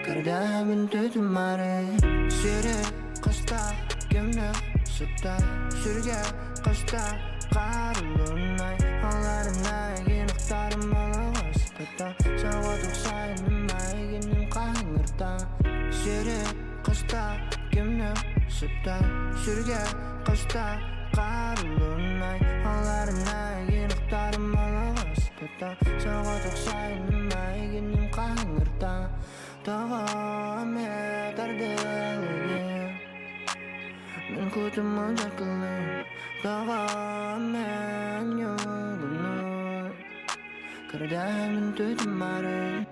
Көрдөһөбүн тутумаары Сири кыста кимнэ сытта Сүргэ кыста карылынай Аларына гинықтарым алағастыта Соғытық сайыным айгенім қаңырта Сири кыста кимнэ сытта Сүргэ кыста карылынай Аларына гинықтарым алағастыта Соғытық сайыным айгенім қаңырта Тоҕо эмэ тардылыгын Мин кутум дьаркылын Тоҕо эмэ ньулунун Көрдөһөмүн тутумары.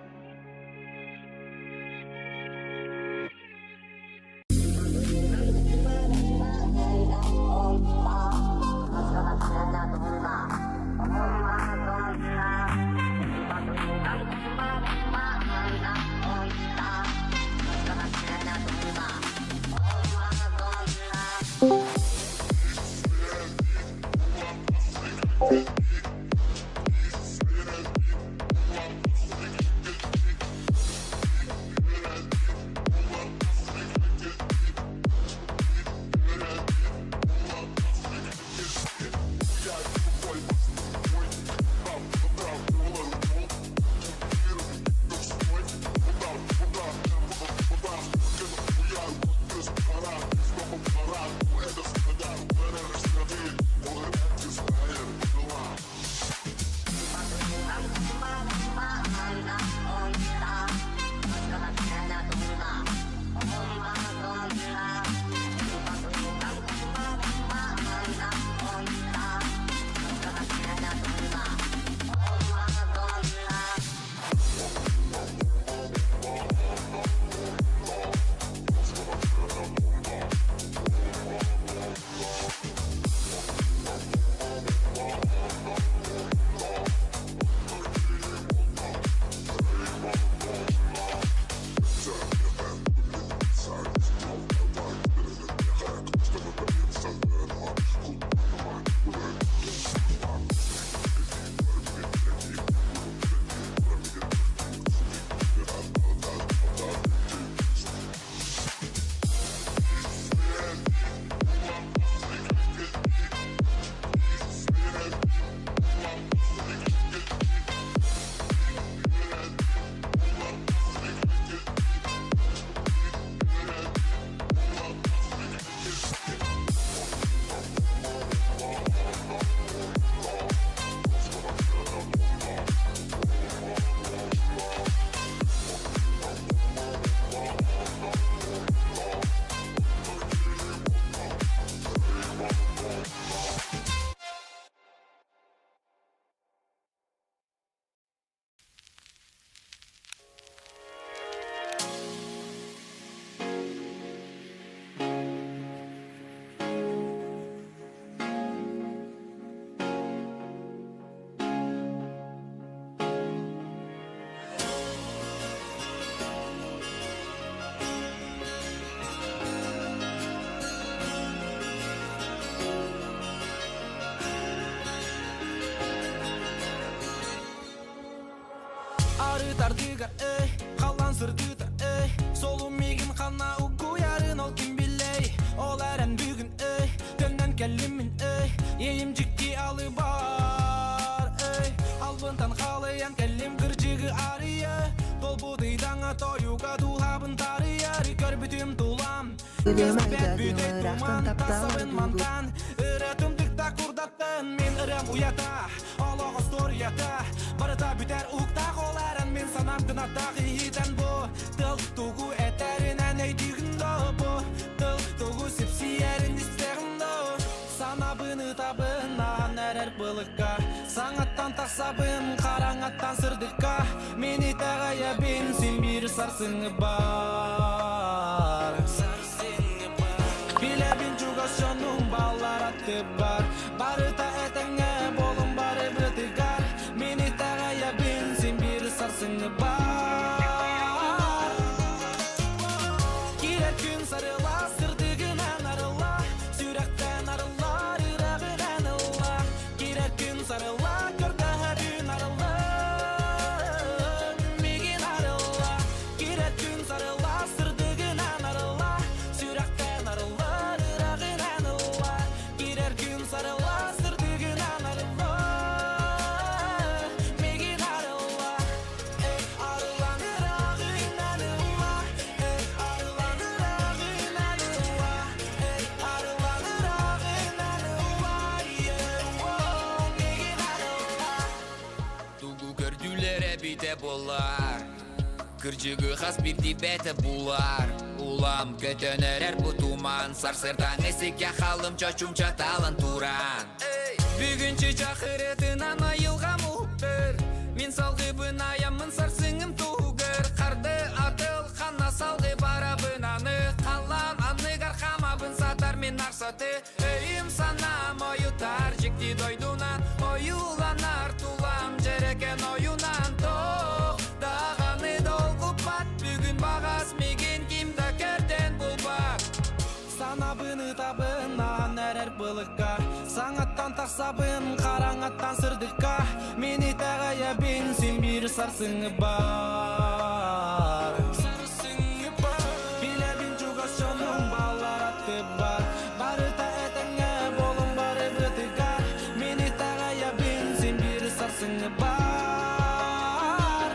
Арытардыгар эй, халлан сырдыта эй, Солум мигин ханна угуярын ол ким билей, Ол эрэн бүгүн эй, төннөн кэллим эй, Иэйим дьикти алы бар эй, Албынтан халыйан кэллим кырдьыгы арыйа, Толбут ыйдаҥа тойуга дууһабын тарыйар, Көрбүтүм тулам, Көспөт бүтэй туман, тасабын мантан, Ырытым тыкта курдаттан, мин ырыам уйата, Олох остуоруйата, барыта бүтэр уһуктаах ол эрэн мин санаам кынаттаах иһитэн бу тыл тугу этэринэн өйдүүгүн доо бу тыл тугу сипсийэрин истэҕин доо санабын ытабын аан эрэр былыкка саҥаттан тахсабын хараҥаттан сырдыкка мин итэҕэйэбин син биир сарсыҥҥы бар Билэбин чугас дьонум баллар аттыбар Барыта этэҥҥэ буолун барыбытыгар Мин итэҕэйэбин син биир сарсыҥҥы бар Киирэр күн сарыла сырдыгынан арылла Сүрэхтэн арыллар ыраҕынан ылла Киирэр күн сарыла көрдөһөбүн арылла Мигин арылла Киирэр күн сарыла. эбитэ буоллар, Кырдьыгы хас биирдии бэйэтэ булар. Улам көтөн эрэр бу туман, Сарсыардааҥы сиккэ халым чочумча талан туран. Бүгүн чычах ырыатынан айылҕам уһуктар. Мин салгыбын айаммын сарсыҥым туһугар. Харды атыл ханна салгы барабын аны. Халлаан анныгар хаамабын сатар мин арсаты. Өйүм санаам ойутар дьикти дойдунан ойууланар тулам дьэрэкэн ойунан тоох даҕаны долгуппат бүгүн баҕас мигин ким да көрдөн булбат Санабын ытабын аан эрэр былыкка Саҥаттан тахсабын хараҥаттан сырдыкка Мин итэҕэйэбин син биир сарсыҥҥы баар Сарсыҥҥы баар Билэбин чугас дьонум бааллар аттыбар Барыта этэҥҥэ буолун барыбытыгар Мин итэҕэйэбин син биир сарсыҥҥы баар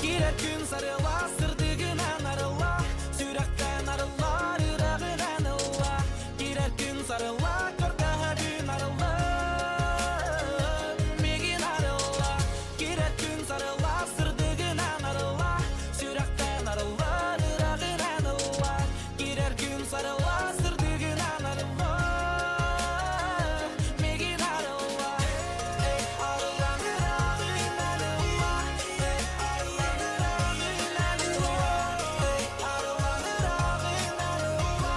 Киирэр күн сарыла сырдыгынан арылла Сүрэхтэн арыллар үрэҕинэн ылла Киирэр күн сарыла көрдөһөбүн арылла Мигин арылла Киирэр күн сарыла сырдыгынан арылла Сүрэхтэн арыллар үрэҕинэн ылла Киирэр күн сарыла сырдыгынан арылла Мигин арылла Эй, арыллан ыраҕынан ылла Эй, арыллан ыраҕынан ылла Эй, арыллан ыраҕынан ылла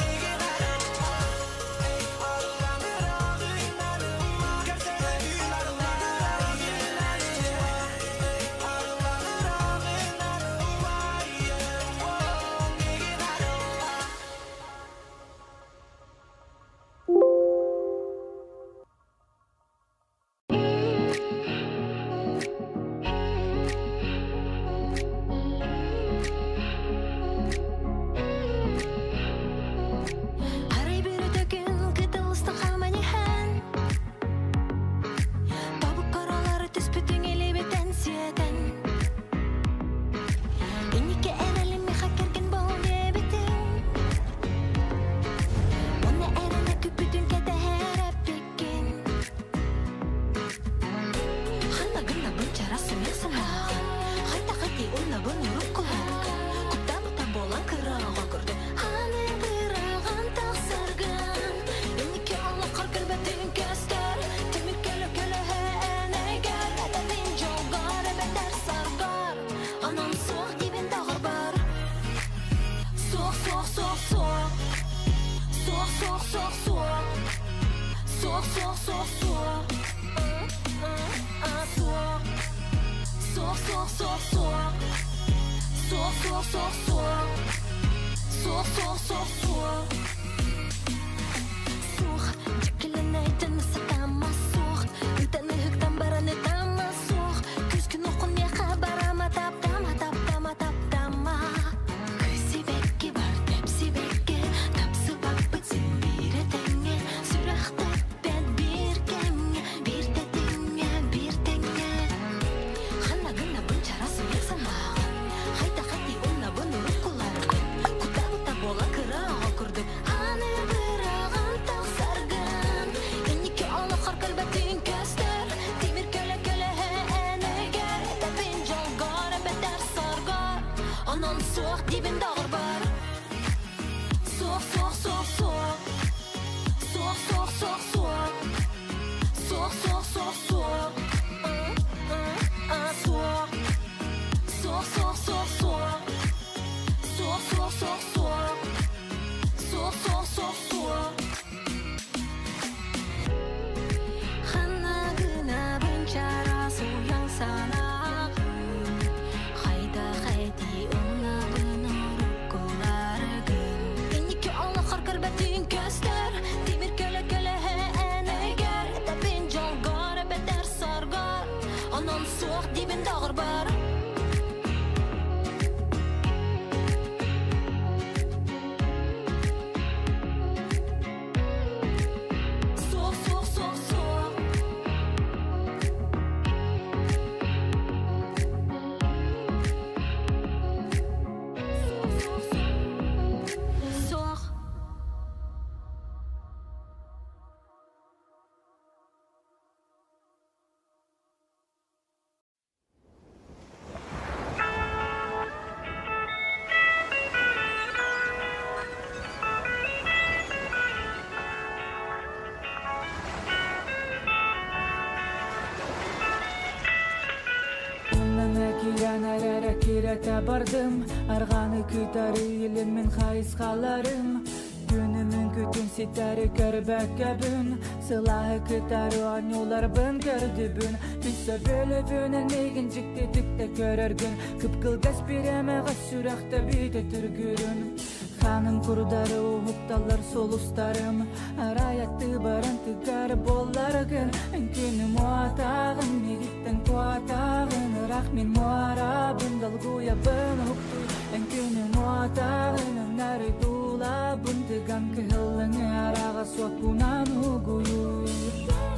Мигин арылла Эй, арыллан ыраҕынан ылла Көрдөһөбүн арыллан ыраҕынан ылла Эй, арыллан ыраҕынан ылла Мигин арылла. Арай бүрүтөкүн кытылыстан хааман иһэн Тобук королары түспүтүҥ илибитэн сиэтэн Инникке эрэлим миха кэргэн бол диэбитиҥ Уонна эрэнэ күппүтүн кэтэһэр эппиккин Ханна гынна бынчара сымыйа санааҕын Хайта хати уннабын уруккуларга Куттаабыта буолан кыраҕа көрдө Аны быраҕан тахсаргын Инники олоххор көрбөтүн көстөр Тимир көлө көлөһө энэгэр Этэбин дьолгор эбэтэр саргар Онон суох диибин доҕорбор Суох, суох, суох, суох Суох, суох, суох, суох Суох, суох, суох, суох Суох Суох, суох, суох, суох Суох, суох, суох, суох Суох, суох, суох, суох Суох, дьиккилэнэйтэн сатаама суох Ытан ыһыктан баран ытаама суох Күскүн оххун миэхэ барама таптама, таптама, таптама Кысибэкки бар тэпсибэккэ Тапсыбаппыт син биир этэҥҥэ Сүрэх тэппэт биир кэмҥэ Биир тэтиҥҥэ, биир тэҥҥэ Ханна гыннабын чараас уйах санааҕын Хайта-хати умнабын уруккуларгын Куттаабыта буола кыра оҕо курдук Аны быраҕан тахсаргын Инники олоххор көрбөтүн көстөр Тимир көлө көлөһө энэгэр Этэбин дьолгор эбэтэр соргор Онон суох диибин доҕорбор Суох, суох, суох, суох Суох, суох, суох, суох Суох, суох, суох, суох Суох Суох, суох, суох, суох Суох, суох, суох, суох Суох, суох, суох, суох Ханна гынабын чараас уйаҥ санааҕын Хайдах этии умнабын уруккуларгын. Киирэн эрэрэ кирэтэ бардым, Арҕааны кытары илин мин хайысхаларым. Күнүмүн күтүн ситэри көрбөккөбүн, Сылааһы кытары оонньууларбын көрдүбүн. Өссө бөлөбүнэн миигин дьиктитик да көрөргүн, Кып-кылгас бириэмэҕэ сүрэхтэ бүтэ түргүрүн. Ханым курдары уһукталлар сулустарым, Арай аттыы баран тыгар буолларгын, Күнүм уотааҕын миигиттэн куотааҕын, Ыраах мин муорабын долгуйабын уһуктуй. Эн күнүм уотааҕын өҥнөрү туулабын, Тыган кыһыллыҥы араҕа суоппунан угуйуй.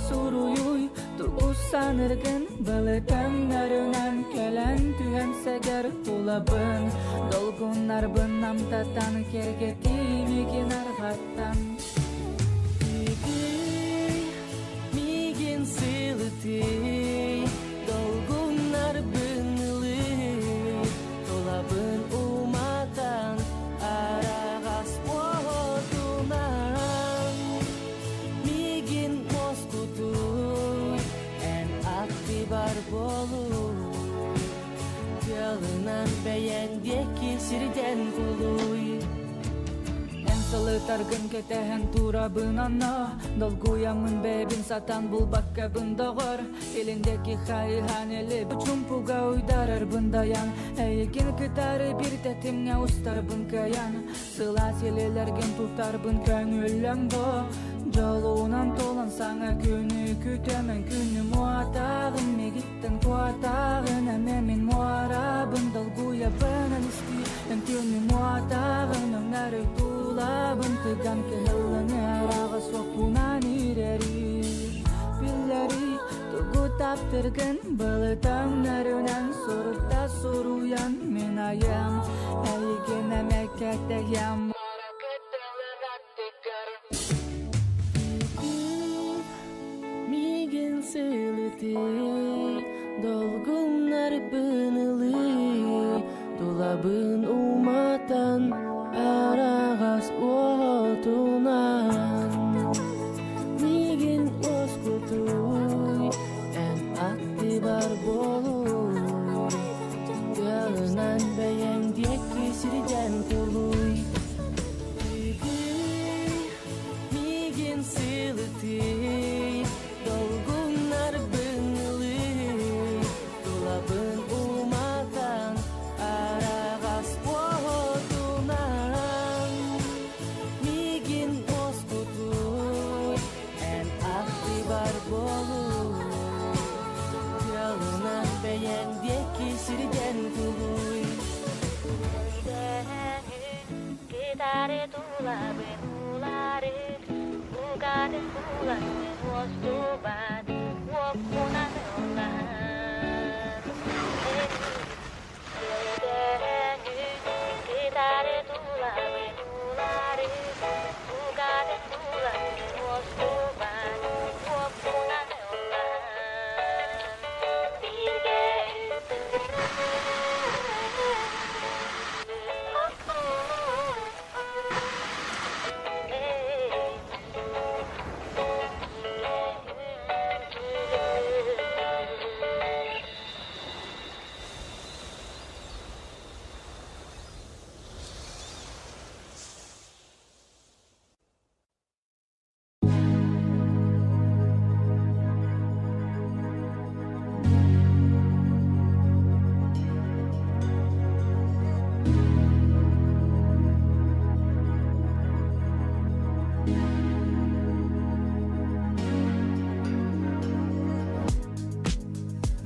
Суруйуй, тугу саныргын, Былыт өҥнөрүнэн кэлэн түһэн сэгэр тулабын, Долгуннарбын намтатан кэргэтиим игин арҕаттан. Итий, миигин сылытый, долгуннарбын ылый, тулабын уматан, араҕас уотунан. Миигин уоскутуй, эн аттыбар буолуй, тыалынан бэйэҥ диэки сирдэн кулуй. Эн сылытаргын кэтэһэн турабын онно, Долгуйаммын бэйэбин сатаан булбаккабын доҕор, Илин диэки хайыһан или чумпуга уйдарарбын дайан, Эйигин кытары биир тэтимҥэ устарбын кыайан, Сылаас илиилэргин тутарбын көҥүллэҥ дуо? Дьолунан туолан саҥа күнү күтэмэн күнүм уотааҕын миигиттэн куотааҕын эмэ мин муорабын долгуйабын эн истии эн күнүм уотааҕын өҥнөрү туулабын тыган кыһыллыҥы араҕас уоппунан ирэри биллэрий тугу таптыргын былыт өҥнөрүнэн сурукта суруйан мин айым эйигин эмэ кэтэһиэм Миигин сылытый, долгуннарбын ылый, тулабын уматан, араҕас уотунан. Миигин уоскутуй, эн аттыбар буолуй, тыалынан бэйэҥ диэки сирдэн кулуй. Миигин сылытый, долгуннарбын ылый, тулабын уматан, араҕас уотунан. Миигин уоскутуй, эн аттыбар буолуй, тыалынан бэйэҥ диэки сирдэн тулуй. Кытары тулабын уларыт, Букатын булан уостубат, Уоппунан ыллаһар. Кытары тулабын уларыт, Букатын булан уостубат, Уоппунан ыллаһар. Бииргэ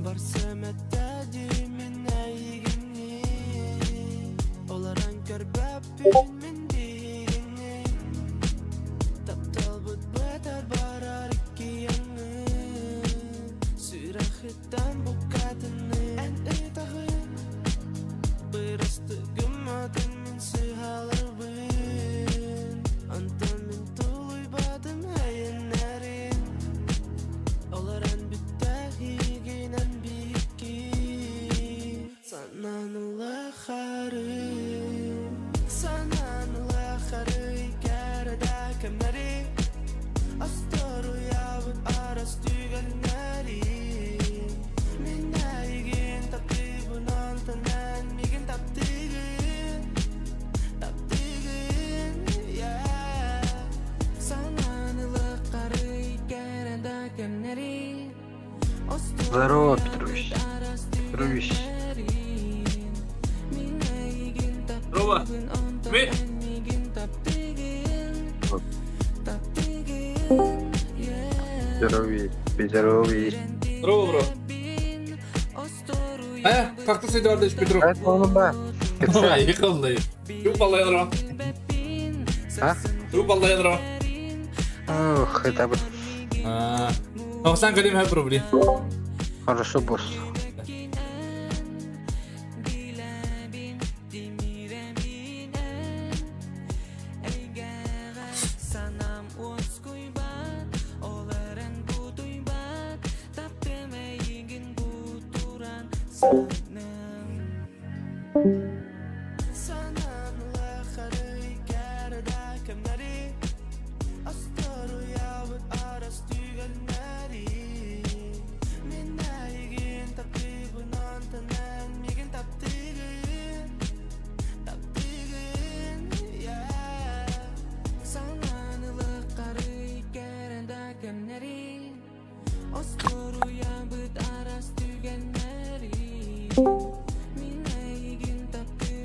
Барсымэтэ мин эйигини Олорон көрбөппүн мин биһигини Тапталбыт бытар барар иккиэҥҥин Сүрэхиттэн букатыны Эн ытаҕын Бырастыы гымматын мин сыһаларбын Онтон мин тулуйбатым эйэннэрин Олорон бүттэхигинэн биһикки Санаан улахарым Санаан. Здорово, Петрович. Петрович. Здорово. Ми. Здоровый, здоровый. Здорово, бро. Э, как ты Эдуардович Петров? Ехал Ту баллайдыра. А? Ту баллайдыра. Ох, это бы Тоқсан калим хәп рубли. Хорошо, босс.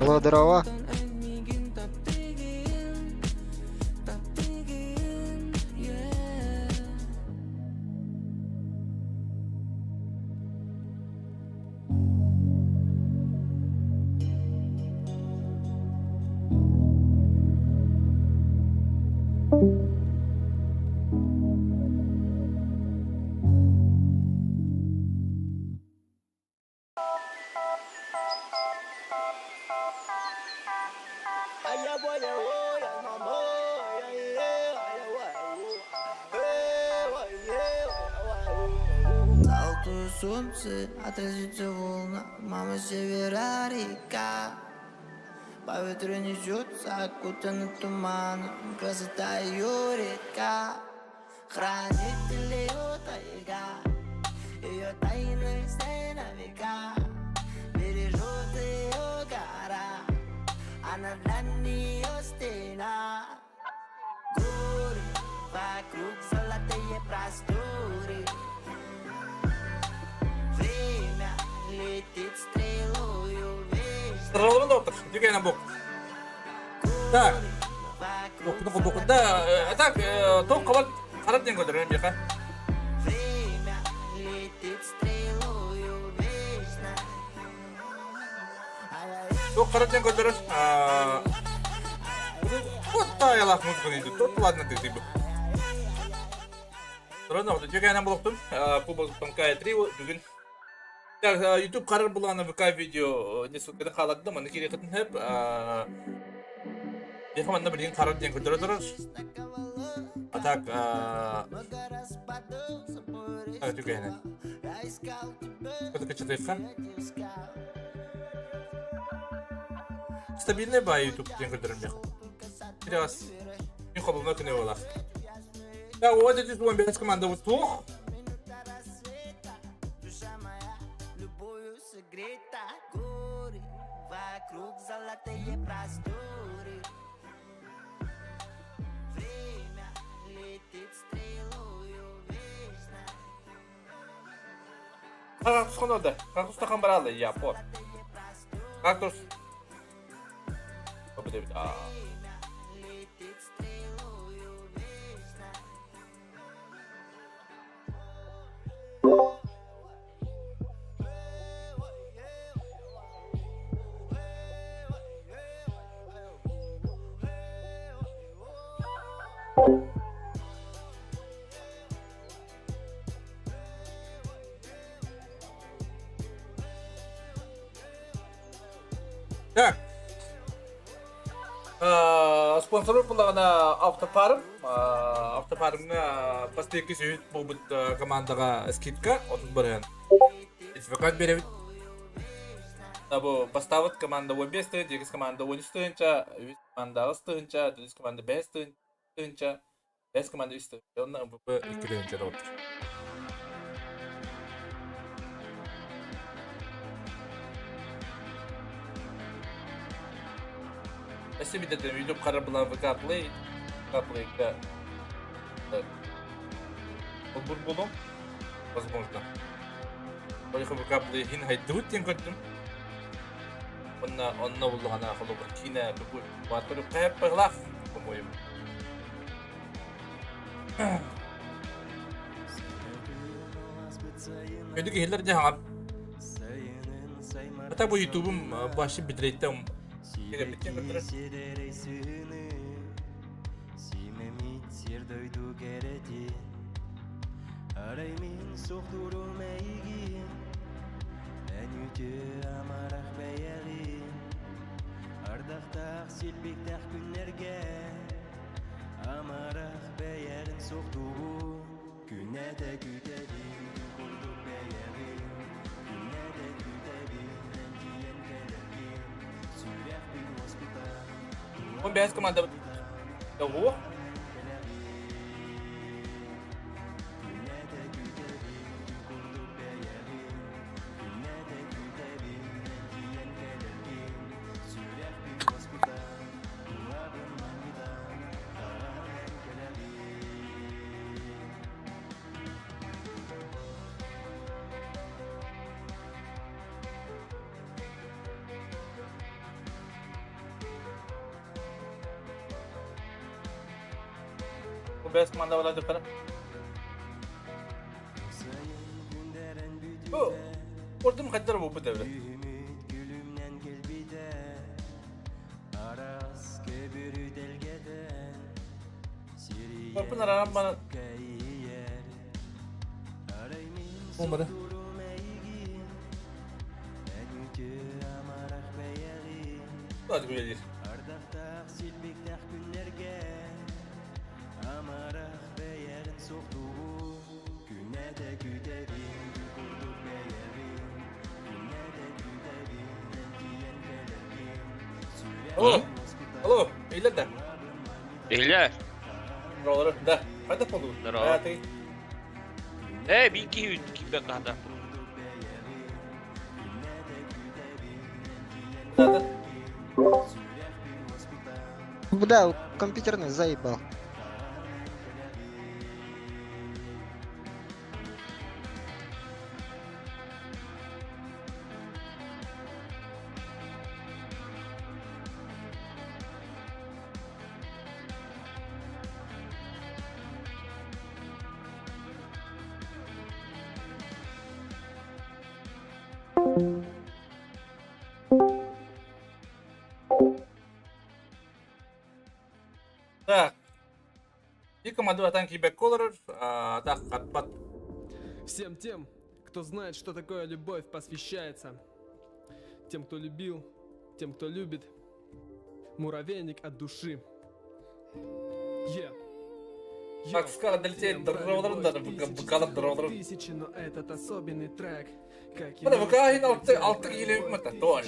Алло, здорово. Золотое солнце отразится волна, мама севера река. По ветру несется, окутана туманом, красота ее река. Хранитель ее тайга, ее тайны все на века. Бережет ее гора, она для нее стена. Горы вокруг золотые просторы. Время летит стрелою вечно. Здорово, доктор. Двигай бок. Так. Да, так, тоқ қабат қарап ден көтер, меха. Время летит стрелою вечно. Тоқ қарап ден көтер. Вот таялақ музыка дейді. Тут ладно ты ты. Здорово, двигай на блоктун. Кубок Тонкая 3 бүгін. Так, YouTube қарар буланы ВК видео несколько қалады, маны керек хеп. Яха манна билген қарар ден көтөрө турар. А так, так түгәне. Көтө кычытыйка. Стабильный ба YouTube ден көтөрөм яха. Biraz. Мен қабылма күні болар. Так, вот здесь 15 команда вот тух. Вокруг золотые просторы. Время летит стрелою вечно. Кактус қонады. Кактус тақан баралы, я, по. Кактус. Летит стрелою вечно. Так. Спонсор буллаҕына автопарм. Автопармҥа бастакы сүүт буолбут командаҕа скидка 30%. Сертификат биэрэбит. Бу бастаабыт команда 15 тыһыынча, иккис команда 13 тыһыынча, үс команда 8 тыһыынча, төрдүс команда 5 тыһыынча, бэс команда 3 тыһыынча, уонна МВП 2 тыһыынча доҕоттор. Өссө биирдэ YouTube харар була ВК Play, ВК Play-га холбур буолуом, возможно. Ол ХВК билигин хайдыбыт диэн көрдүм. Онно онно буллаҕына холобур киинэ тугу баатыр хайаппалаах по-моему. Өйдүк иһиллэр дьэ хаҥар. Ата бу ютубум башы битрейттен киремиттен көрдөрөр. Симэмит сир дойду кэрэтин Арай мин суохтуурум эйигин Эн үтүө амарах бэйэҕин Ардахтаах силбиктээх күннэргэ Амарах бэйэҕин суохтуубун Күннэтэ күүтэбин курдук бэйэҕин Күннэтэ күүтэбин эн тиийэн кэлэргин Сүрэхпин уоскутан Он бэйэс командабыт. Ого. Бу бэс команда буолар дыктара. Бу ордум хайдар буолбут эбит. Баппын араран бана Olmadı. Hadi böyle Алло. Алло, Эйлер да. Эйлер. Здорово, да. Қайда болду? Здорово. Э, би киһи киирбэт хаһата. Да, Да, компьютерный заебал. Так. И команду атан кибек олорор, так хатпат. Всем тем, кто знает, что такое любовь, посвящается. Тем, кто любил, тем, кто любит. Муравейник от души. Е. Так, скоро долетеет дродрон, да, букалап дродрон. Тысячи, но этот особенный трек. Как и Мына ВК хин алты алты кииле мата тола.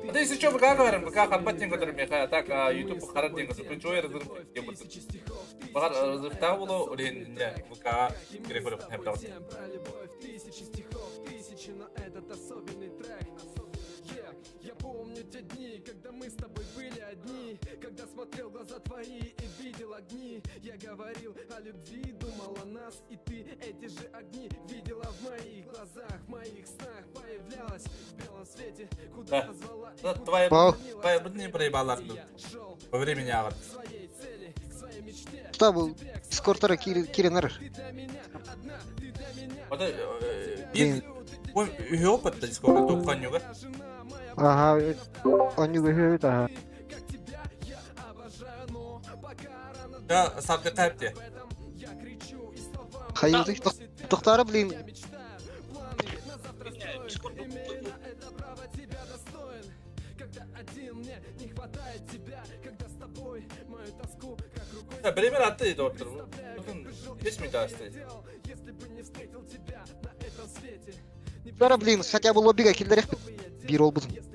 А ты если что ВК говорим, ВК хатпат тен көтөр меха, так YouTube харат тен көтөр, чой разрыв тен көтөр. Багар разрыв та болу, олен не ВК керек көрөп хеп Про любовь, тысячи стихов, тысячи, но этот особенный трек. Я помню те дни, когда мы с тобой были одни, когда смотрел глаза твои и видел огни. Я говорил о любви, думал о нас, и ты эти же огни видела в моих глазах, в моих снах появлялась в белом свете, куда Да. звала и Да, куда твоя, манила. твоя не проебала Во времени агат. Своей цели, к своей мечте. Что был? Дискордтара киренер. Ата бир он опыт да дискорд топ ханюга. Ага, они выиграют, ага. Да, сарты кайпте. Хайыр, тоқтары, блин. Да, бремер атты дейді отыр. Бүтін 5 минут асты. Тоқтары, блин, хотя бы лоббиге келдерек бир ол бұзын.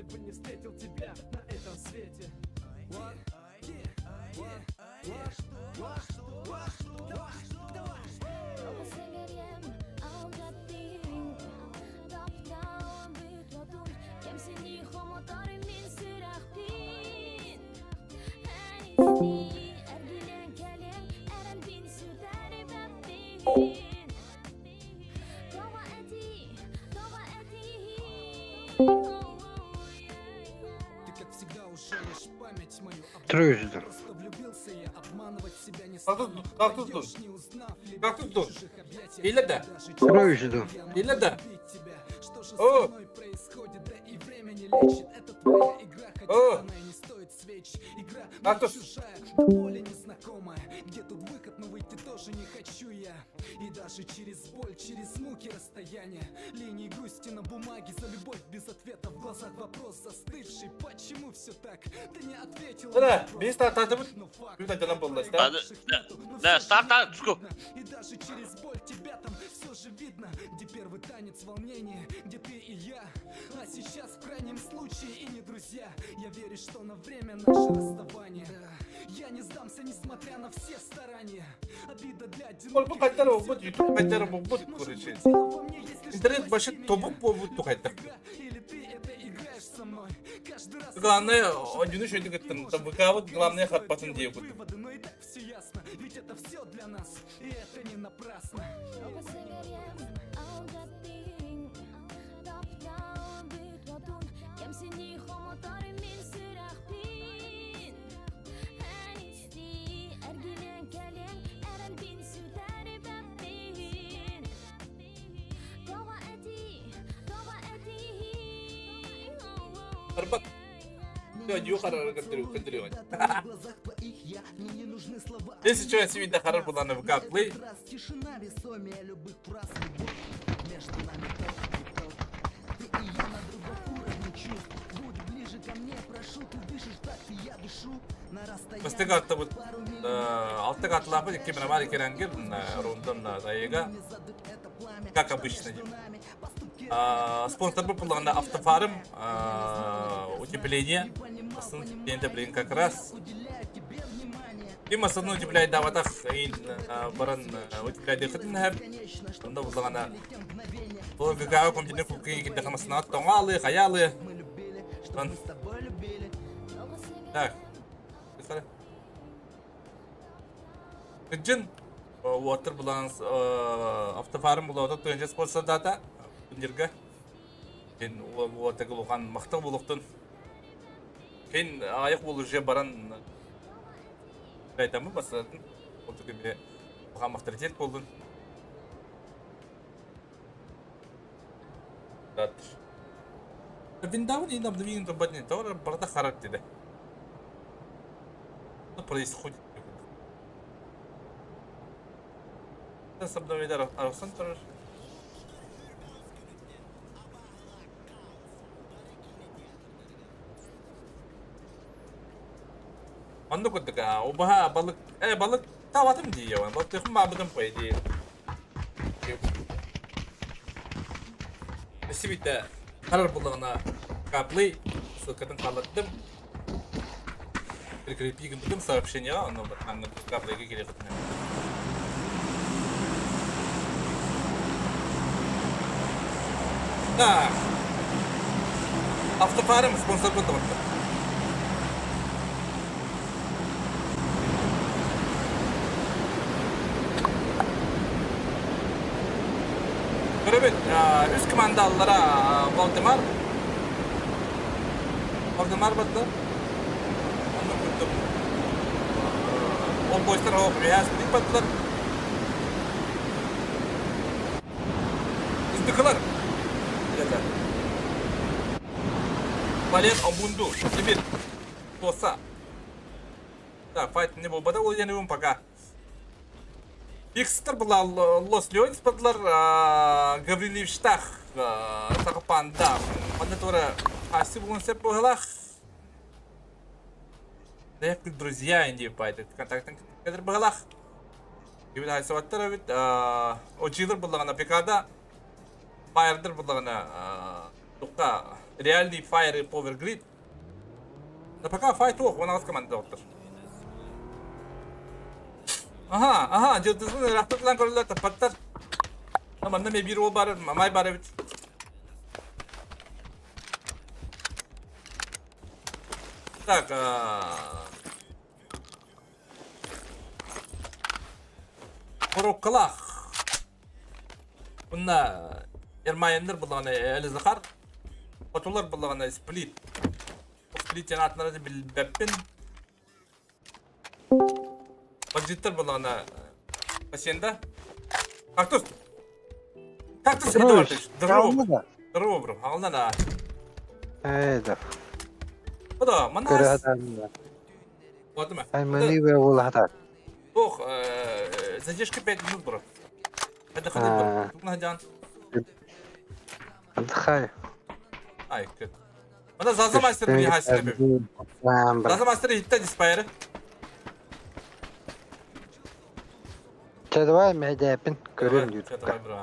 Трижды. Картуз Картуз ду. Или да? Трижды. Или да? О! О! Картуз. Да, биир стартаатыбыт. Күн айданан буолла Да, да, старт, let's go. Ол бу хайдар буолбут, YouTube хайдар буолбут, короче. Интернет башы тобук буолбут тухайдар. Главное, одину шөйдүк ыттым. ВК-быт главное хаппатын дии курдук. Арбат. Если что, я сегодня харар была на ВК Play. Бастык аттыбыт алты катылаапыт икки мрамар иккирангир рундон тайыга как обычно Спонсор буллаҕына автофарм утепление астын утепление блин как раз Ким основной утепляйдаабатах баран утепляйдыхытын иһэр онно буллаҕына ол ГК компьютер кулкыйын кирдэхэ массынаҕа тоҥо алыы хайа алыы Так Кыдьын уоттар булан автофарм булаата тыынча спонсордаата күндерге. Кен уоттага улахан махтал булуктун. Кен аяк бол уже баран айтамы басатын. Ол түгү улахан авторитет болдун. Виндауын енді обновление турбатне товар барда харак деди. Что происходит? С обновление арасан турар. Онно курдук убаһа балык э балык таватым дии балык баабытым по идее. Сибитэ харар буллаҕына каплый ссылкатын хааллардым. Прикрепи гынтым сообщениеҕа онно каплыйга кириэххитинэ. Так. Автофарм спонсор доҕоттор. Көрөбүт, үс команда аллара Валдемар. Валдемар барда. Онно курдук. Ол бойстар оох үһээс бардылар. Ыздыкылар. Вален Обунду, Сибирь, Тоса. Так, файт не буолбата ол диэн пока. Икстер была Лос Леонс бардылар Гаврилевичтах Сахапанда. Манна тура Аси булун сеп быһылах. Дэк друзья инди пайда контактын кедер быһылах. Кибит хайсабаттар эбит Очилер буллагана пикада Фаердер буллагана Тукка реальный Fire Power Grid. Да пока файт ох, он команда доктор. Аха, аха, жылдызын рахтырлан көрүлөр таппаттар. Манна ме бир ол бар, мамай бар эбит. Так, Хороккалах. Мына Эрмайыннар буллаҕына Элизахар, хотулар буллаҕына Сплит. Сплит диэн аатынара билбэппин. Бандьыыттар буоллаҕына Пациента. Кактус! Кактус Эдуардович, здорово. Здорово, бро. Аҕална Ээ, да. Ода, манна Көрө сатаан. Ладно. Аймани бе буолаһатар. Ох, задержка 5 минут, бро. Это ходи, бро. Тут надян. Отдыхай. Ай, кыт. Мана Заза мастер били хайсына бе. Заза мастер хитта диспайры. Чэ, давай мэһэдээппин көрүөм Давай, ютубка. бро.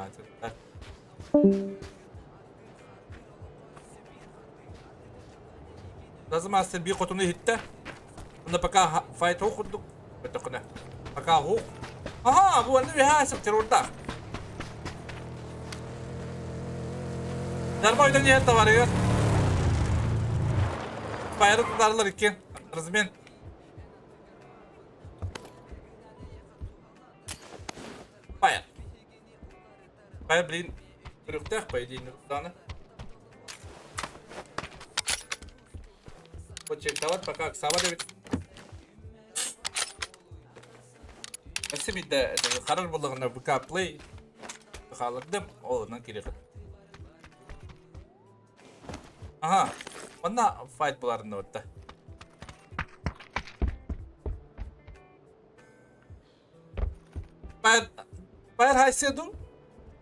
Заза мастер би хотуну хитта. Онно пока файт хоох курдук. Бөтөхүнэ. Пока хоох. Аха, бу анны биһа сып террордаах. Дарма өтөн иһэр товарыгар. Байры тутарлар икки. Размен. Байа. Байа, блин, үрүктээх по идее Нурсултана. Почектовать пока Оксана эбит. Өссө биирдэ харар буоллаҕына ВК Play хааллардым, ол онон кириэххит. Аха, манна файт буларынна бытта. Фаер, фаер хайсия дуу?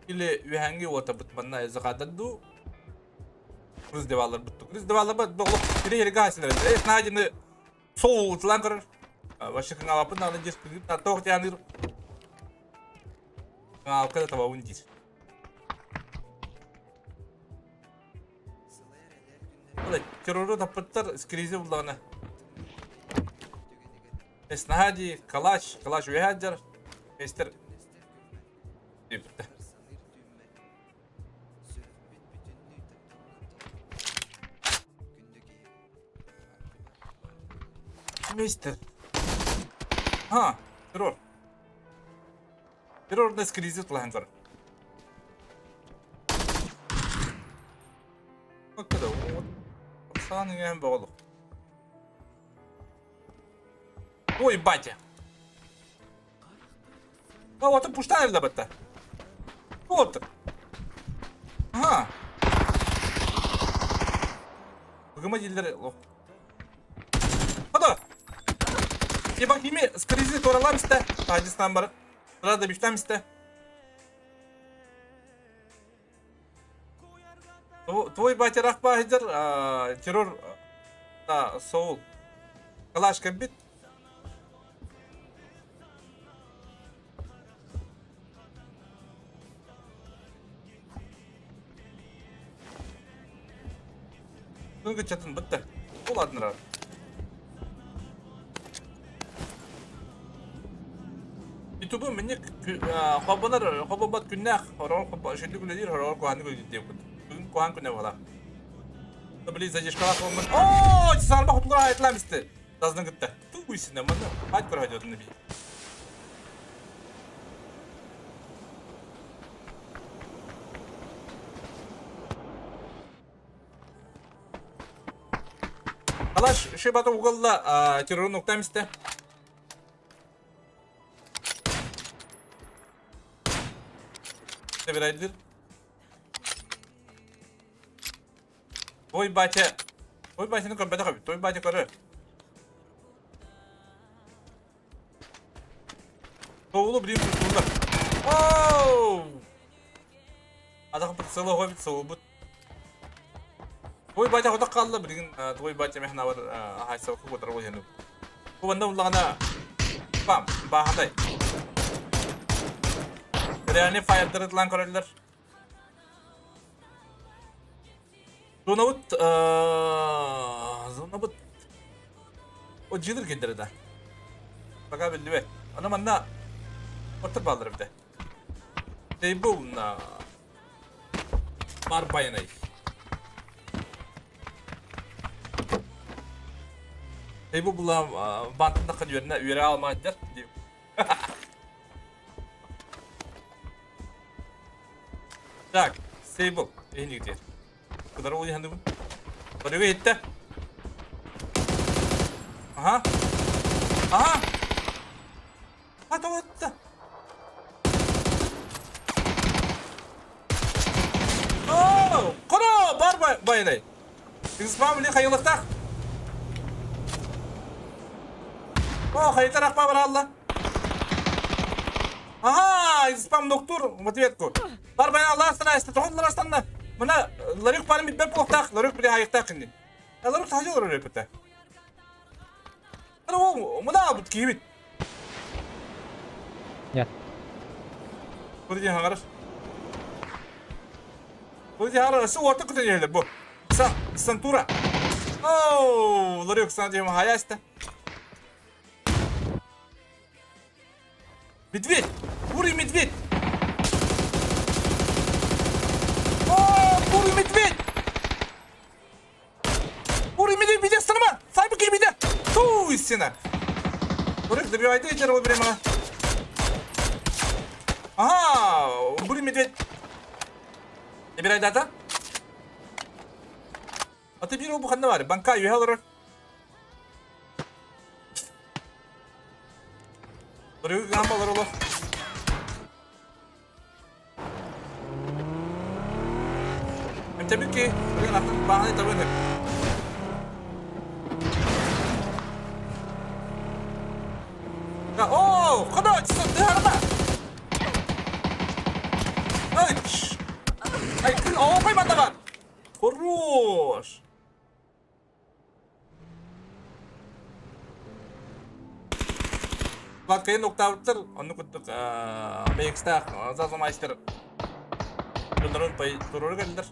Или үһэҥҥи уотабыт манна закадар дуу? Кырыз девалар бутту. Кырыз девалар бат богло кире ерге хайсынар. Э, найдены сол утылан көрөр. Вообще кыңалапын аны дес күлүп та тоқ тяныр. Кыңалапка да табабын дир. Ола террору таппыттар скризи буллаҕына. Эснаһа дии, калач, калач үөһэ сылдьар. Мистер диэбиттэ. Мистер. Ха, террор. Террорда скризи тулаһан көрөр. Hakikaten Саан иҥэһэн бөҕө Ой, батя! А вот пуштан элбэтэ. Вот. Ага. Быгыма дииллэр лох. Хата! Ебак ими скризи торалам истэ. Таажыстан барып. Сразу биштам истэ. Твой батя рахпа сылдьар террор да соул. Калаш кэлбит. Күн чатын бітті. Ол адынырар. Ютубу минник хобонар хобобот күннээх хороор шүллүк үлэлиир хороор куһааны көрдүк диэбит. Бүгүн куһаан күнэ буолар. Били задержкалаах буолмут. Оо, сарба хотулар айтлам исти. Тазнын кытта. Тугуйсина маны айт көрөдөрүнү би. Алаш шибата уголла террор нуктам исте. Бирайдыр. Той батя. Той батяны көрбөтөх эбит. Той батя көрөр. Тоулу блин туттулар. Оу! Атах бит сылы хобит сылбыт. Той батя хотох қалла билигин той батя мехна бар хайсалкы котар ол хену. Бу банда уллаҕына бам бааһатай. Реальный фаердары тылан көрөллөр. Зонабыт зонабыт о дьиэлэр кэллэрэ да. Пока биллибэт. Аны манна оттор бааллар эбитэ. Тейбл на Бар байанай. Тейбл була бантын таххан үөрэнэ үөрэ алмааддар диим. Так, Сейбл, эһиниги Кыдары ол иһэн Барыга иһиттэ. Аха. Аха. Хатаватта. О, Хоро, бар байнай. Испам ли хайылыктах. О, хайытар акпа баралла. Ага, испам доктор, в ответку. Бар баян Аллах астана, эсте тоғын астанна. Мына ларык барым бит беп болуқтақ, ларык біле хайықтақ инди. Ларык тахжы олар өпөтө. Ана ол мына бут киһибит. Нет. Бу диэн хаҥарар. Бу диэн хаҥарар. Өссө уорта көтөн иһэллэр бу. Са, Сантура. Оу, Ларек сан диэн хайа истэ. Медведь! Бурый медведь! О, бурый медведь! Бурый медведь виде станыма! Сайбы виде! Ту, истина! Бурый добивайте вечер ол время. Ага, бурый медведь. Набирай дата. А ты бир бу ханна бар. Банка юһэ олорор. Бурый гамба олорор олох. Эмтэммит киһи билигин атын бааһынай табыан сөп. Оо, хоно, тыһарма! Ай, Ай, оо, қойманда бар! Хорош! Платкайын октавыттар, онну курдук бэйэкстээх зазамайстер дьоннорун туруору кэллэр.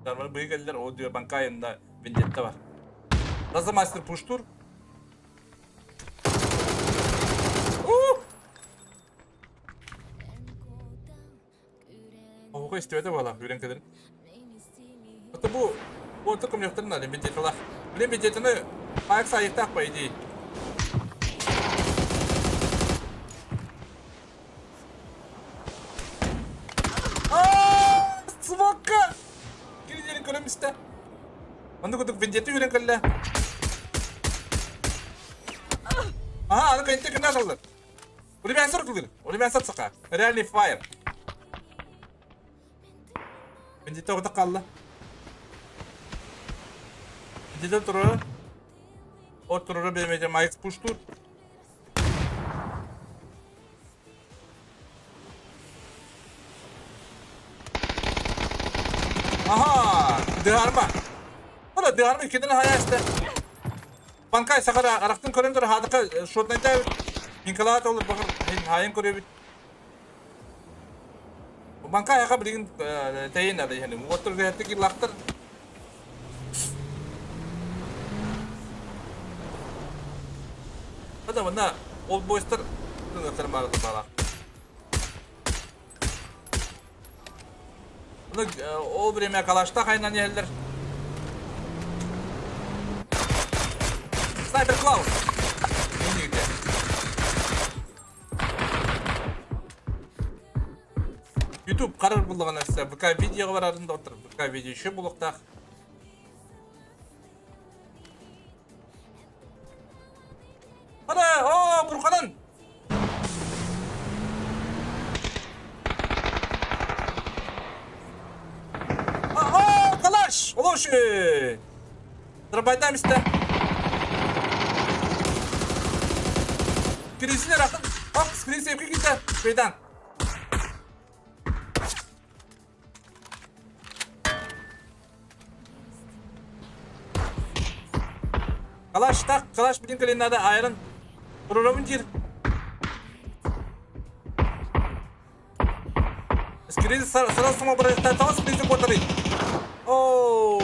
Дарбар быһыы кэллэр, ол диэ банкайында вендетта бар. Зазамайстер пуштур. Оһука истибэтэ буолар, үүрэн кэлэрин. Это бу бу орто көмүөхтэрин наада вендетталаах. Блин, вендеттаны Аякс айыктаах по идее. Аа, свака! Кирилерин көрөм истэ. Онну курдук вендетти үүрэн кэллэ. Аха, аны кэнтэ кэннэ саллар. Ребята, кылыр. Ребята, сака. Реальный фаер. Вендетта оҕото хаалла. Вендетта турара. От турара биэмэтэ Майкс пуштуур. Аха, дыһаарма. Ола дыһаарма иккитин хайа истэ. Панкай сахара арахтын көрөн тур хаадыка шотнайда Николай олор бахыр хайын көрөбүт. Банка яха билигин тэйин ада иһэн. Уоттар гэһэтти киллахтар. Ада мына ол бойстар тыңаттар бары бала. Мына ол время калашта хайнан иһэллэр. Снайпер Клаус! Иннигите. YouTube қарар буллаҕына өссө ВК видеоҕа барарын да отыр ВК видео еще булуохтаах. Ана, о, Бурханан! О, калаш! Олоши! Дробайдаем истэ. Кирисинер атын. Оп, скрин сейфке киирдэ. Швейдан. Калаш так, калаш билин кэлин надо айран. Турурамын диир. Скрин сара сума барыта тоҕо скрин куотарый. Оо.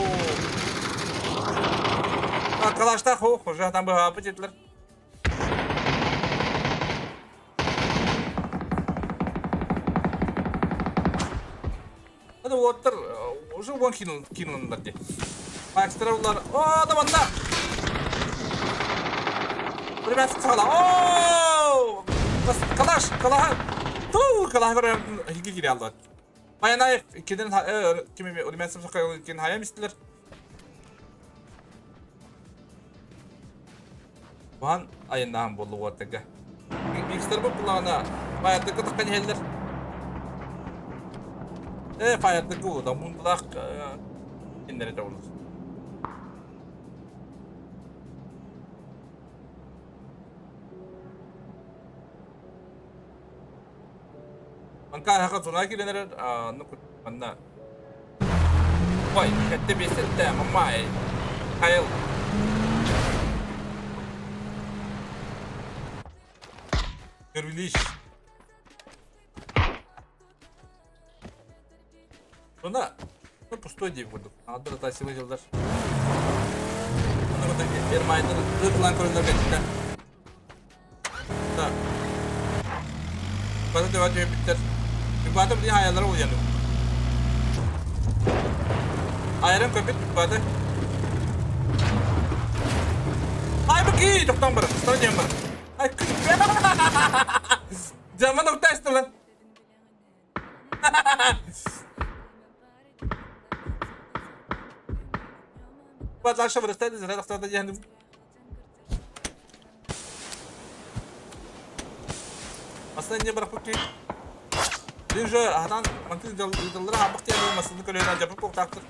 Калаштаах хо, уже там быһааппыт диэтилэр. Это уоттар уже вон кинулар дии. Экстра улар. О, да манна! Ребят, сала. О! Калаш, калаха. Ту, калаха көрө хиги кире алды. Баянаев киден кими Ребят, сакай кин хаям истилер. Бан айыннаан болду уоттарга. Фикстарбыт буллаҕына фаердыкка таххан иһэллэр. Э, фаердыкка уу, даммундалаах кинилэри да олус. Манка зона киирэн эрэр, ну манна. Ой, кэтте биэстэттэ, мамай. Хайл. Көрүлиш. Зона, ну пустой диэбит курдук. Аҕалдар атааччылыы дьыллар. Онно курдук Ермайдар ыытылаан көрөллөр кэлбиттэр. Так. Бары төбө түһүппүттэр. Бата билигин айаллара уйаны. Айран көппүт бата. Ай быки тоқтан бар. Стан диэн бар. Ай Жаман октайсты lan. Бат akşam arasında zira akşamda yani Аслан не бырахпыт киһи. Били уже аһатан мантын ыыталлара хааммах диэн массыына көлөһүн алдьаппыт буолтаахтар.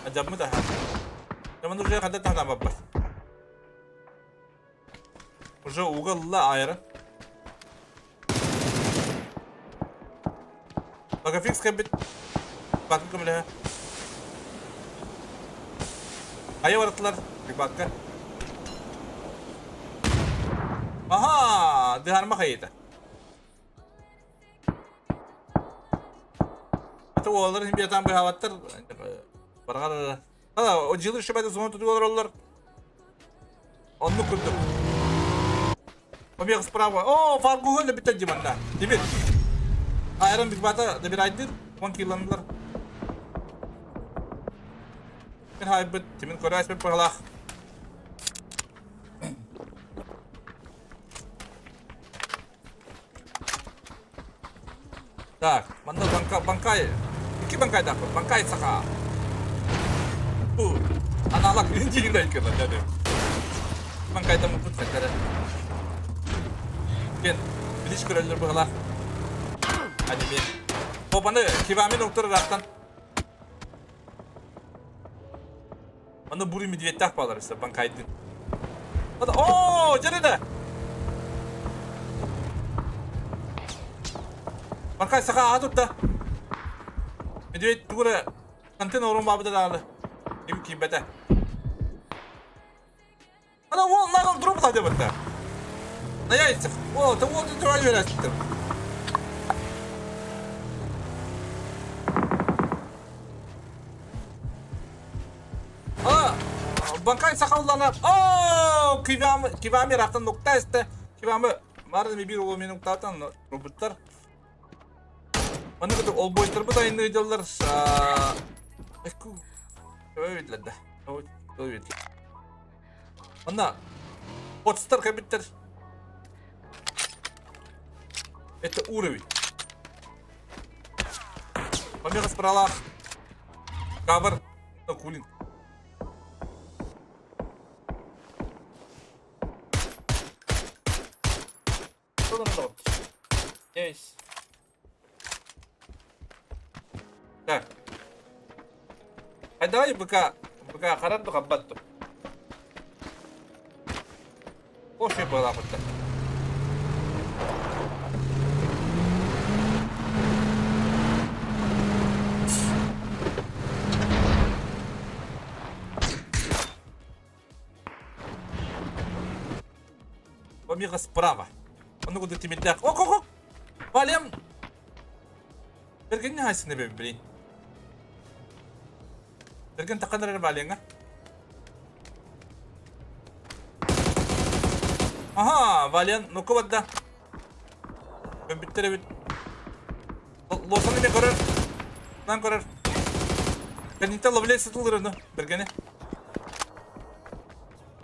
Алдьаммыт аһа. Дьаман уже ханна таһынан барбат. Уже ууга ылла аайара. Логофикс кэлбит. Батын көмөлөһө. Хайа бараттылар Бигбакка. Аха, дыһарма хайыта. Ата уоллар иһин биэтаан быһаабаттар. Барҕар А, дьылы шыбайда зона тутуга олороллор. Оннук курдук. Побег справа. О, фаргуһу өлө бүттэн диманна. Тимир. Айрон Бигбата добирайдыр. Он килланылар. Мен хайбыт, Тимин көрөөс мен пыһалаах. Так, манна банка, банкай, икки банкайдаахпыт, банкай саха. Бу, аналог диин айкына деді. Банкайда мупут хаттара. Кен, билиш көрөллөр быһалаах. Аниме. Попаны кивамин уктар ыраахтан. Манна бурый медведьтаах баалар өссө банкайдын. Оо, дьэринэ! Банкай саха аха турда. Медведь тугу эрэ контент оҥорон баабыта даҕаны. Ким киирбэтэ. Ана уол нагыл дроп садыбытта. На яйцах. О, ты вот ты үөрэтиттим. А, банкай сахаллана. О, кивами, кивами рахтан нукта исте. Кивами, марын бир ол мен нуктатан роботтар. Маны кытта олбойстарбыт айынны ыдыллар. Өйдлер да. Өйдлер. Манна отстар кэбиттэр. Это уровень. Помеха справа. Кавер. Кулин. Есть. Так. А давай быка, быка харан ду хаббат ду. Кофе была бытта. Помеха справа. Ону куда тимирдээх. Ок, ок, ок! Валем! Бергенни хайсыны бе, блин. Берген таккан эрэр Валенга. Ага, Вален, ну-ка барда. Көмпүттэр эбит. Лосаны мен көрөр. Нан көрөр. Кэнниттэн ловлей сытылыр ну, бергени.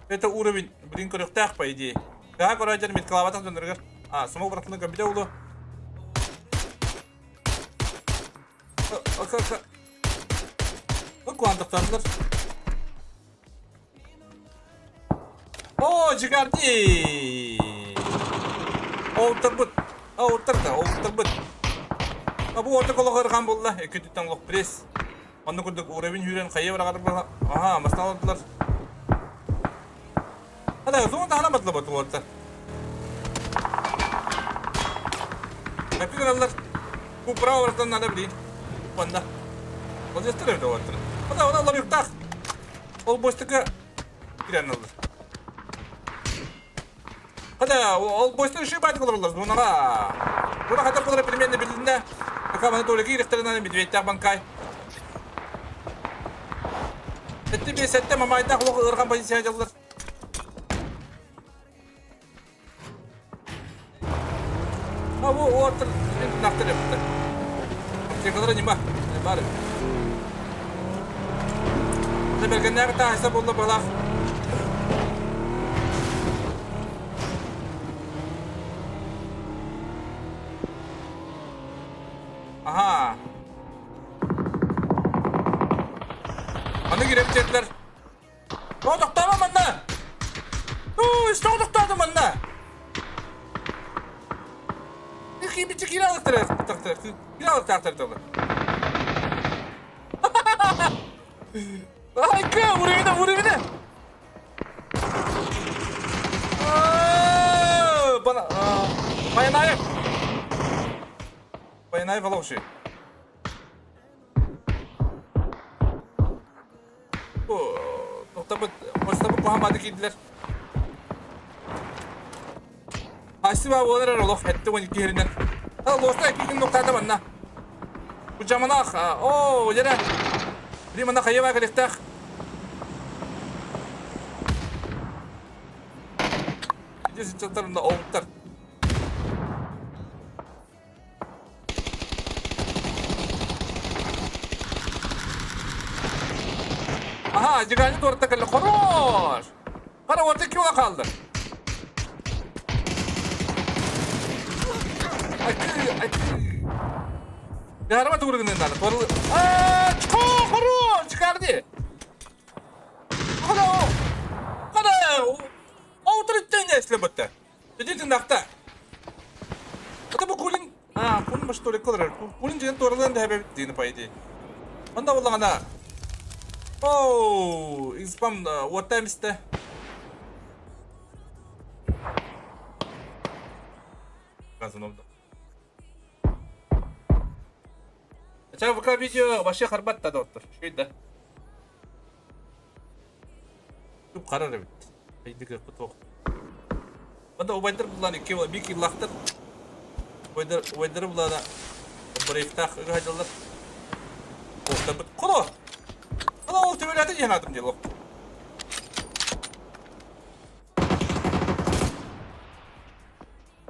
Это уровень, блин, көрүөхтээх по идее. Гаha көрөөдьөр меткалаабатах дьонноргар. А, смог братаны көмпүтэ улу. Куантахтардылар. О, Джигарди! Оуттарбыт. Оуттар да, оуттарбыт. А бу орта колох ырхан булла. Эккүтүттэн лох пресс. Онно курдук уровень хүрен хайы бараҕар була. Аха, мастаалдылар. Hadi зона тахана батла бату орта. Хаппи гыналлар. Бу право бартан надо блин. Банда. Ол жестер эбит оттар. Хата она лар юктах. Ол бостыка кирен алыр. Хата ол бостык ши байтык олорлар зонаға. Буна хата болар примерно билинде. Пока маны толики ирехтеринен медведьтах банкай. Сетте бе сетте мамайдах лох ырган позиция жаллар. А бу уоттар нахтар эбиттэр. Аптекалара ньыма баар эбит. Бэргэннээҕи тааһыса буолла балаах. Аха. Аны кирэптиэтилэр. Тоҕо тохтоомо манна? Uu, тоҕо тохтоото манна? Киирбиччэ киирэ алыктара киирэ алыктаахтар тылы. Айка, уровень, уровень! Бана, Баянаев! Баянаев алауши. Бу тоқтабыт, постабыт куһамады киирдилэр. Спасибо буолар эрэ олох 72 иһэринэн. Лоста иккитин нуктаата манна. Бу жаманах, оо, дьэрэ. Били манна хайыба кэлиэхтээх. Ити сыччаттар мында оҕуттар. Аха, дьыгааны туорта кэллэ. Хорош! Хара орта киола хаалды. Айкы, айкы. Ярама тугургынын надо. Торыл. А, чко, хорош, чыкарды. Хара, хара. Отырыттан эсле бытты. Иди тынахта. Это бу кулин... А, кулин баш толик колор. Кулин деген туоралан да хэбэбит диэн по идее. Онда буллаҕына. Оу, испам уотта эмистэ. Ча ВК видео вообще харбат да доктор. Шүй да. Туп харар эбит. Эйдигэ кутуох. Манда убайдар буллаан икки биир киллаахтар. Убайдар убайдары буллаана брейфтаах ыга сылдьаллар. Куоттарбыт. Холо! Холо ол төбөлөтө диэн аатым диэн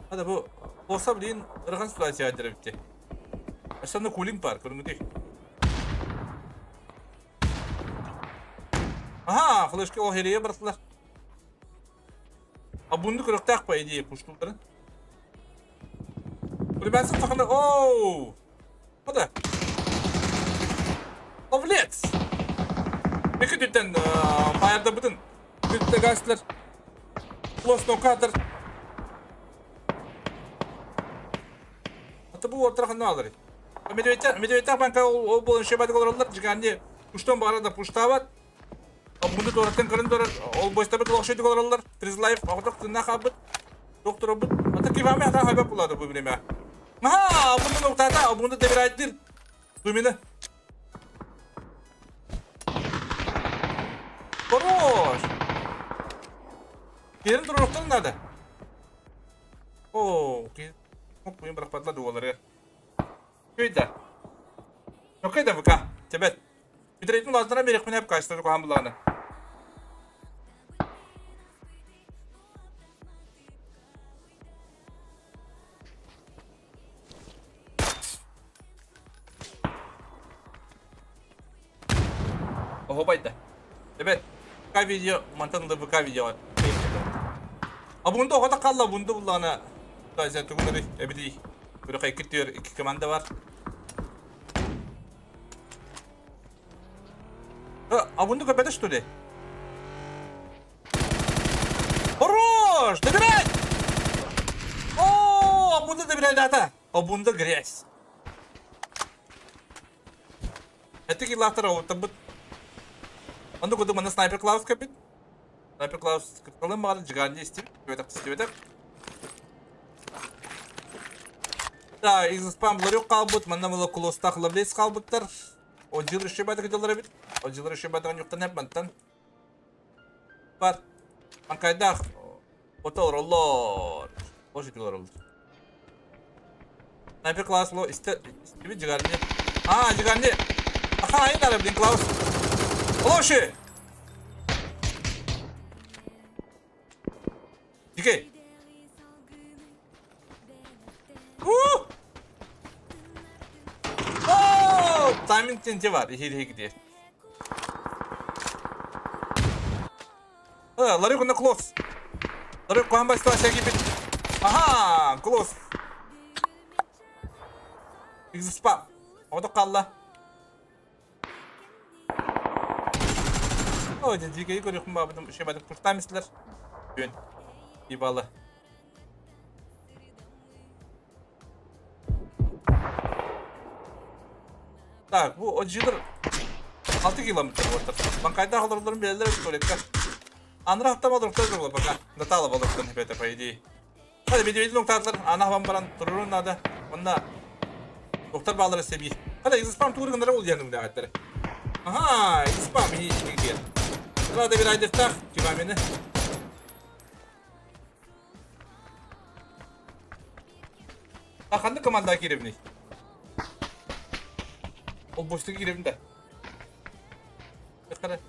Hadi bu olsa bilin ырган ситуация дер битти. Ашсаны кулинг бар, көрүңүдүй. Аха, флешка ол херeye бырахтылар. А bundu көрөктөөх по идее пуштулдарын. Ребятся саханы. Оу! Хада. Ловлец! Екі түттен фаерда бүтін. Бүтті гастлер. Лос нокатор. Аты бу ортараханна алар. Медведтер, медведтер банка ол болон шебадик олороллар, жиганни пуштон бара да пуштабат. Мунду тораттан кырын торар, ол бойстабыт лохшойдук олороллар. Тризлаев оҕотох тынна хаалбыт. Докторобут. Ата кивами ата хайбап булады бу время. Аха, мунду ноктата, мунду добирайтыр. Думина. Хорош! Керин туруохтарын надо. Оо, куйун бырахпатла дуолары. Күйдэ. Окей да ВК. Тебет. Бүтүрейтин улаатынара биэриэхпин эп качествоны куһаан буллаҕына. Оһуобайда. Эбэт, ВК видео, мантан да ВК видео. А бунда оҕото хаалла, бунда буллаҕына тугунары эбитий. Күрэх икки түөр икки команда бар. А бунда көпөтө что ли? Хорош! Добирай! бирайдаата. Обунда грязь. Эти киллаахтар оҕуттарбыт. Онно курдук манна снайпер Клаус кэлбит. Снайпер Клаус кытталын баҕар жиганди истибит, түбэтэх истибэтэх. Да, из спам ларек хаалбыт, манна была кулостаах ловлес хаалбыттар. Отдел еще баатык дьаллар эбит. Отдел еще баатыгын юктан эп мантан. Бар. Анкайдаах отол роллор. Боже олороллор. Снайпер класс ло исте истибит жигарни. А, жигарни. Аха, айын ара блин Клаус. Лоши. Дикей. Уу! Оо! Тайминг тенте бар, ихи диye. Ларык онно клосс. Ларык куһан бастыла киирбит. Аха, клосс. Экзиспа. Оҕото хаалла. Ой, дьэ, көрүөхпүн баабытым, шебадык пуштамислар. Күн. Ибалы. Так, бу отжидр 6 километр буолтар. Банкайдаах олороллорун билэллэр эбит туалекка. Анра хаттам олоруктар буолла пока. Натала олоруктан это по идее. Hadi bir noktalar ana havan баран турурун надо. Онна доктор баалара себи. Hadi изспам тууру гыннара ол диэн үндээҕэттэрэ. Аха, изспам и диэн. Рада bir айдыктаах тюгамени. А ханнык командаҕа киирэбиний? Ол бостуга киирэбин да. Кара.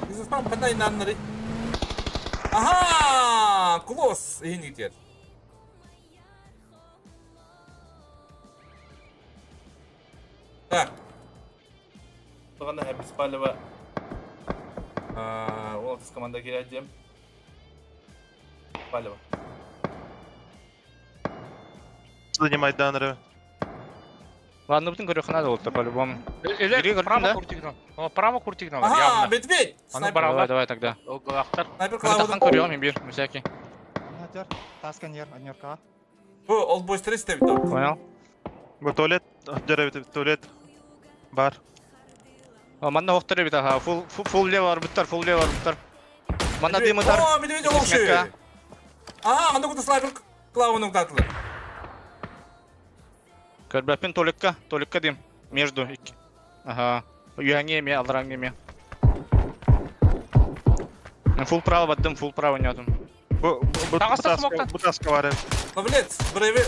Бизнесмен ханна инаннары. Аха, клосс иһин иитиэр. Так. Туганда Беспалева ол команда киирэр диэм. Палева. Занимать данры. Ладно, бүтүн көрүөххэ наада буолта по-любому. Или право куртигно. Право куртигно. Ага, медведь! Аны Давай, давай тогда. Охтар. Снайпер Таххан көрүөҕүм мин биир, всякий. Тасканер, анерка. Бу ол бой стресс тебит. Понял. Бу туалет, туалет бар. Манна охтар эбит аха, фул фул лево арбыттар, фул лево арбыттар. Манна дым ытар. О, медведь олохши. Ага, анда кута снайпер клаваны утатылар. Көрбөппүн туалекка, туалекка дим. Между. Ага. Үөһэҥҥи эмиэ, алларааҥҥы эмиэ. Фул право бардым, фул право ньотум. Бу бу бу таска бар. Ловлец, бреви.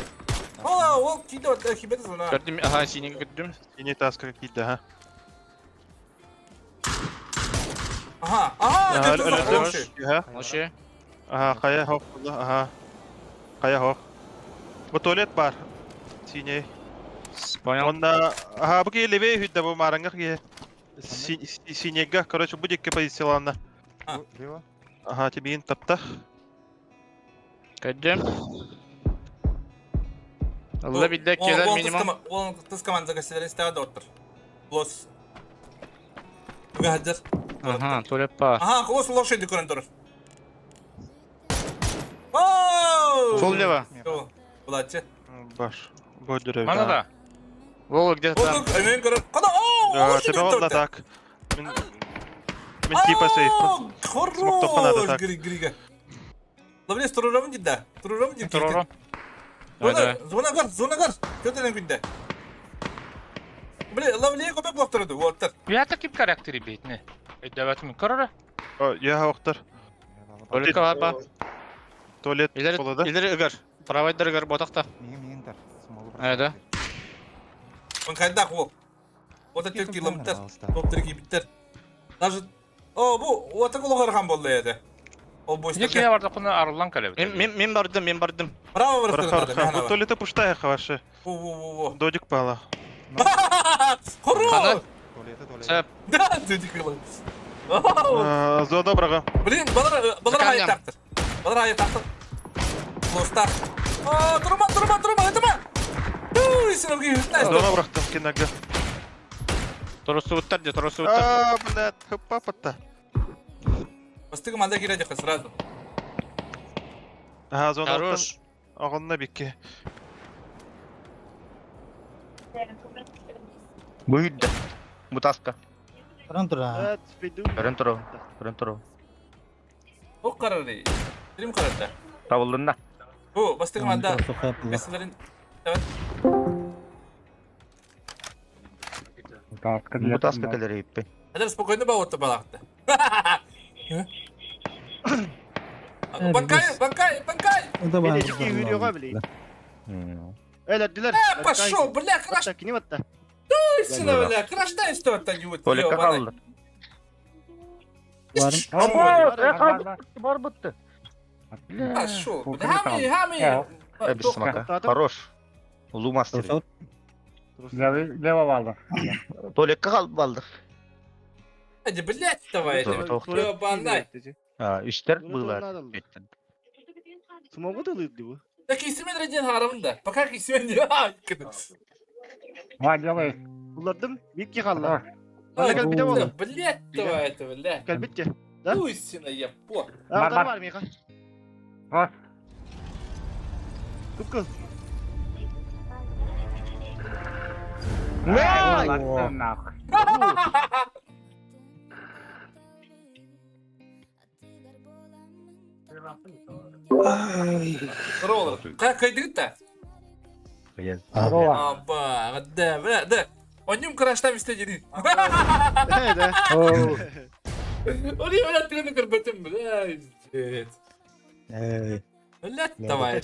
О, ол киде вот хибет зона. Көрдүм, ага, синеге көрдүм. Синий таска киирдэ, ха. Ага, ага, Вообще. Ага, хайа хох, ага. Хайа хох. Бу туалет бар. Синий. Понял. Онна, ага, бу киһи левее хүддэ бу маарыҥҥа киһи. Синега, короче, бу диэки позицияланна. Ага, тибиин тапта. Көрдүм. Алла билде келер минимум. Ол тыс командага силер истәгә доктор. Клосс. Үгәһәдер. Ага, туалет бар. Ага, клосс лошади көрөн турар. Оу! Фул лево. Булачы. Баш. Бу дөрөв. Мана да. Вова где-то там. Мен көрөп. Када? Оу, лошади Тебя вот так. Мин Мин типа сейф. Хорош, Грига. Ловлес турурам дида. Турурам дида. Турурам. Зона, зона гар, зона гар. Көтөнөн күндө. Блин, ловле көпөк болуп Вот. Я таким характері бейтіне. Өйдөбөтүм көрөрө. Я октор. Туалекка бар ба. Туалет Илери болду. илери ыгар. Правайдар ыгар ботакта. Миңин миңин Э, да. Он кайдак ол. Вот это километр. Топ кибиттер. Даже О, бу отак улугархан болду эди. Ол бой Не кие барды куна арылан калебит. Мен мен мен бардым, мен бардым. Браво, браво. Бу туалеты пустая ваши. Во, во, во, во. Додик пала. Хорош! Сэп. Да, додик пала. Зо доброго. Блин, балар балар хайы тактыр. Балар хайы тактыр. Клостар. О, турума, турума, турума, этима. Уй, сенге Зона бырахтым кинага. Торосу буттар де, торосу буттар. А, блядь, хыппа патта. Бастыгы манда киирэ дьахха сразу. Аха, зонаттан Хорош. оҕонно бикки. Бу үйдэ. Бу таска. Көрөн тура. Көрөн туру. Көрөн туру. Бу карары. Трим карарда. Табыллынна. Бу бастыгы манда. Бесилерин. Давай. Бу таска кэлэр иппи. Хадыр спокойно бауырты балақты. Банкай, банкай, банкай! Өлөрдүлэр. Э, пошел, бля, краш. Кини батта. Точно, бля, краштай что-то не Толикка қалды. Бар бытты. Пошел, бля, хами, хами. Бисмака. Хорош. Улуу мастер. Лево балды. Толикка қалып балды. Hadi, блядь, давай. Ебанай. Үстер было. Смогу да лыды бу? Так исимен один харамда. Пока исимен не. Ма делай. Булардым, бикки қалла. Бана кәлбите болды. Блядь, давай это, блядь. Кәлбитте. Да? Туйсина, я по. Бар бар миха. Бар. Күпкіл. Нахуй. Роллер. Как кайдыгыт-то? Аба, да, бля, да. Оннюм краштам истедини. Да. Они, бля, ты на карбатым, бля. Блядь, давай.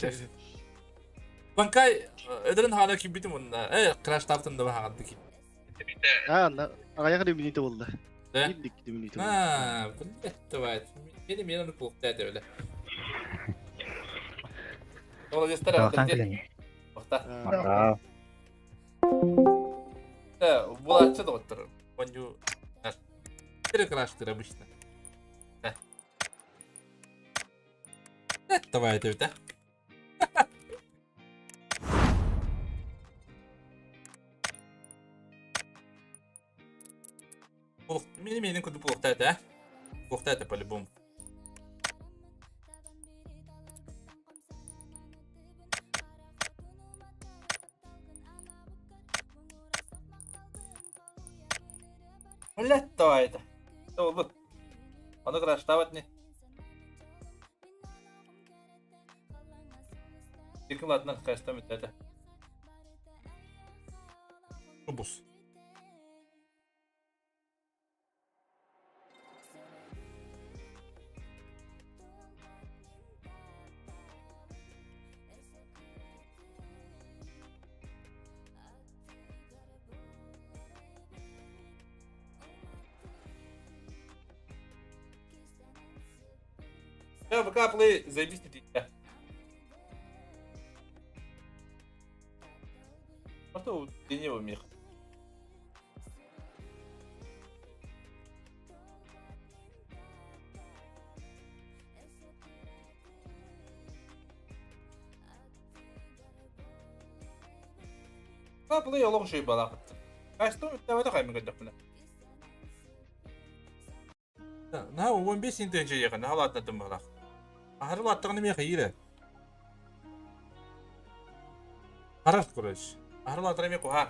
Банкай, эдрен хана ким битим онна. Э, краш таптым да бахагды ким. А, аяғы минуты болды. Да? Бирлик минуты. А, блядь, давай. Мени мени плохта это, бля. Молодец, старый. Охта. Да, булачы да оттыр. Оню. Три краштыр обычно. Да. Давай это, да? Мени мени куду плохта это, а? Плохта это по-любому. Блять, давай это. Вот. Оно краштавать не. Екі ладно, краштам это. Бус. Я ВК плей, заебись не ты. А что у мех? ВК плей олох шей балақыт. Кастом давай давай мы гадахна. На 15 интенче якын, халадна тымбалах. Ахарлы аттығыны мен қиыры. Харат короче. Ахарлы аттығыны мен қуа.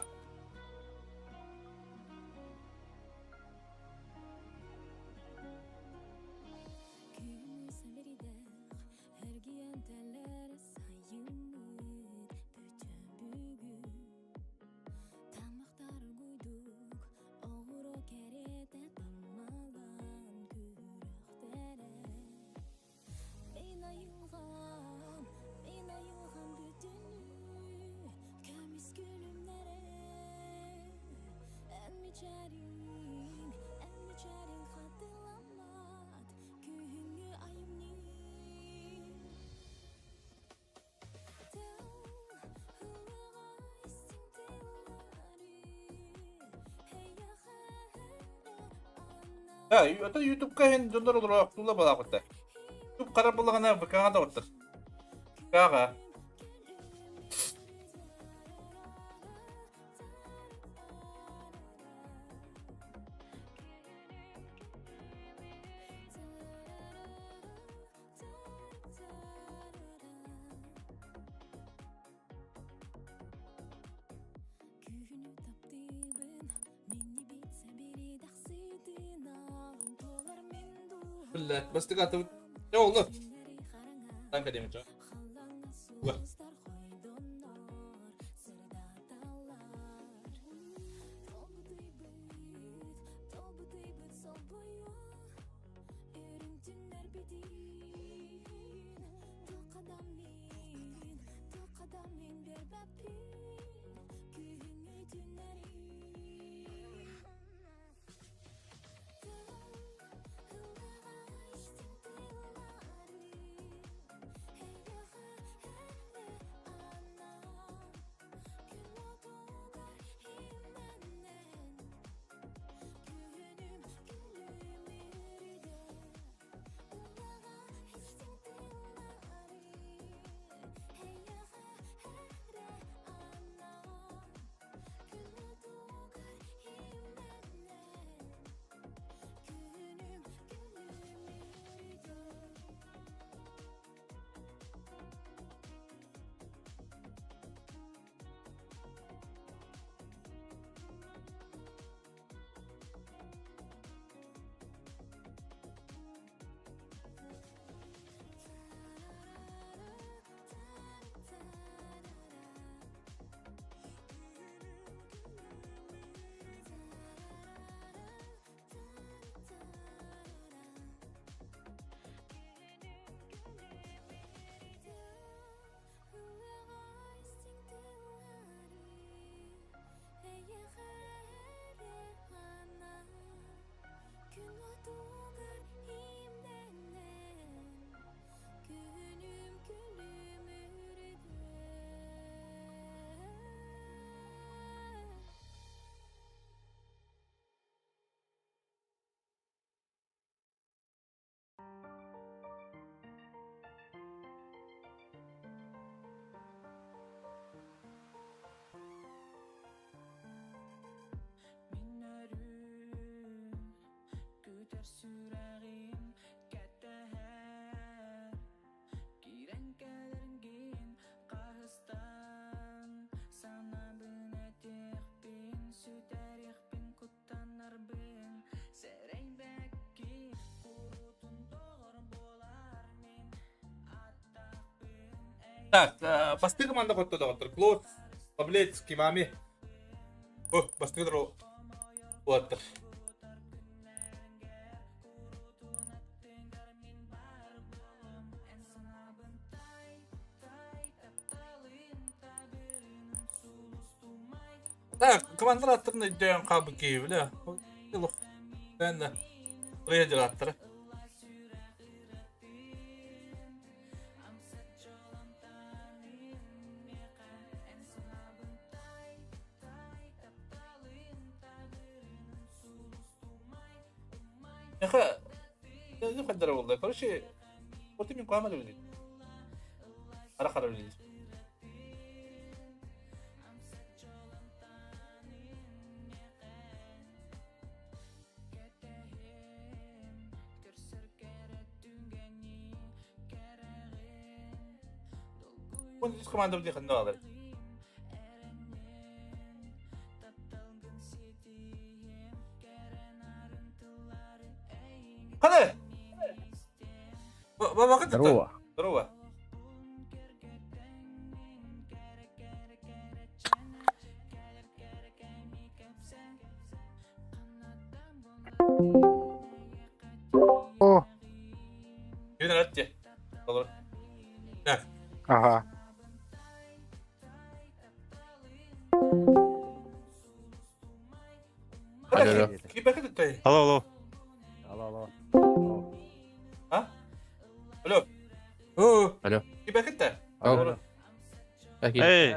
Да, это YouTube-ка хен донор олар тула балақытта. YouTube қарап болағана ВК-ға да оттыр. ВК-ға. Биллэр. Бастык атыбыт. Дьэ оллу. Танка диэмичэ. Так, бастыы команда хотто доҕоттор. Клод, Павлец, Кимами. О, бастыы уолаттар. Так, командалар аттарын өйдөөн хаалбыт киһи билэ. Тэннэ. Рейдер аттара. Эха, не хаддара болду. Короче, вот мин куама да билит. Ара хара билит. Үс команда билит ханна алар. Қане? Баба Здорово. Здорово. О. Юнәләтте. Olur. Так. Ага. Алло. Кибәкә Алло, алло. Алло, алло. А? Алло. О. Алло. Кибәкә Алло. Эй.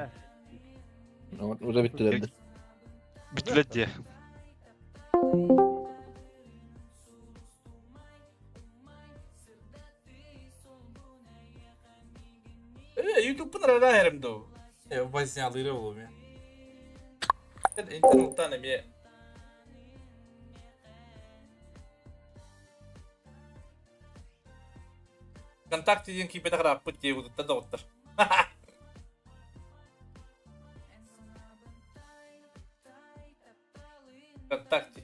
Уже биттилер. Биттилер дии. Э, YouTube'un arada herim do. Э, базин алыра болу я. Интернеттан эме. Контакте диэн киипэтэх ырааппыт диэбититтэн доҕоттор. Вконтакте.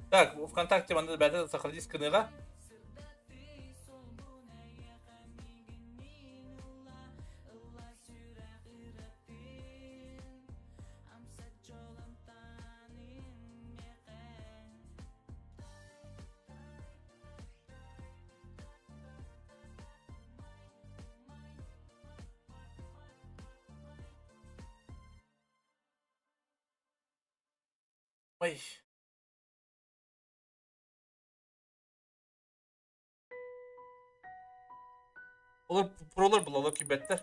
Так, ВКонтакте манна бэйэтэ сохранить гыныаҕа. Ой. Олор пролар булалар кибеттер.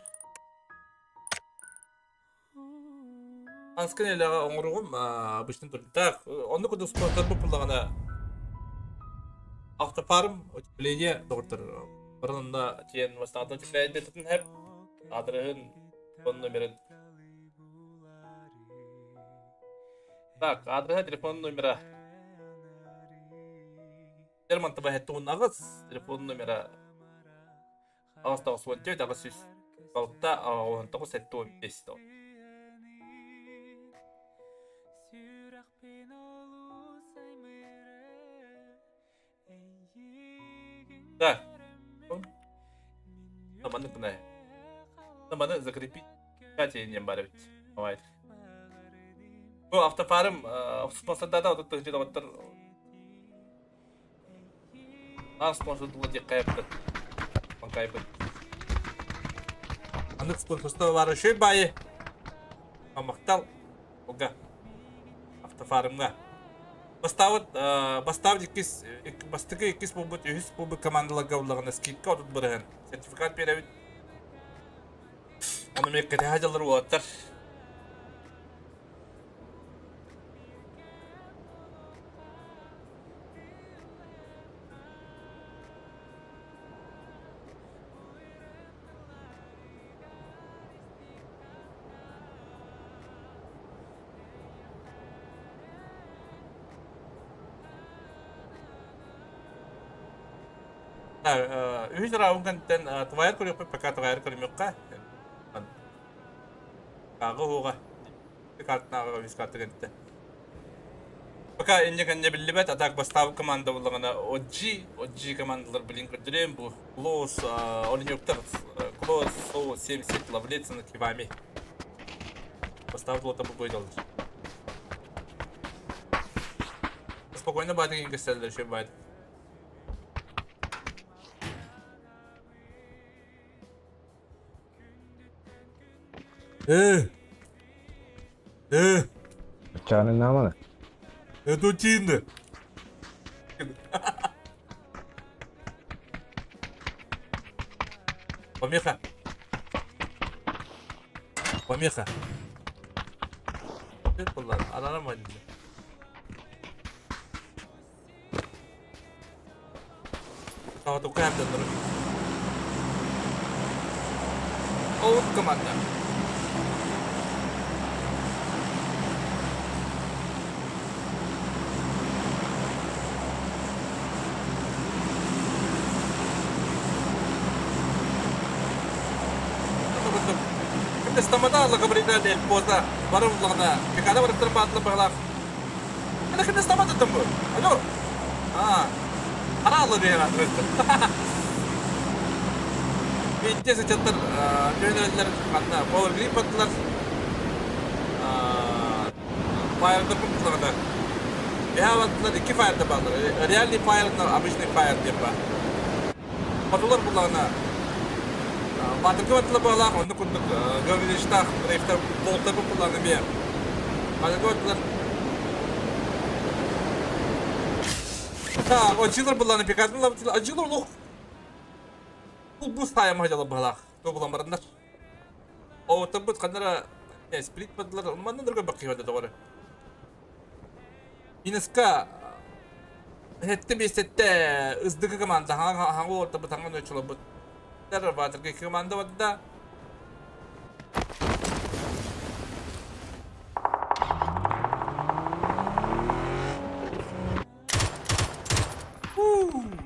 Анскын элэҕэ оҥоругум обычно тур. Так, оннук курдук спонсор буппуллаҕына автофарм утепление доҕоттор баран онно тиийэн бастаҕытын утепление хэп аадырыһын телефон номерын Так, аадырыһа телефон номера Лермонтова 78 телефон номера 894 806 19 75 Так. Маны кына. Маны закрепить. Катя не бар бит. Давай. Бу автофарм спонсордата отут тыһынча доҕоттор Наар спонсордула диэххэ кайбыт. Кайбыт. Анык спонсорство баар үчүгэй баайы. Махтал. Олга. Автофармҥа. Бастаабыт бастаабыт иккис бастакы иккис буолбут үһүс буолбут командаларга буллаҕына скидка 30 бырыһыан сертификат биэрэбит. Ону эмиэ кэтэһэ дьаллар уолаттар. Үһүс раунд кэнниттэн твайар көрүөхпүт, пока твайар көрүмүөххэ. Ааҕы уоҕа. Картынааҕы үһүс карта кэнниттэн. Пока инньэ кэннэ биллибэт, а так бастаабыт команда буллаҕына OG, OG командалар блин көрдөрүөм бу. Клоус, Оленёктар, Клоус, Соу, 70, Лавлецин, Кивами. Бастаабыт уота бу бойдалар. Спокойно баатыгын көстөллөр, еще баат. Э! Э! Чаны намана. Это Тинда. Помеха. Помеха. Kullan. Ananam acıdı. Тоҕотукка эрдэллэр. Ол команда. Стоматологы бригада Эльпоза бары уллаҕына пекада барыттар баатыла быһалаах. Ана кимде стоматыттан бу? Алло. А. Ана алла диэн Биитте сычаттар төнөллөр ханна Power Grip аттылар. Fire'da пункталарда. Бэһэ аттылар икки фаерда бааллар. Реальный фаер обычный фаер диэн баар. Хотулар буллаҕына Баатырга баттыла баалаах оннук курдук Гавриловичтаах рейфтер болтарбыт буллаҕына эмиэ Баатырга баттылар Отчилар буллаҕына пикатын лабытылар Отчилар олох бу стайама дьала быһалаах то булан бараннар Оотарбыт ханнара сплит бардылар манна дөргө баккыйбада тоҕоры Минуска Хэттэ биэстэттэ ыздыгы команда хаҥа уолтабыт хаҥа ночолобут. Баатырга команда барда.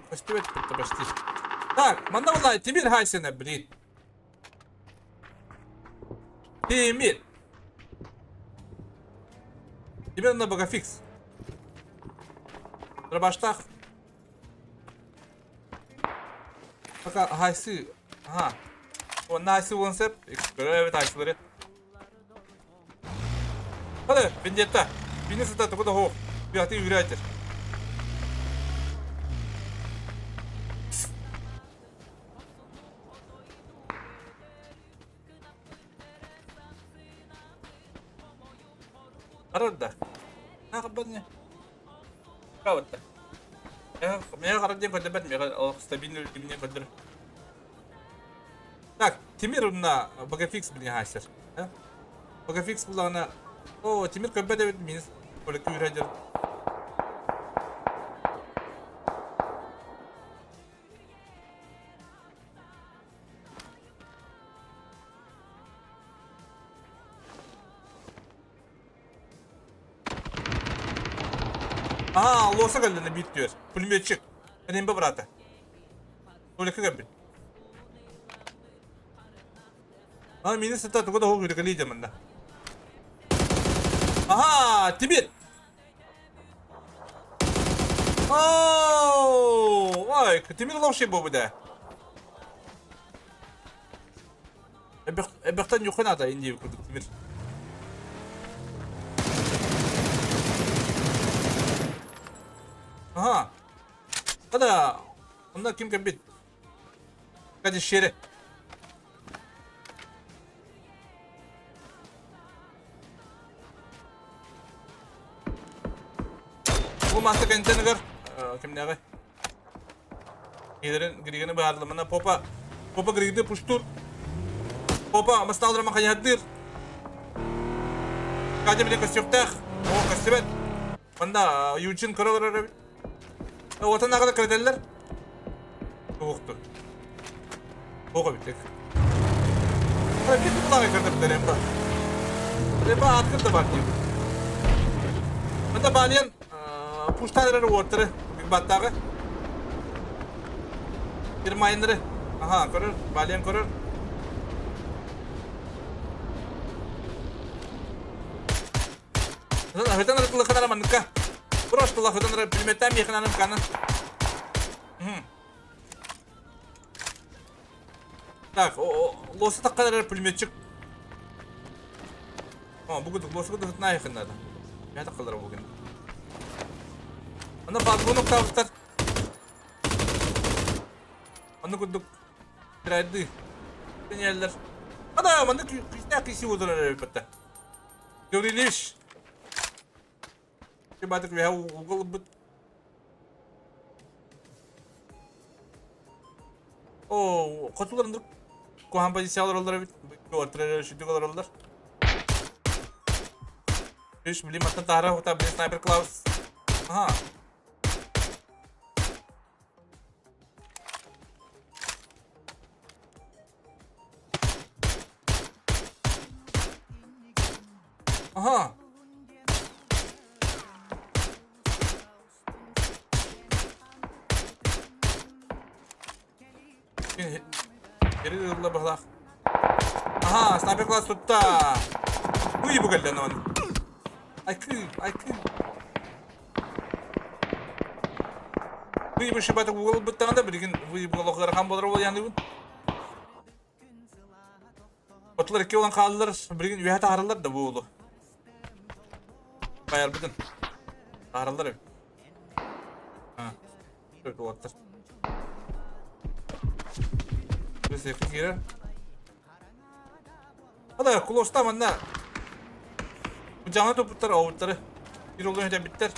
Почти почти. Так, манна была Тимир Хайсена, блин. Тимир. Тимир на багафикс. Дробаштаах. Пока хайсы. Ага. Онна хайсы буолан сөп. Көрөр эбит хайсылары. Hadi, Vendetta. Bini сыта тугу да хоох. Бяты үрәйтер. Арарда. Нахаббатня. Каватта. Мега хараден көдөбөт, мега стабильный кимне көдөр. Так, Тимир мына Богофикс билген хайсер. Богофикс буллаҕына О, Тимир көрбөт эбит минус көлөккө үүрэ Аа, лоса кэллэ биир түөр. Пулеметчик. Рембе брата. Тулекка кэлбит. А, мини сыта тугу да хоох үргэлии манна. Аха, Тимир! Оу, ой, Тимир ловший буолбут ээ. Эбэхтэн юхан ата инди курдук Тимир. Аха. Ада, онно ким кэлбит? Кадишери. Бу маса кэнтэнигэр кимнээҕи? Киһилэрин Григаны быһаарламана Попа Попа Григды пуштур. Попа мастааларма хайыһардыыр. Катя биле көстүөхтээх. О, көстүбэт. Манна Юджин көрө олорор эбит. Отан аҕала кирэтэллэр. Туохтур. Туох эбит. Bir tutlağ кырдырдыр эмба. Эмба аткыр да бар диим. Мында балиан пуштан эрэр уоттары баттааҕы. Bir майнеры. Аха, көрөр, балиан көрөр. Хытан ырытылыхынара манныкка. Прошлыла хытан ыры предметтен механаным канын. Так, лосы таққан эрэр пулеметчик. О, бу кудук лосы кудук хытна надо. Я таққалар бүгін. Аны патрон октавыттар. Аны кудук тирайды. Тенеллер. Ана, манны күйсіне күйсі отырар эбитте. Гаврилевич. Батык веха угол быт. О, хотулар куһаҕан позициялар олар эбит. Орталар шүтүк олороллор. Үш билим аттан таһара хута блин снайпер Клаус. Ага. Ага. Geri ылла баһлаах. Аха, снайпер класс тутта. Уй бу кэллэ он. Айкы, айкы. Вы шибаты угол быттаҕына билигин вы буолуохлар болар ол яны Отулар икки olan хааллар билигин үөһэ таһараллар да буолу. Байарбытын. Таһараллар эбит. А. Төрт Біз екі кире. Ада кулоста манна. Жаңа топуттар ауыттары. Bir oldu öte bitter.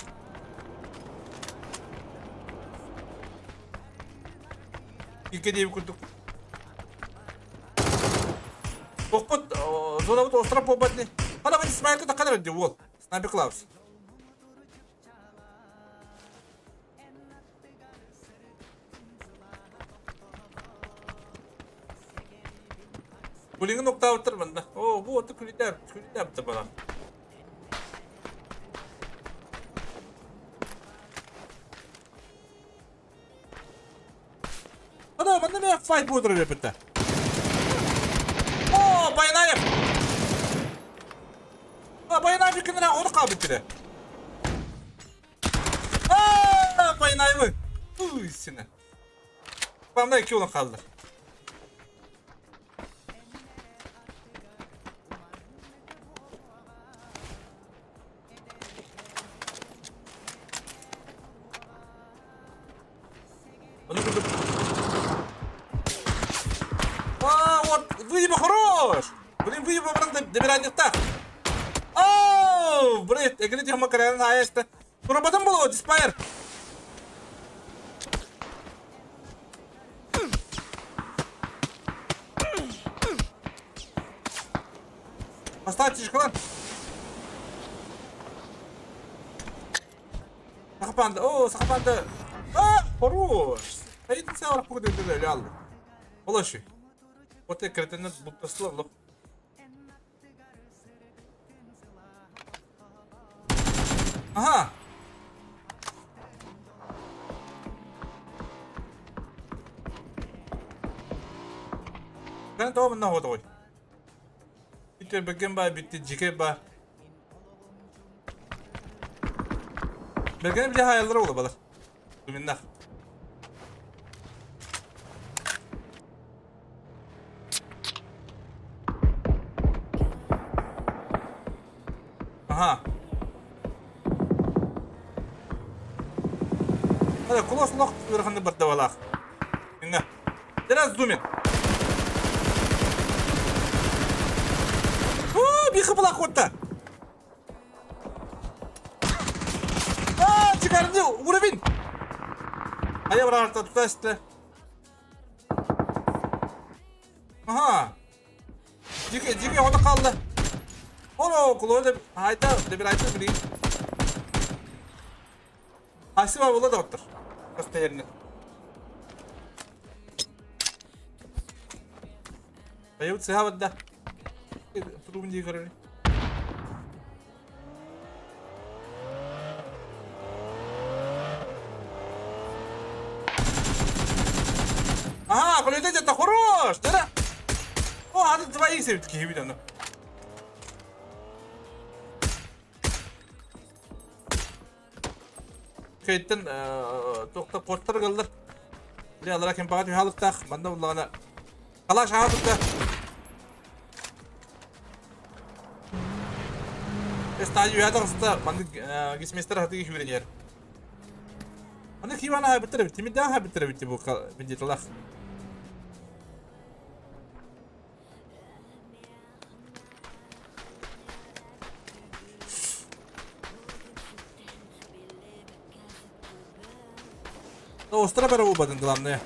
İlke diye bir kurduk. Тохпут, зонабыт остров попадни. Ана мен Исмаилга таккан эбит уол. Снайпер Клаус. Булиңин октавыттар мында. О, бу оту күлүтәп, күлүтәп бала. Ана, мында мен файт болдырып эпитте. О, Баянаев! А, Баянаев икеннен оны кабыл битте. наймы. Уй, сина. Спамна 2 olan kaldı. Onu kurduk. А, вот, выеба хорош! Блин, выеба баран добирание так. Оу, блин, эгри тема карьерын аясты. Туработан боло, диспайр. Поставьте шоколад. Саха панда, о, саха панда. А, хорош. Хайдын сен арап бүгін өйдеді өлі алды. Олашы. Оте кретенер бұттасылар лоқ. Ага. Кәне тоғы мына ходы ғой. Битте бөген ба, битте жеке ба. Бергені біле хаялары олы балар. Думиннах. Ага. Hadi kulos loq ырханды бір давалақ. Инна. Biraz зумин. О, бихы бұлақ отта. А, чыгарды уровень. Ая бір арта тұтасты. Ага. Жеке, жеке ода қалды. Оно, кулой деп айта, деп бір айта білейін. Асима бола да оттыр. Баста yerine. Bayıp sıha da. Turun diye göreli. Ага, колейде это хорош! Да? О, ады твои все-таки видно. Кейттен тоқта қорттар қалдыр. Біле алара кем бағат үйалықтақ. Манда бұлағана. Қала шағадықта. Стадио ядағыста манды гисместер хатыги хүренер. Аны кивана ха биттер бит. Тимидда ха биттер бит бу бендиталах. Ну, остро бары убадын главное.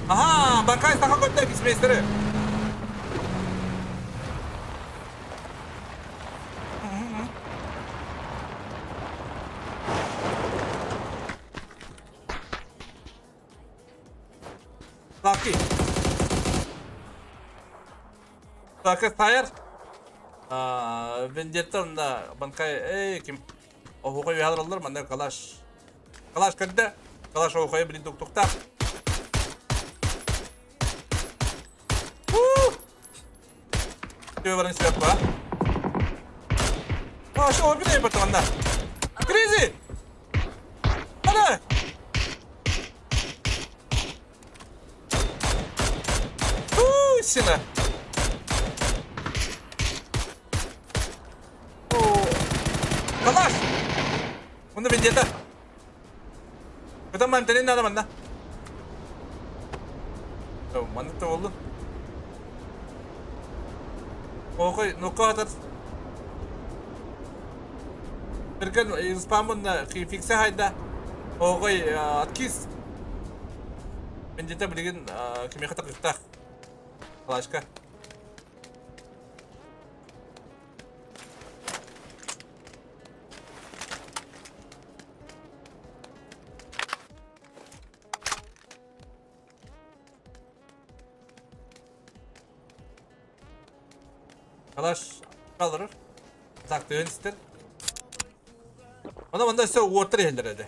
Ага, бакай саха көттө гисместери. Лаки. Лаки тайр. Вендетта онда банкай эй ким Оһуга үһалараллар манна калаш. Калаш кэрдэ. Калаш оһуга билин туктуктаах. Түбэ баран сүрэх ба. А, шо билей бартаманда. Кризи! Ана! Сина. Калаш! Онда вендетта. Кытан мантанин надо манна. Маннык болду. Окой, ну-ка атар. Берген спамын фиксе хайда. Окой, откис. Вендетта билген кимеха такыктах. Калашка. Калаш kalırır. Taktığın ister. Ona bunda ise water yerler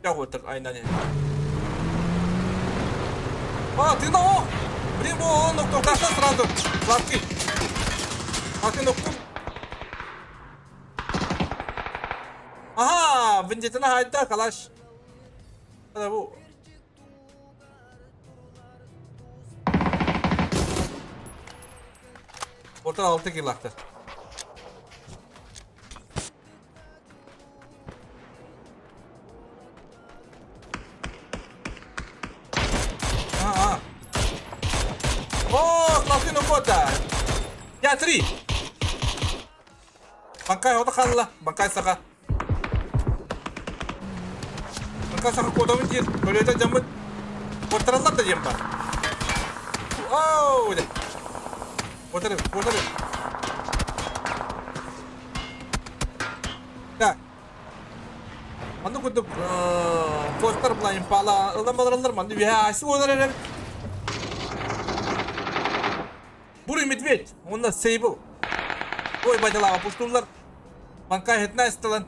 Ya water aynen yani. А, ты на о! Блин, бу он токташта сразу. Сладкий. Сладкий ноктур. Аха, вендетаны хайда, калаш. Бу. Orta 6 kill attı. Аа. Оо, Латин укота. Я три. Банкай ота халла, банкай саха. Банкай саха кодабын диир, көлүөтэ дьаммыт. Куоттараллар да диэн бар. Оу, Куотары, куотары. Так. Манна курдук постар була импала ылан балараллар манна үһэ айсы буолар эрэр. Бурый медведь, уонна Сейбл. Ой, бадалаға пуштулар. Банкай хетна исталан.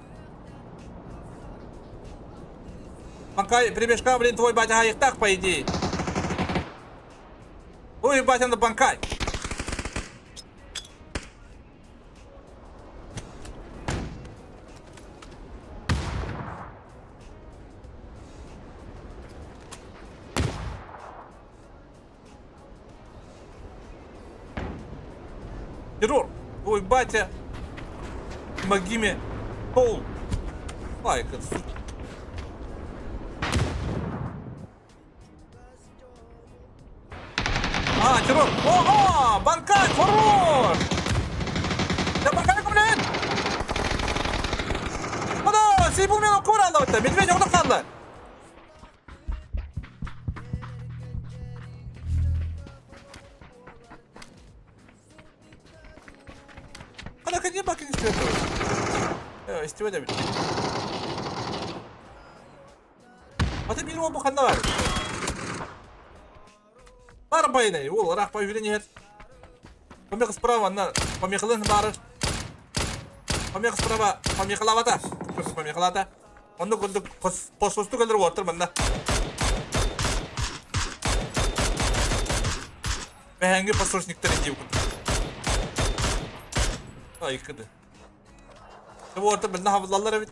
Банкай прибежка, блин, твой батя хайыктах, по идее. Ой, батя на банкай. Террор! Ой, батя! Помоги мне! Пол! Лайк, сука. А, террор! Ого! Банкай! Хорош! Да банкай, блин! Ана, сейбул мен окур алды. Медведь оғда қалды. Ана, кәне бакын истебет. Истебет эбит. Ата биир уол бу ханна бар? Бар байнай, уол ыраах бай үүрэн иһэр. Помеха справа, анна помехалын баарар. Помеха справа, помехалаабата. Помехалаата. Онно курдук посостук өлөр уоттар манна. Бэһээҥҥи посошниктар дии курдук. Ай, кыды. Уоттар билна хабыллаллар эбит.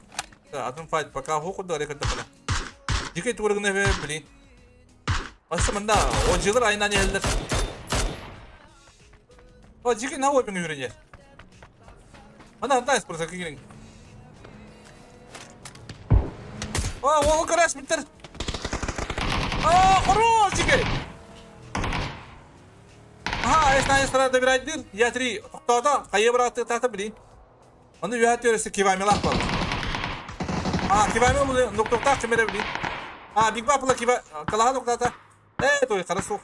Атын файт пока ху курдук эрэ көрдөххүнэ. Дикэй туурагына блин. Асы мында о жылыр айынан иһэллэр. О дикэй на опин үйренер. Ана антайс просто кигирин. О, ол көрәс биттер. О, хорош дикэй. Ага, эс на эс добирать дыр. Я три. Тоқтоото, хайы бырааты тата блин. Аны үһэ төрөсө кивамилах бар. А, кивамил нуктуктаах кимэрэ блин. А, Биг Бапла кива калаха нуктата. Э, той хара суох.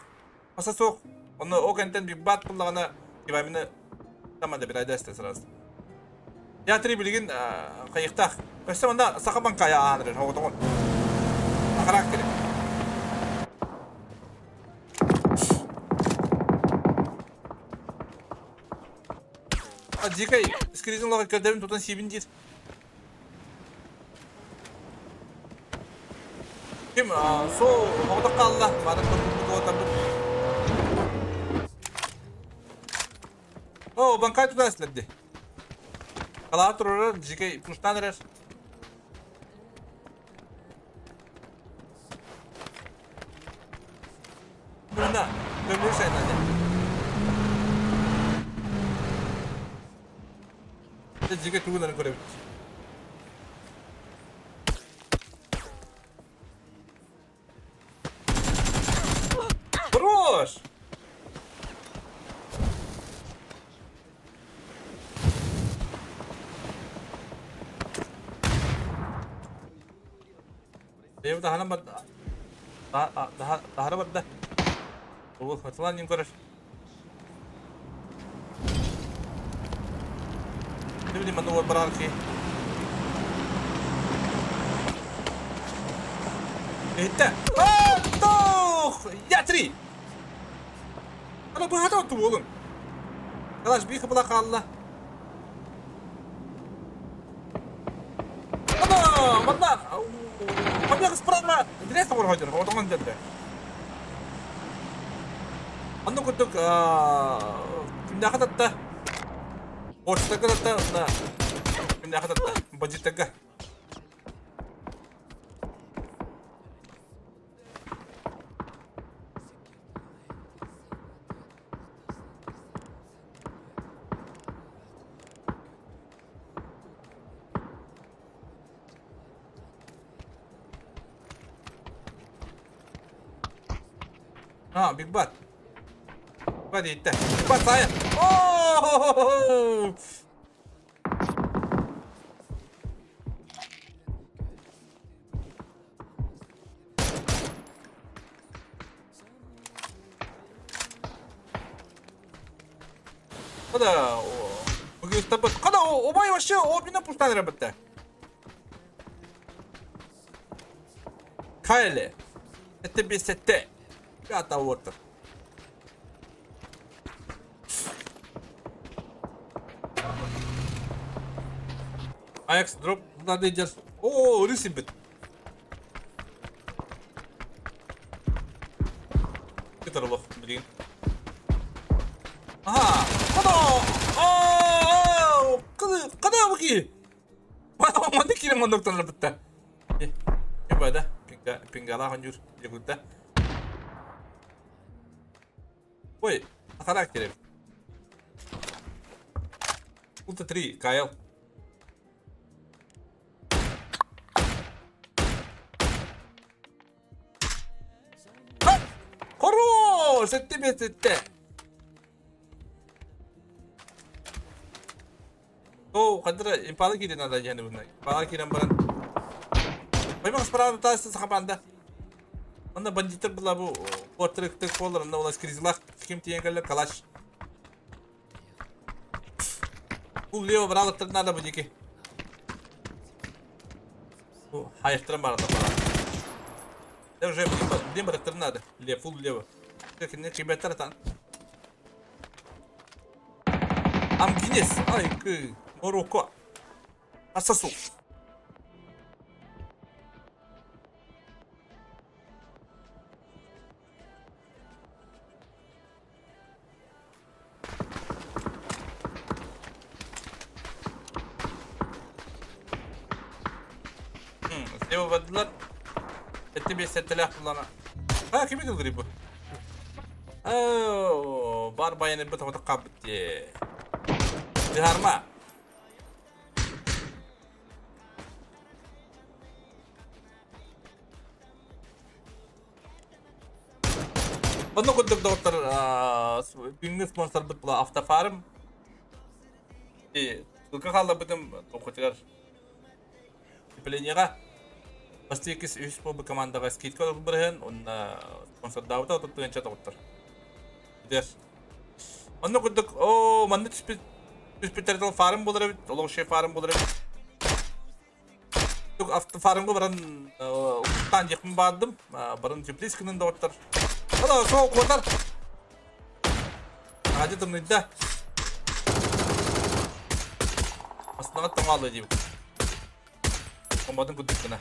Маса суох. Онно ол кэнтэн Биг Бат буллаҕына кивамины тама да бирайда эстэ сразу. Я три билигин хайыктаах. Өссө онда саха банкая аанырыр хоҕотоҕун. Характері. Дикай, скризин лоға көрдерін тутан сибин дейт. Ким сол оғдақ қалла, маны көрдік отамды. О, банкай туда сілерді. Қала тұрыр, Дикай пуштан ірер. Мына, көмір сайнады. Дьигэ тугунарын көрөбүт. Хорош! Бэйэм таһынан барда. Таһара барда. Ол хатылаан ним көрөр. Билим манна уол бараар ки. Иһиттэ. Аттох! Я три! Ана быһата отту уолун. Калаш бии хыбыла хаалла. Ана, манна Побег справа! Интересно оҥорор отоҥон дэннэ. Онно курдук кимнээхэ татта Орстарга татта, кимнээхэ татта, бандьыттарга. А, Big Bat. Big Bat ииттэ. Big Bat саайа. Оо! Када, бүгүн Када, обай вообще обмена пустан работа. Кайле. Это бесете. Пята уотер. Аякс дроп надо идет. О, рысибит. Кытарылох, блин. Ага! Када! О, када, када буки? Манна киирэн манныктан бытта. Бада, пингалаах онньуур дьекутта. Ой, характер. Улта 3, Кайл. Хорош! Сетте сетте. Оо, хадра импала киирэн надо диэн бунна. Импала киирэн баран. Поймак справа таас сахабанда. Онно бандиттар була бу портреттик болар, онно улас кризлах ким тиен кэллэ калаш. Бу лево баралыктар надо бу дики. Бу хайыктыран баралар бара. Я уже блин барыктар надо. Лев, фул лево. Кине кибеттер атан. Амгинес, ай, кы, Марокко. Асасу. Слева бардылар. Этте бес сеттелээх буллана. А, кими кылдырый бу? Оо, бар баяны бу тоҕото хаалбыт дии. Дыһарма. Онно курдук доҕоттор бүгүҥҥү спонсорбут була Автофарм. Ссылка хаалларбытым тохутугар Теплениеҕа бастакы үс буолбут командаҕа скидка ылбырыһын уонна спонсордаабыта 30 тыһыынча тоҕуттар. Бүтэр. Онно курдук, оо, манна түспүт түспүттэр фарм буолар эбит, олох шеф фарм буолар эбит. Автофармга баран уттаан диэхпин баардым. Баран теплиц гынан доҕоттор. Ала, сол куотар. Аадьы тымныйда. Астынаҕа тоҥаалыы диибит. Комбатын курдук гына.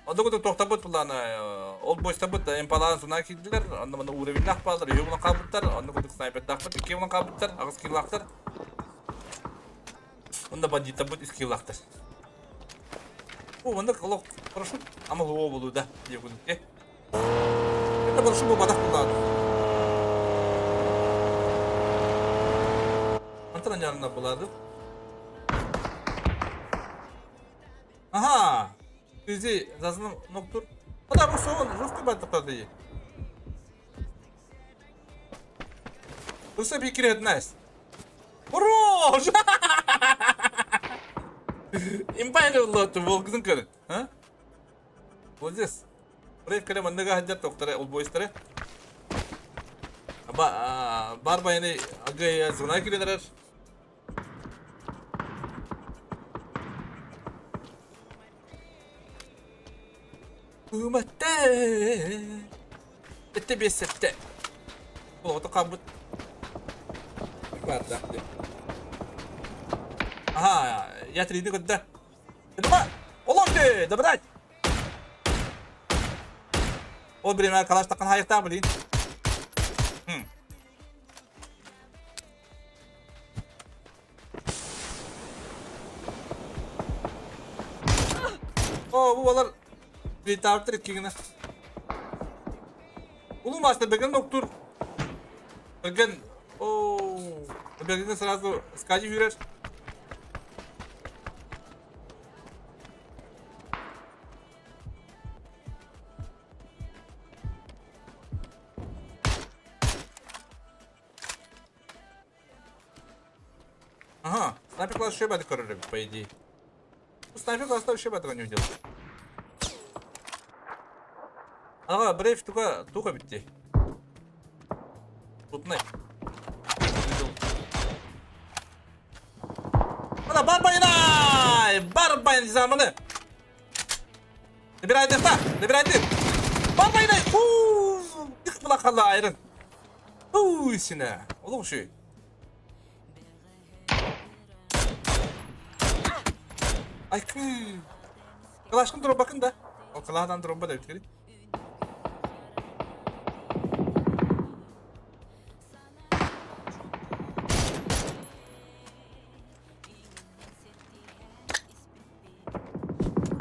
Онно курдук тохтоппут былаана ол бойстарбыт эмпалаан суна киирдилэр, онно манна уровеннаах бааллар, үһү булан хаалбыттар, онно курдук снайпердаахпыт, икки булан хаалбыттар, аҕыс киллаахтар. Онно бандиттарбыт үс киллаахтар. О, маннык олох парашют ама хуо болуу да диye курдук Это парашют буолбатах буллаады. Мантан аньарына булады. Ага! Бизи зазының ноктур. Ада бу соғын жестко баттықтады. Руса бикирет найс. Хорош! Импайр уллатты волгызын көрін. А? Молодец. Рейв кэлэ манныга сылдьар токтары олбуойстары. Бар байыны агай зона кирен эрэр. Уматте. Этте бесетте. Олоҕото хаалбыт. Баардаах диэн. Аха, я трини көрдө. Два! Олорду! Добрать! Ол время калаш таққан хайықтақ блин. О, бу балар Витавтыр иккигина. Улуу мастер беген доктор. Беген О, беген сразу скажи жүрер. Ага, снайпер класс еще бады көрөр эбит, по идее. Снайпер класста вообще бады не делал. Ага, брейв тука тука битти. Тутнай. Ана барбайнай! Барбайн заманы! Набирай дыхта! Набирай дых! Барбайнай! Хуу! Дых була қалла айрын. Хуу, сіне. Олық шүй. Айкы. Калашкын тура бакын да. Ол каладан дроба да өткері.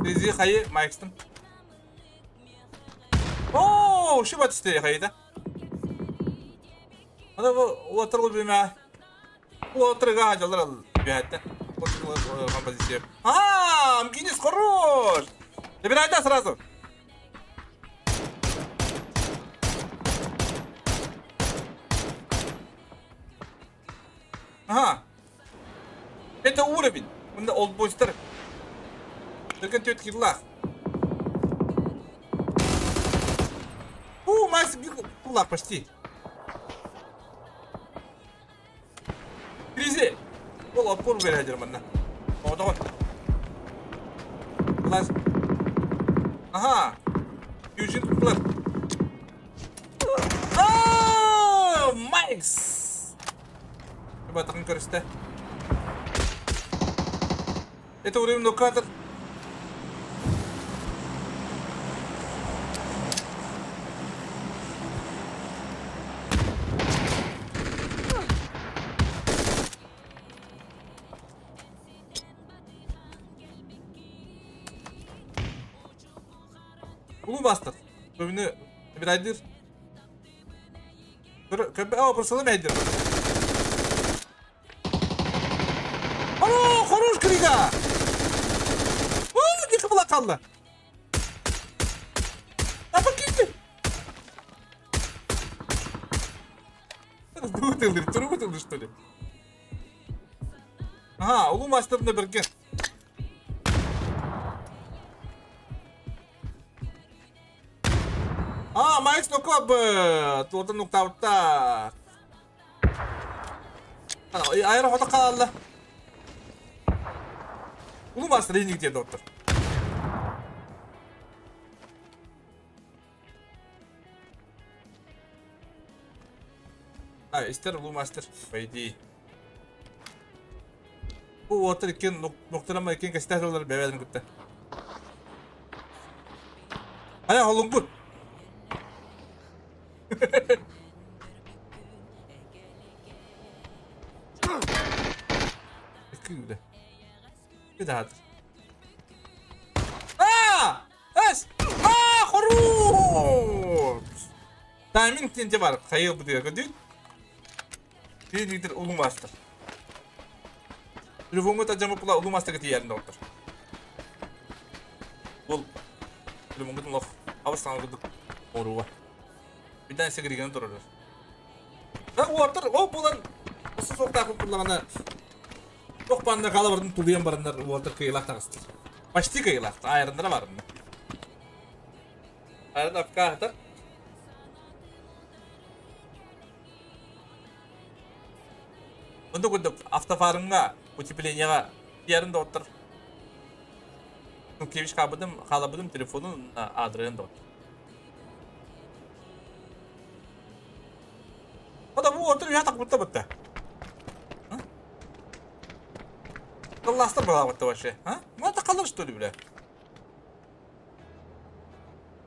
Дизи хайы Майкстон. Оо, шуба түсті хайда. Ана бу уотар бимэ. Уотарга жалар бәтте. Композиция. А, Гиннес хорош! Забирай да сразу. Ага. Это уровень. Мында олд бойстар. Только тет киллах. У, Макс кулак почти. Кризи. Ол опор берер манна. Оғдоғын. Класс. Ага. Южин туттулар. Аа, Майкс. Батырын көрүстэ. Это уровень локатор. Улуу бастыр. Көбүнү бирайдыр. Көбү о просылы мәйдир. О, хорош крига. О, не кыбыла қалды. Апа кийди. Туру туру что ли? Ага, улуу мастерында берген. А, Майкс нокоп! Туотан нуктаутта. Айра хота қалалла. Улуу мастер иник диэн доктор. А, истер улуу мастер, по идее. Бу уотар иккен нуктарама иккен кастаталар бэбэлин кытта. Ая холунгут. Күүдэ. Кыдаатыр. Аа! Эс! Аа, хорош! Тайминг тенте бар. Хайыл бу деген көдүн. Тиен улуу мастер. Телефоҥҥа тадьаммыт була улуу мастер тиийэрин доҕоттор. Ол телефоҥҥутун олох абыс саҥа курдук оҥорууга. Биирдээн сэгиригэнэн турарар. Уортар ол буолан осы суохтаах курдугаҕына туох баанна хаала бардын тулуйан бараннар уолтар кыайыылаах таҕыстар. Почти кыайыылаах. Айрандара барынна. Айран апкаахтар. Онто курдук автофармҥа утеплениеҕа тиэрин доҕоттор Нукевич хаалбытым, хаалабытым телефонун аадырыан доҕоттор. Ода бу отыр үһэ тахбытта бытта. Тыллаастар балаабытта вообще. А? Мана қалыр что ли, бля?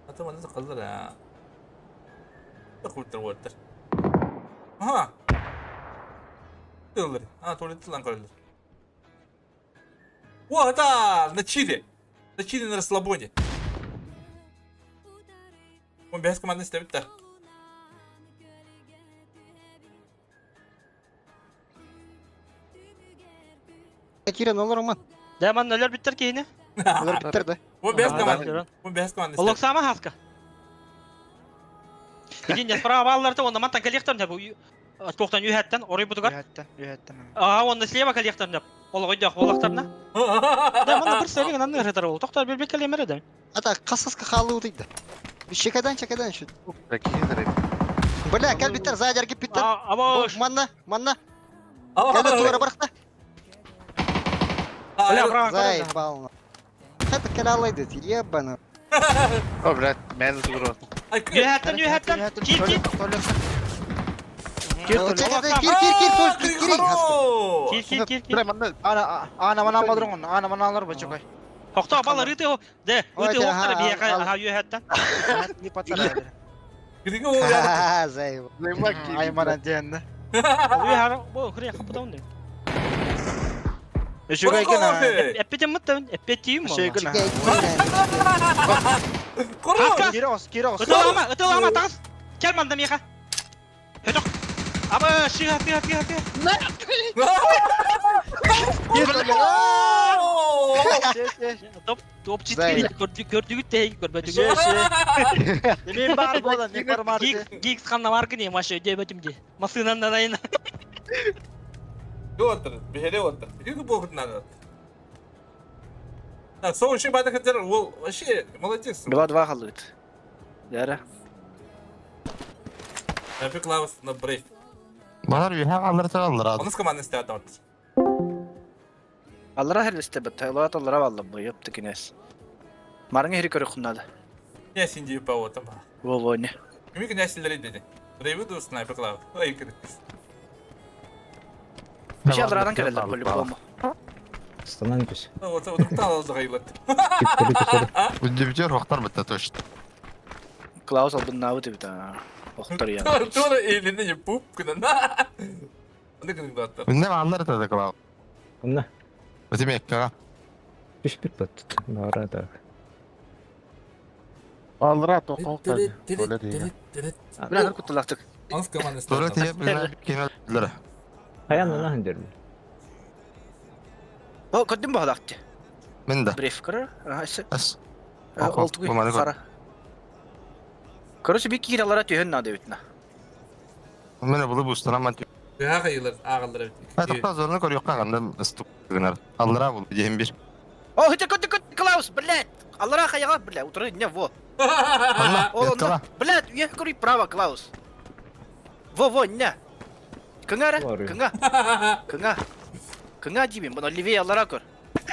Ата мана қалыр а. Тахбыттар уоттар. Аха. Тыллар. А, туалет тылан көрөлөр. О, это на чили. На чили на расслабоне. Он без команды ставит да. Кирен олор Дьэ манна өлөр бүттэр киһини. Олор бүттэр да. Он без команды. Он без команды. Олох сама хаска. Иди не справа балларда онна мантан кэлиэхтэр бу. Туохтан үһэттэн, оройбутугар. Үһэттэн, үһэттэн. Аа, уонна слева кэлиэхтэрин сөп. Олоҕойдоох буоллахтарына. Да, манна бір сәбиң ананы ырытар ол. Тоқтар бөлбек кэлиэмэр да. Ата қасқасқа хаалыы утуйда. Чекадан чекадан şu. Бля, кэлбиттэр, сзади киппиттэр. Абош. Манна, манна. Кэлэ туора барахта. Бля, браво. Заебал. Это кэлэ алайды, ебано. О, блядь, мен тугуру. Үһэттэн, үһэттэн. Кир, кир. Кир, кир, кир, кир, кир, кир. Кир, кир, кир, кир. Бля, манна Ана, ана мана мадрон, ана мана алар бачукай. Хохто бал рыты де, ыты хохтар биэхэ аха үһэттэн. Не пацана. Кириги ол я. Заебал. Ай мана диэн. Үһэр бу хрен хапытаун. Үчүгэй гына. Эппетем мыттан, эппетиим Үчүгэй гына. Кире ос, кире ос. Ытылама, ытылама тас. Кел манда миха. Хөтөх. Аба, шига, тига, тига, тига. Топ, топ читки көрдүк, көрдүк те, көрбөтүк. Мен бар бола, не бар Гик, гик ханна маркы не маша, дебетим де. Масынан нанайна. Отыр, бихере отыр. Иди богут надо. Так, сол үшін бады хотел, ол вообще молодец. Два-два халыт. Яра. Нафиг Клаус на брейк. Балар үйе алыр алыр Оны с командой стоят там. Аллара херлисте бит. Алла аллара валла бу ёпты кинес. Марыңы хири көрө хуннады. Я синди по там. Во во не. Кими князь деді. Брейву снайпер Клаус. Ой, кыры. Биши алларадан келелер по-любому. Остановитесь. Вот, вот, там загайлат. Үндебитер вақтар бітті точно. Клаус албын набы деп та. Охтар я. Тура еліне не пуп кына. Аны кыры даттар. Үнде алыр тады Клау. Онна. Өте меккаға. Түшпит бат. Бара так. Алра тоқоқ Бля, нар кутталактык. Анс команда Тура тие біле кенелдер. Хаян на хандер. О, көдүм баалакты. Мен да. Бриф көрөр. Ага, эссе. Ас. Олтугу. Қара. Короче, бик кир алара түйін нады битна. Мен бұлы бұстана ман. Ағайлар, ағалар. Тоқта зорны көр yoqqa қанда ыстық гынар. Аллара бұл дем bir. О, хите көтү көт Клаус, блядь. Аллара хаяга, блядь, утыры не во. О, блядь, я көрү право, Клаус. Во, во, не. Кыңара, кыңа. Кыңа. Кыңа дибим, бұны левее аллара көр.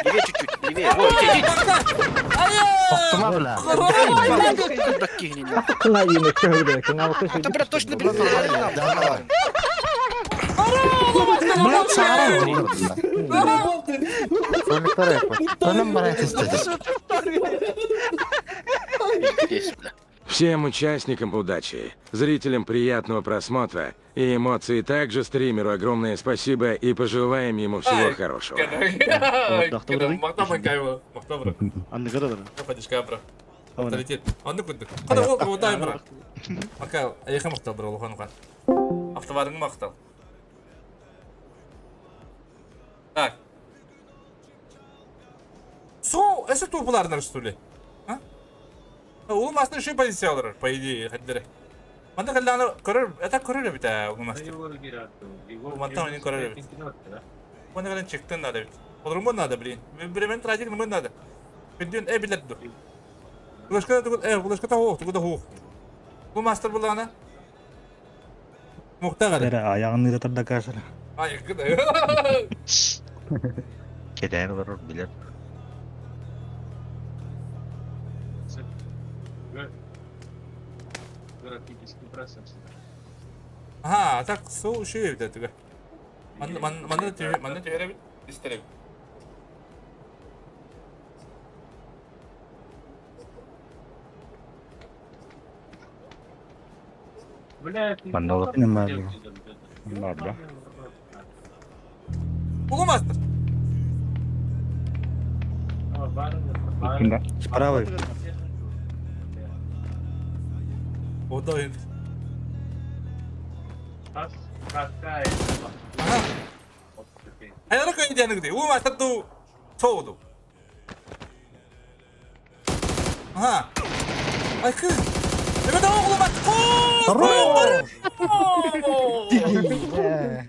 Левее чуть-чуть, левее. Во, иди, иди. Тоқтыма бля. Кыңа йеме көйдө, кыңа бакы. Это, блядь, точно блядь. Блядь, сары. Ölüm bana istedi. Всем участникам удачи, зрителям приятного просмотра и эмоций также стримеру огромное спасибо и пожелаем ему всего хорошего. Мақтап кайва, мақтап бро. Поддержка бро. Авторитет. Онды күндік. Қада ол одай бро. Ака, аяқа мақтал бро, улхан ухан. Автоварың мақтал. Так. Со, эсэ тупуларнар что ли? А? Улу масны еще позиция алыр, по идее, хаддere. Манда калланы көрөр, это көрөр бит, улу масты. Мантан они көрөр бит. Манда каллан чектен надо бит. Олрумон надо, блин. Бремен тратик нымын надо. Бүдүн э билет ду. Улашка тугул, э, улашка та хох, тугул да хох. Бу мастер булганы. Мухта гары. Аяғын ырытар кашыр. Ай, кыда. Кеден олар билер. Ага, так су үшүй бит түгө. Манда манда түгө, манда түгө бит. Истерек. Мандалып. Бар Улу мастер. да. Справа. Одай. Айры көйн дәнігді. Улу мастер ду соуду. Ага. Ай кыз. Эме да улу мастер. Хорош!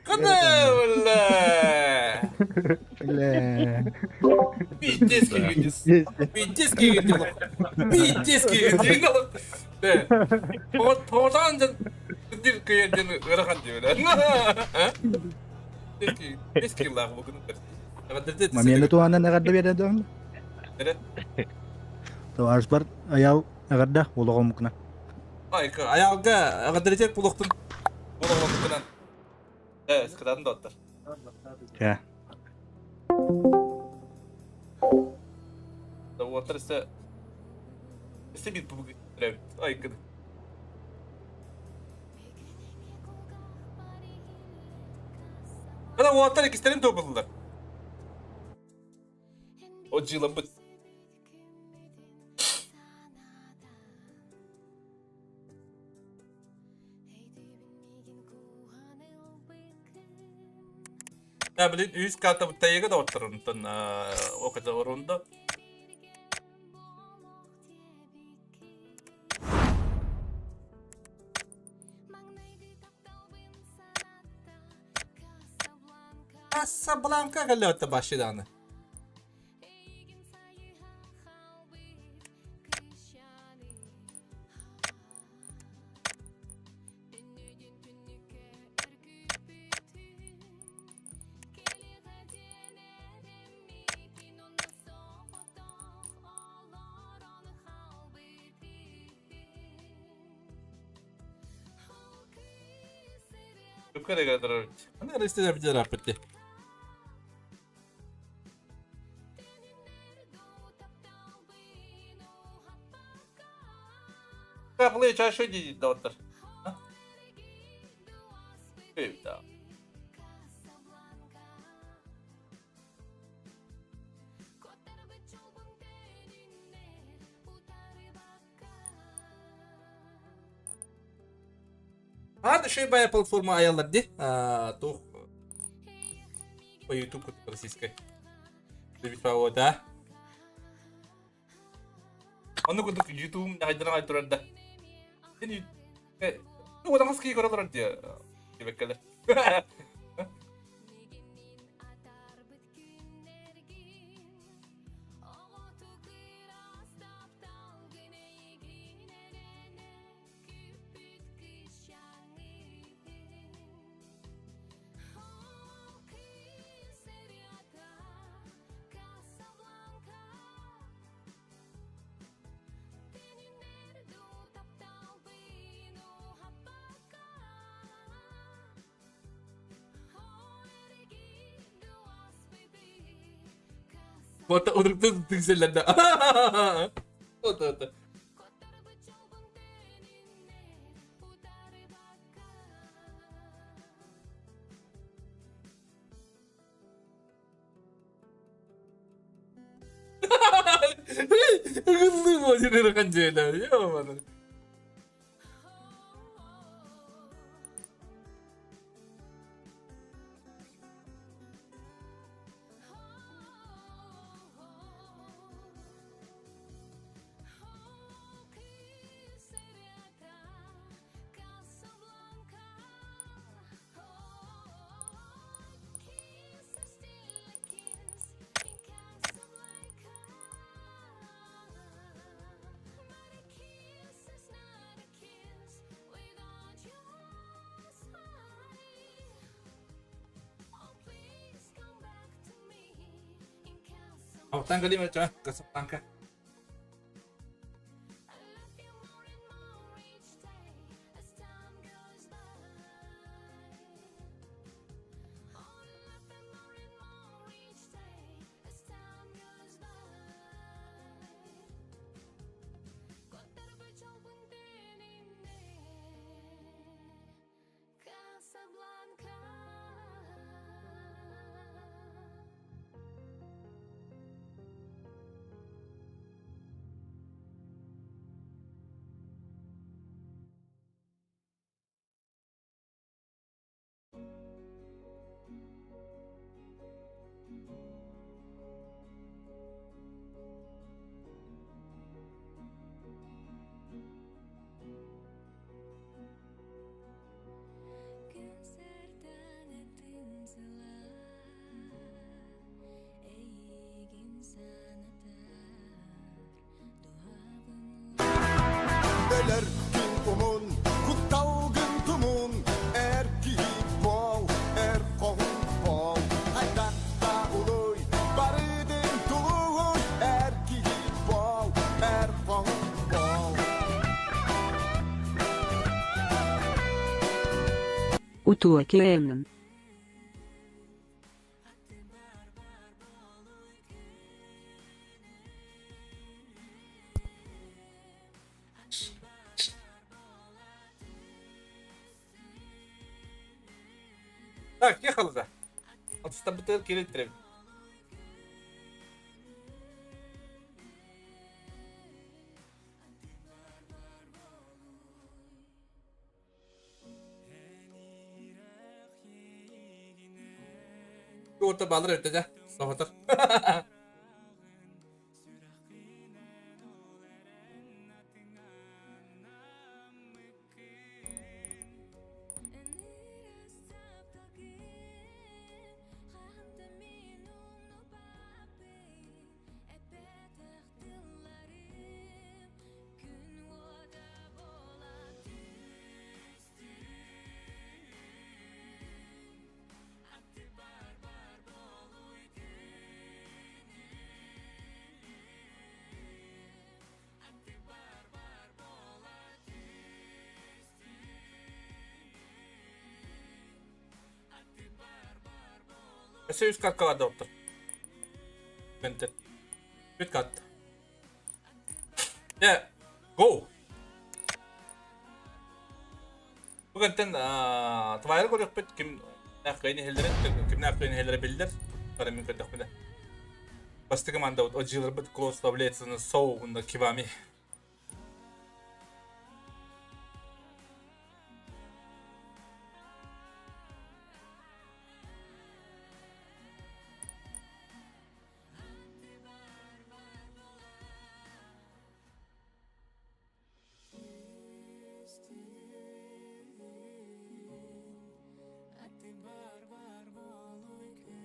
Кына бля! Бля. Пиздец кигидис. Пиздец кигидис. Пиздец кигидис. Тоғдан дир кыйын ырахан дибелер. Дески лах бу күн. Мамияны туһанан эҕэрдэ биэрэ дон. Товарищ аял эҕэрдэ олоҕом мукна. Ай, аялга эҕэрдэлетек булуктун. Олоҕом мукунан. Э, скадан доттар. Чэ. Да уоттар өссө өссө бир бу Ай, кыды. Ана уоттар иккистерин тобулдулар. О дьыалабыт. Я, блин, үс карта тайга да оттарынтан оката орунда. Кассабланка кэллэ башиданы. Аны истер бит раппетти. Каплы чашу дии доттар. Да. Ады шей бая платформа аялар ди. Тух по YouTube российской. Дебит да. Оны кудук YouTube хайдыран айтырар да. Сен ну одан хаски көрөлөр ди. Дебеккелер. Вот урукты тикселерде. Вот это. Гыллы болыр канжела. Ё-моё. Алтан калима ча, Касабланка. Утуо киэҥин. Так, ехал да. Отстабытыр кирилтирем. Орта балыр өтө да. Соһотор. Өссө үс катка барды оттор. Ментет. Үт кат. Yeah, go! Бүгүнтэн твайыр көрүөхпүт ким нахкайын иһэллэрин, ким нахкайын иһэллэрэ биллэр. Бары мин көрдөхпүнэ. Бастакы командабыт оджиларбыт Клоус Лавлецыны Соу уонна Кивами.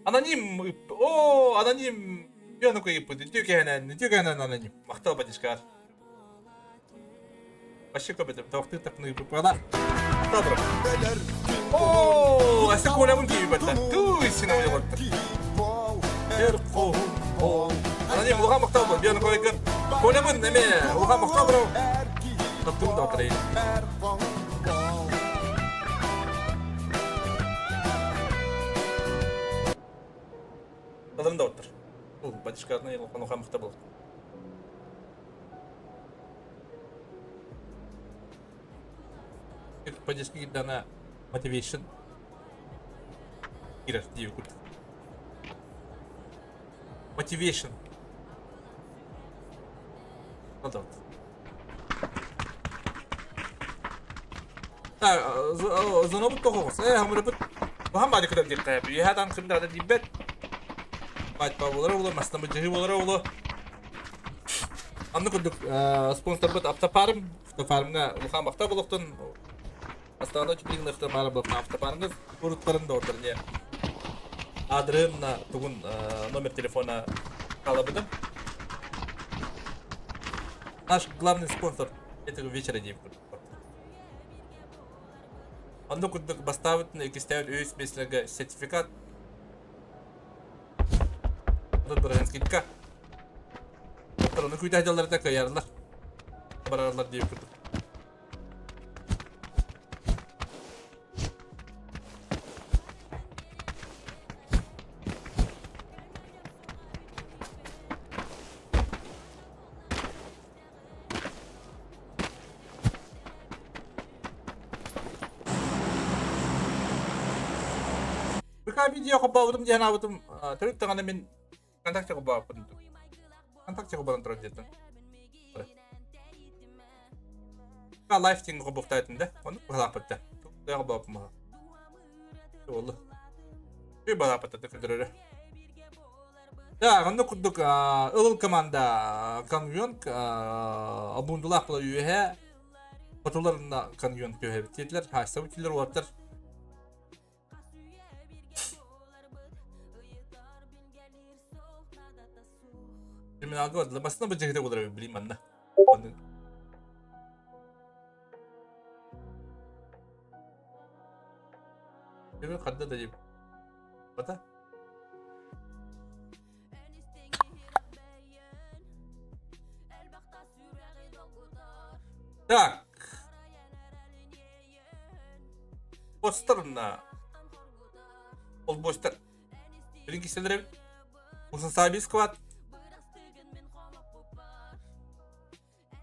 Аноним О, аноним Үөн ыйыппыт. Үтүө кэһэнэн, үтүө кэһэнэн аноним. Махтал батишкар. Вообще көбөтөм. Тоқтыы тапны ыйыппыт. Махтал бро. О, асы колябын кийи батта. Туй сина ойолотты. Аноним улахан махтал бро. Бианы койгыр. Колябын неме улахан махтал бро. Таптым да отырайын. Алырын да оттор. Бұл батишкарына улахан махтал бол. Поддержки дана motivation кирер дии курдук. Motivation. Вот. Зонобут тоҕоҕус. Ээ, хамырыбыт. Баһан баады кытар диэххэ. Үөһэ таан ким да диибэт. Баатпа буолара буолуо, мастамы дьыһыы буолара буолуо. Анны курдук спонсорбут Автофарм. Автофармҥа улахан махтал буолуохтун. Астана чупригин автофарм автофармҥа уруттарын да ордор не. Адрыһын на тугун номер телефона хаалабытым. Наш главный спонсор этого вечера диэн курдук. Онно курдук бастаабытын иккистээбит үһүс миэстэлэргэ сертификат. Отут бырыһыан скидка. Ону күүтэ сылдьалларыта кыайарылар. Бараралар диэбит курдук. Быка видео хоббаабытым диэн аабытым төрүт даҕаны мин ВКонтакте хоббаабыппын ВКонтакте хоббанан турар диэтин. Лайф тиҥ хоббуохтаатым да, ону быһалааппыт да. Туох хоббааппын баха. Олу. Bir балааппыт да көдөрөрө. Да, онно курдук ылыл команда Каньонг обундулаах була үөһэ хотуларына Каньонг үөһэ тиэтилэр, хаайсабыт тилер уолаттар. Криминалга бардылар. Бастына бу дьиһите болар билим манна. Эбэ хадда да дип. Бата? Так. Постарна. Ол бостар. Билин киселер эбит. Муса Саби сквад.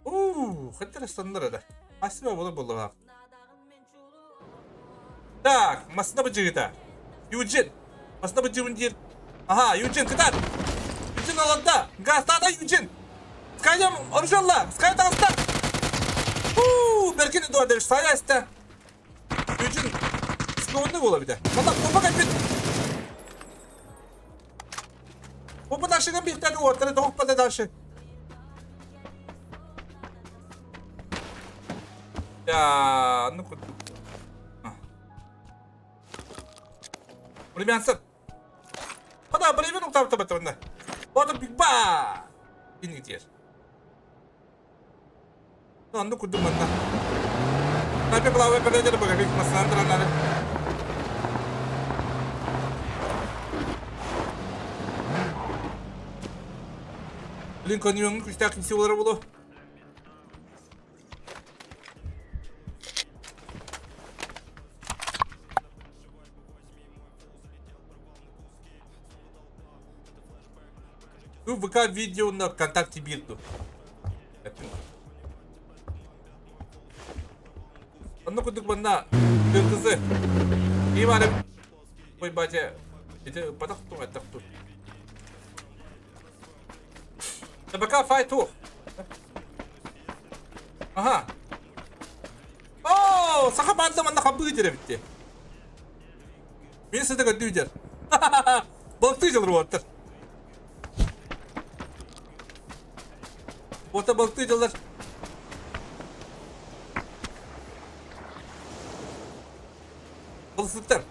Уу, хаттар стандар да. Асыба болар болла. Так, масына быжыгыта. Юджин. Масына быжыгын диир. Ага, Юджин, кытат. Юджин аланда. Газ тата Юджин. Скайдам оружалла. Скай таҕыста. Уу, Беркин Эдуардович сайа истэ. Юджин склонный буола битэ. Мата помпа кэлбит. Помпа дальше бииртэн уоттары тоҕуппата дальше. Я, ну куда? Румянцев. Хада, бремен уктап табатырында. Отыр биг ба. Инги тиер. Онну курдук манна. Напе главы передер бөгөбик масынан тураннары. Блин, коньюңун күстээх кимси болара болу. Ну, ВК видео на ВКонтакте бирду. Онно курдук манна ДТЗ. И барып Ой, батя, ити батах ту этах ту. Табака фай ту. Ага. О, саха баанда манна хабыы деребитти. Мин сыта көрдүү дер. Балыктыы дьыл уоттар. Уота балыктыы дьыллар. Балыксыттар.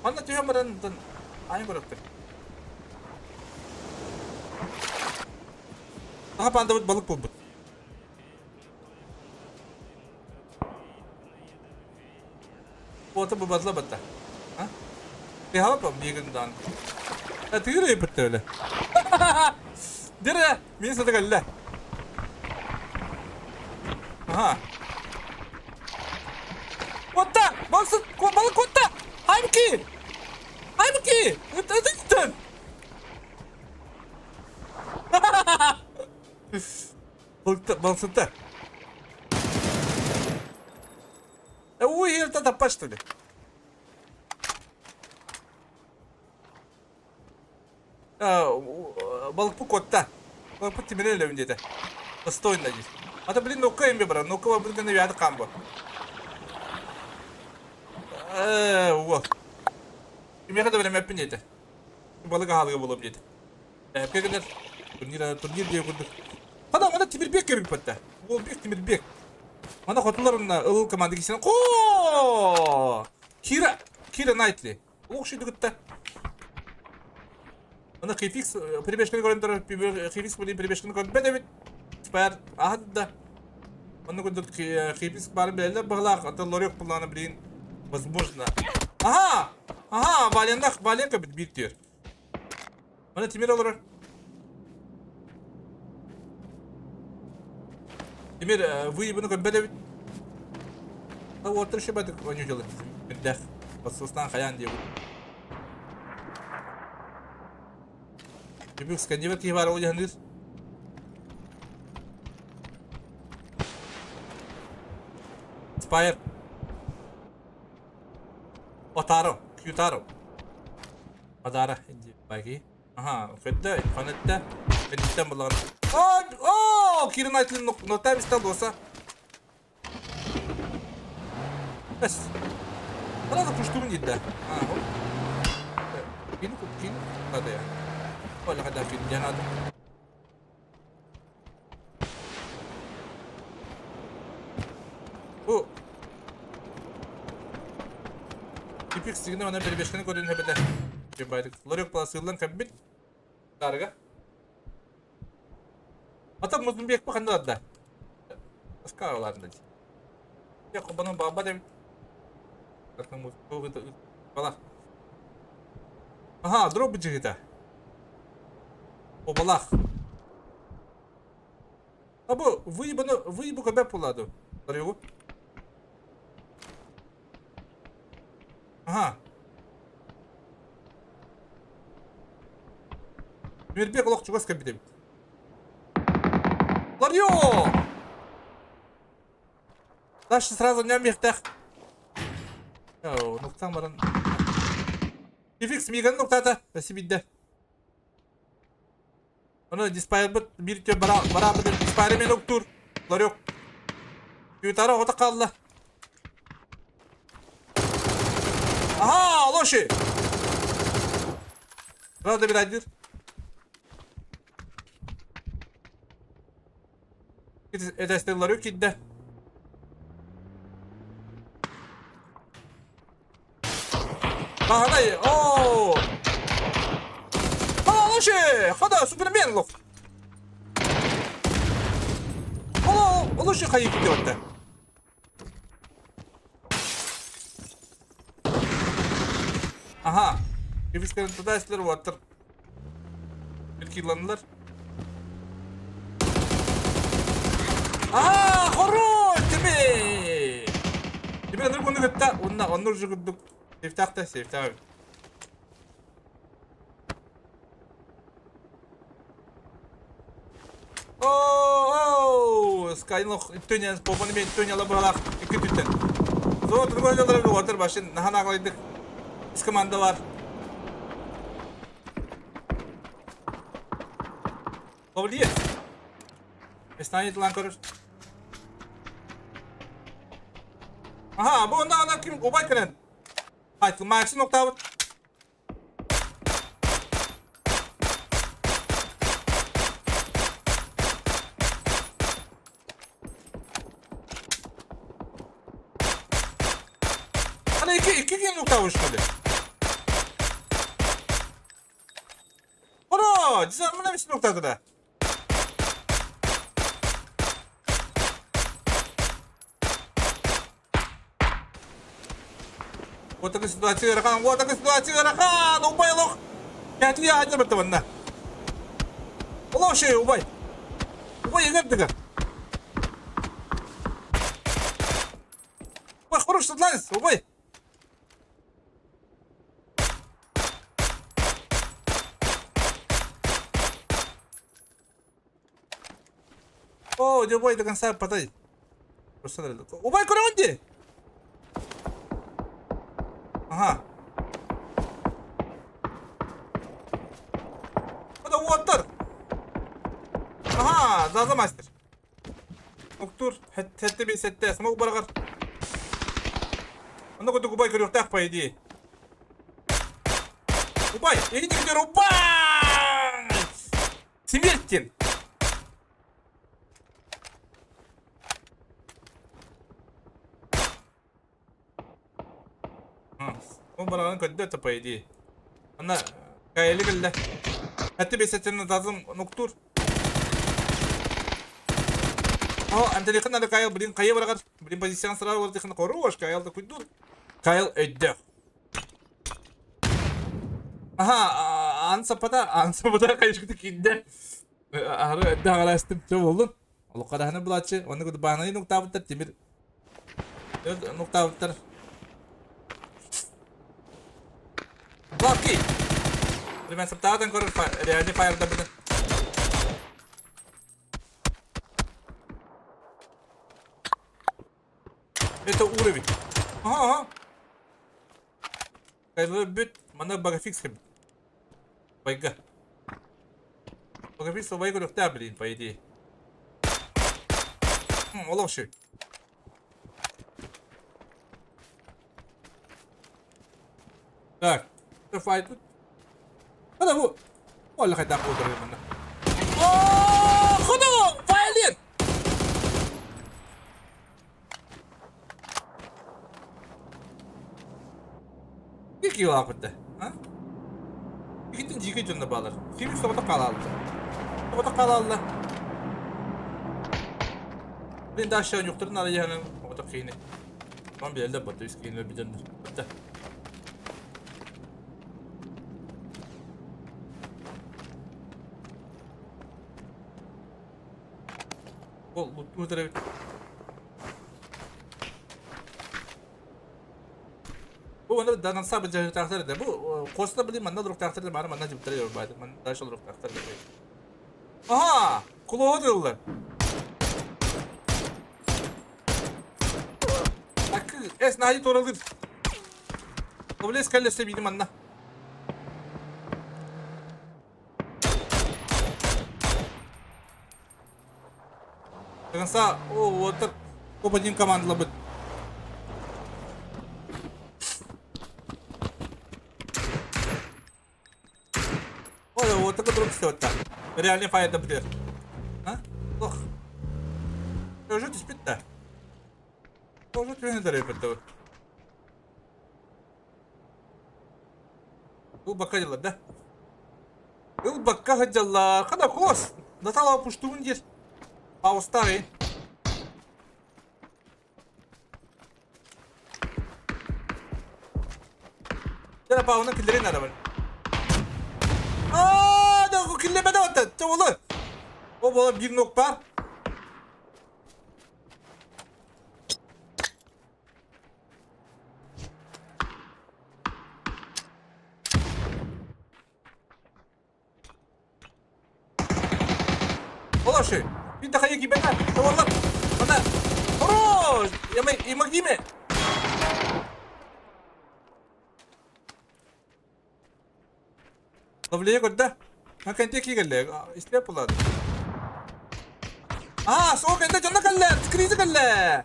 Манна түһэн баран айан көрөктөр. Саха паандабыт балык буолбут. Уота бубатла батта. А? Ты бигин дан. А ты рей бітті Дere, мен сата кэллэ. Ага. Отта! Балсыт, балык отта! Аймки! Аймки! Это это Балсытта. Ой, это тапа что ли? Балыкпы котта. Балыкпы тимире левин диэтэ. Достойно диир. Ата блин нокка эмбе барар. Нокка барбыт гына вяды камбо. Э, уол. Кимиэхэ да бэлэмэппин диэтэ. Балык аһалыга буолуом диэтэ. Эпке гынар турнир турнир диye курдук. Хада мана Тимирбек кебиппетте. Уолбек Тимирбек. Мана хотулар онна ыл команда кисен. Ко! Кира, Кира Найтли. Лох кытта. Ана Хейфикс перебежканы көрөн турар, Хейфикс блин перебежканы көрбөт эбит. Спар ахадда. Онно курдук Хейфикс барын билэллэр быһылаах, ата Лорек буллаҕына блин возможно. Ага! Ага, Валеннах, Валенка бит биир түөр. Мана Тимир олорор. Тимир выебаны көрбөт эбит. Уоттар шебетик оню делать. Мирдэх. Бассыстан хаян диэбит. Түбүк скандивер киһи баар ол дьаһаныыр. Спайер. Отаро, Кютаро. Адара, байки. Аха, көттө, фанетте. Бениттен буллаган. О, о, Кирин Айтлин нота бистал болса. Бэс. Сразу пуштугун дида. А, хоп. Кин кин надо я. Оля хада кин надо. Бу Типик сигне мана перебежканы көрүн хэбэтэ. Жебайдык. Лорек паласылдан каббит. Тарга. Ата музумбек бу ханда да. Аска оларында. Я кобанын баба деп. Бала. Ага, дроп жигита. О, балах. А бу выебаны выебу көбөп буладу. Ларёгу. Ага. Мирбек олох чугас кэлбит эбит. Ларё! Дальше сразу ням мехтах. Нуктан баран. Фикс миган нуктата. Спасибо. Ону диспайрбыт биир түө бара бараабыт диспайры мен уктуур. Ларек. Ютара оҕото хаалла. Аха, лоши! Правда бирайдыр. Этесте ларек кидде. Баһанай, оо! Лоши! Хода, Супермен лох! Ола, лоши хайы кидде отта. Аха. Кебистерин туда уаттар. Bir килланылар. Аа, хорош тебе! Тебе нұргүнү кытта, онна оннур жүгүрдүк. Сейфтахта, сейфтах. Оо, Скайлох төня попаны мен төня лабалах икки түттен. Зо другой жолдор отыр башын нахан аглайдык. Үс команда бар. Ловлиет. Станет лан көрөр. Аха, бу онда ана ким убай кэлэн. Айт, Максим октавыт. Ана икки икки ким октавыш что ли? Ора, дизайн мына мисин октады да. Вот такая ситуация ыарахан, вот такая ситуация ыарахан, убай олох. Кәтли айдар бітті манна. Олох шей, убай. Убай егер дігір. Убай, хорош шотландец, убай. О, дьэ убай до конца подай. Убай көрөҕүн дии? Аха. Это уоттар. Аха, Заза мастер. Уктур, хэтте би сетте, смог баргар. Онно курдук убай көрүөхтээх по идее. Убай, иһин убай! Смертин! Ол бараҕын көрдө это по идее. Ана Кайли кэллэ. Хэтти бесэтин тазым нуктур. О, Антелихан надо Кайл, блин, хайа бараҕар. Блин, позициян сразу вардыхын хорош, Кайл да куйдур. Кайл өйдөөх. Аха, ан сапата, ан сапата хайышкыты киирдэ. Аһары өйдөөх араастым чө буоллун. Олоххо булааччы, онно курдук баанайы нуктаабыттар тимир нуктаабыттар. Лаки! Мен саптаатан көрөр реальный фаерда бітін. Это уровень. Ага, ага. Кайлы бүт, мана багафикс кем. Байга. Багафикс байга көрөктә, блин, по идее. Олох шүй. Так, файт. Хада бу. Ол хайдах буолар манна. Оо, ходу, файлен. Кики лапытта. А? Икитин жиги дьонно баалар. Кими соҕото хаалаалла. Соҕото хаалаалла. Блин, дальше нюхтарын арыйаһанын оҕото киини. Ман билэллэр батта үс киини өлбүтэннэр. Батта. Ол луттуу эбит. Бу онно дананса быдьаһыытаахтар да бу хоста били манна олоруктаахтар да маны манна дьыбыттар yorбаады манна дальше олоруктаахтар да. Аха! Кулуһу тыллар. Акы эс наһи торалыр. Облес кэллесе биди манна. Тыгынса, о, вот топ-1 командалабыт. Ой, вот такой друг все так. Реальный файт бдер. А? Ох. Тоже түспүт да. Тоже түһэн эрэр Ыл бакка дьаллар да. Ыл бакка сылдьаллар. Хана кос. Натала пуштугун диир. Паустаҕый. Дьэ пауна киллэрин арабын. Аа, да киллэрбэтэ оттон. Чэ олы. О бола биир нок бар. Олоши, bir daha gibi ben. Tavallar. Bana. Хорош! Я мы и Лавлея көрдө. Ha кэнте кигэлле. Истеп булады. А, со кэнте дьонно кэллэ. Криза кэллэ.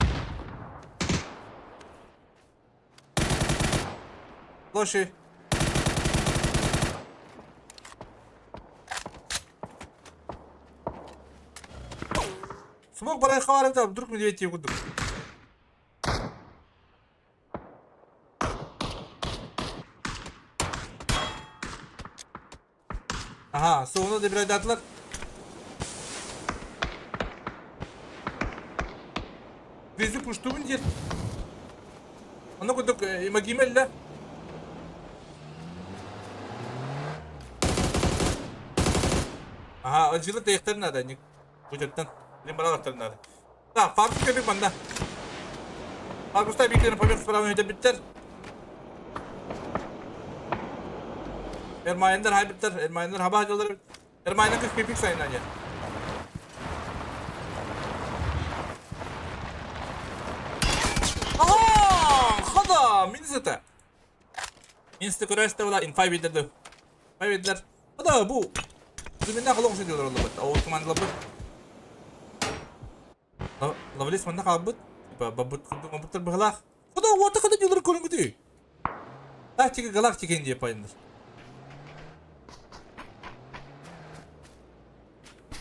Лоши. Смог барай хаварыта, вдруг медведь тебе кудук. Ага, соны да бирайдатылар. Бизи пуштубун диир. Ону курдук имагимелле. Ага, жылы тейхтер надо, не бу жерден. Билин баралактар надо. Так, фаркус кебик манна. Фаркуста биклерин побег справа өйдө биттер. Эрмайындар хайбиттер, эрмайындар хаба жалар. Эрмайындар кыз пипик сайынан я. Ага! Хада! Минус это. Минус көрөстө була инфай бидерди. Инфай бидер. Хада бу. Зүминна холох шедилер олбут. Ол командалабыт. Лавлес манна хаалбыт. Типа бабыт бабыттар быһылаах. Хада уота хада дилер көрүнгүтүй. Тактика галактика диye пайындар.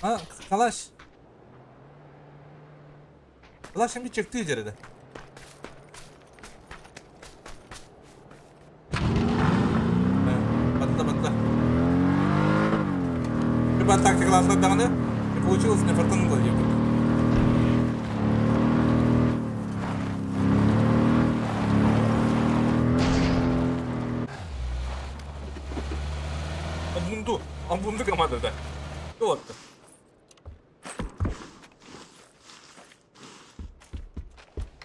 А, калаш. Калаш şimdi çıktı içeride. Батта, батта. Любая тактика даҕаны не получилось, не фартануло диэбит. Обунду, обунду командада. Вот.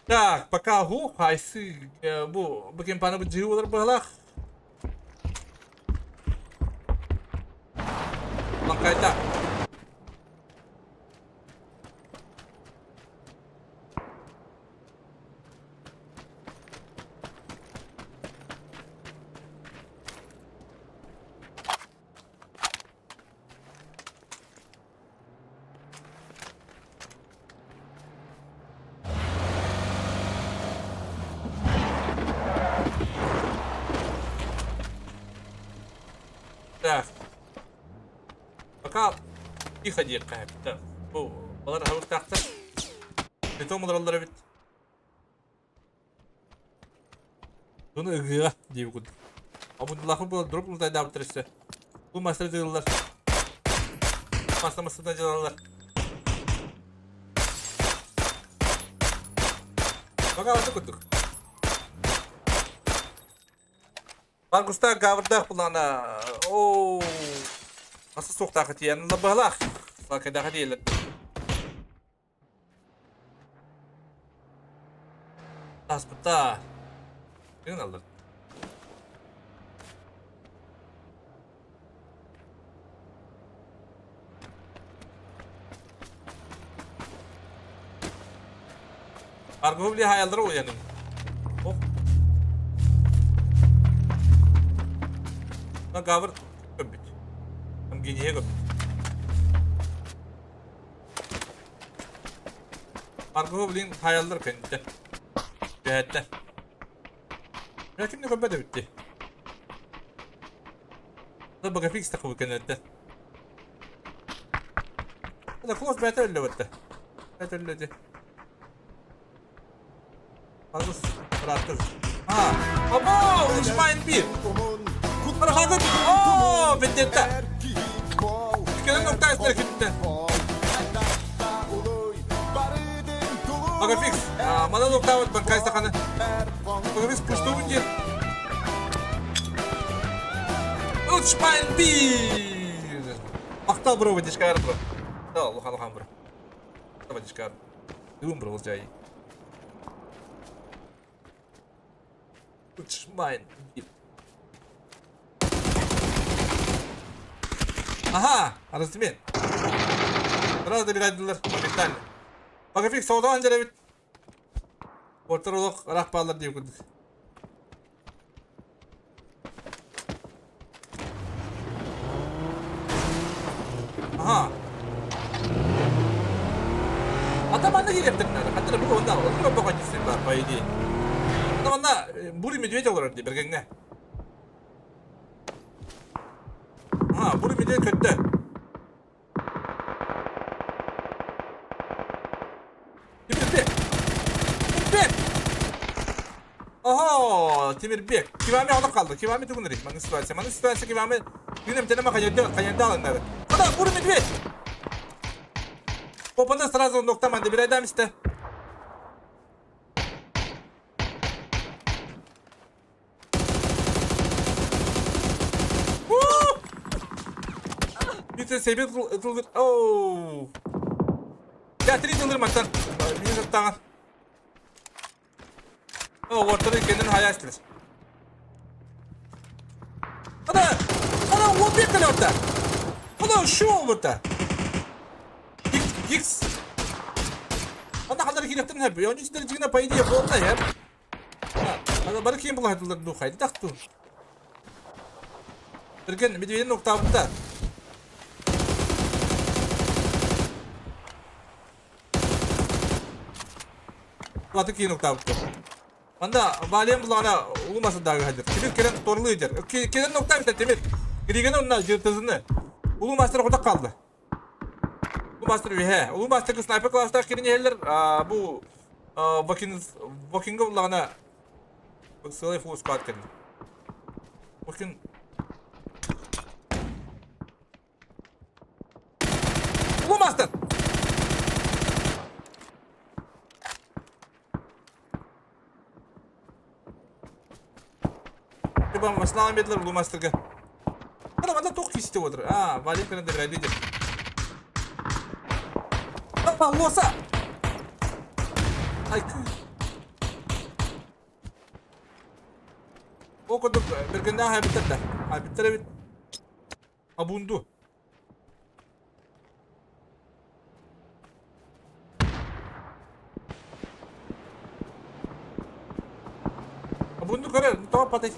Так, пока гу, хайсы, бу, бу кемпаны бу жиһи олар быһалаах. Лаҥкайда. Так. Пока тихо диэххэ эбит. Бу балар аһылыктаахтар. Бетон олороллор эбит. Bunu ыгыа диэбит курдук. Обундулаахпыт буолан дроп мутайдаабыттар өссө. Бу мастер дьылылар. Маста мастынан дьылалар. Пока оннук курдук. Маргуста гаврдаах булана. Оо. Аса суохтаах тиийэн лабыһалаах. Сакайдаах тиийэллэр. Таспыта. Кыын аллар. Аргубли хаялдара уяным. Ох. На гавр көбүт. Гениye көбүт. Аргы блин хаяллар кэннитэ. Түһэттэ. Кимне көрбөт эбитти. Да багафикс такой кэннитэ. Да класс бәтә өллө бәтә. Бәтә өллө ди. Аргыс быраттыр. А, Abo, Uluşmayın bir. Kutlar О, беттетті. Кенен нокта эстер кетті. Багафикс, мана нокта вот банкай стаканы. Багафикс пушту дир. Uluşmayın bir. Мактал бро, водичка бро. Да, лухан лухан бро. Водичка. Дум бро, жай. Uluşmayın bir. Aha, arası Biraz da bir aydınlar моментально. Багафик саудан жарабит. Ортар олох рах баалар диye курдук. Aha. Ата манна кириэхтэрин Хаттара бу онна онна баҕа дьиссин бар по идее. Ата манна бурый медведь олорор дии бергеңне. Ага, бурый медведь көттө. Тимирбек! Тимирбек! Ого, Тимирбек. Кивами алып қалды. Кивами тугуныр. Маны ситуация. Маны ситуация Кивами. Күнем тенеме каянда каянда алынды. Куда бурый медведь? Попада сразу ноктаманды bir aydan işte. Bir sebep ытылдыр. Оу. Я три тылдыр маттан. Мин саттаган. О, ортары kendini hayal ettiler. Ана, ана, он бек орта. Ана, шу орта. X. Ана хандар киректен хәп. Ончу дәрәҗәгенә по идее болна хәп. Ана бары кем була хәдиләр ду хайды такту. Берген медведин ноктабында. Латы кийин ноктабында. Анда балем булана улмасын дагы хәдир. Темир керен торлы идер. Керен нокта бит Темир. Киреген онна жыртызыны. Улу мастер кодак калды. Улу мастер үһә. Улу мастер снайпер класста кирен еллер бу Вакин Вакинга булана целый фул склад керен. Вакин Улу мастер. Типа машина бердилер Улу мастерге. Ана манда тоқ кисти отыр. А, Валентина да бір лидер. Опа, лоса! Ай, О курдук бергенде хайбыттар да. Хайбыттар бит. Абунду. Абунду көрөр, тоға патай.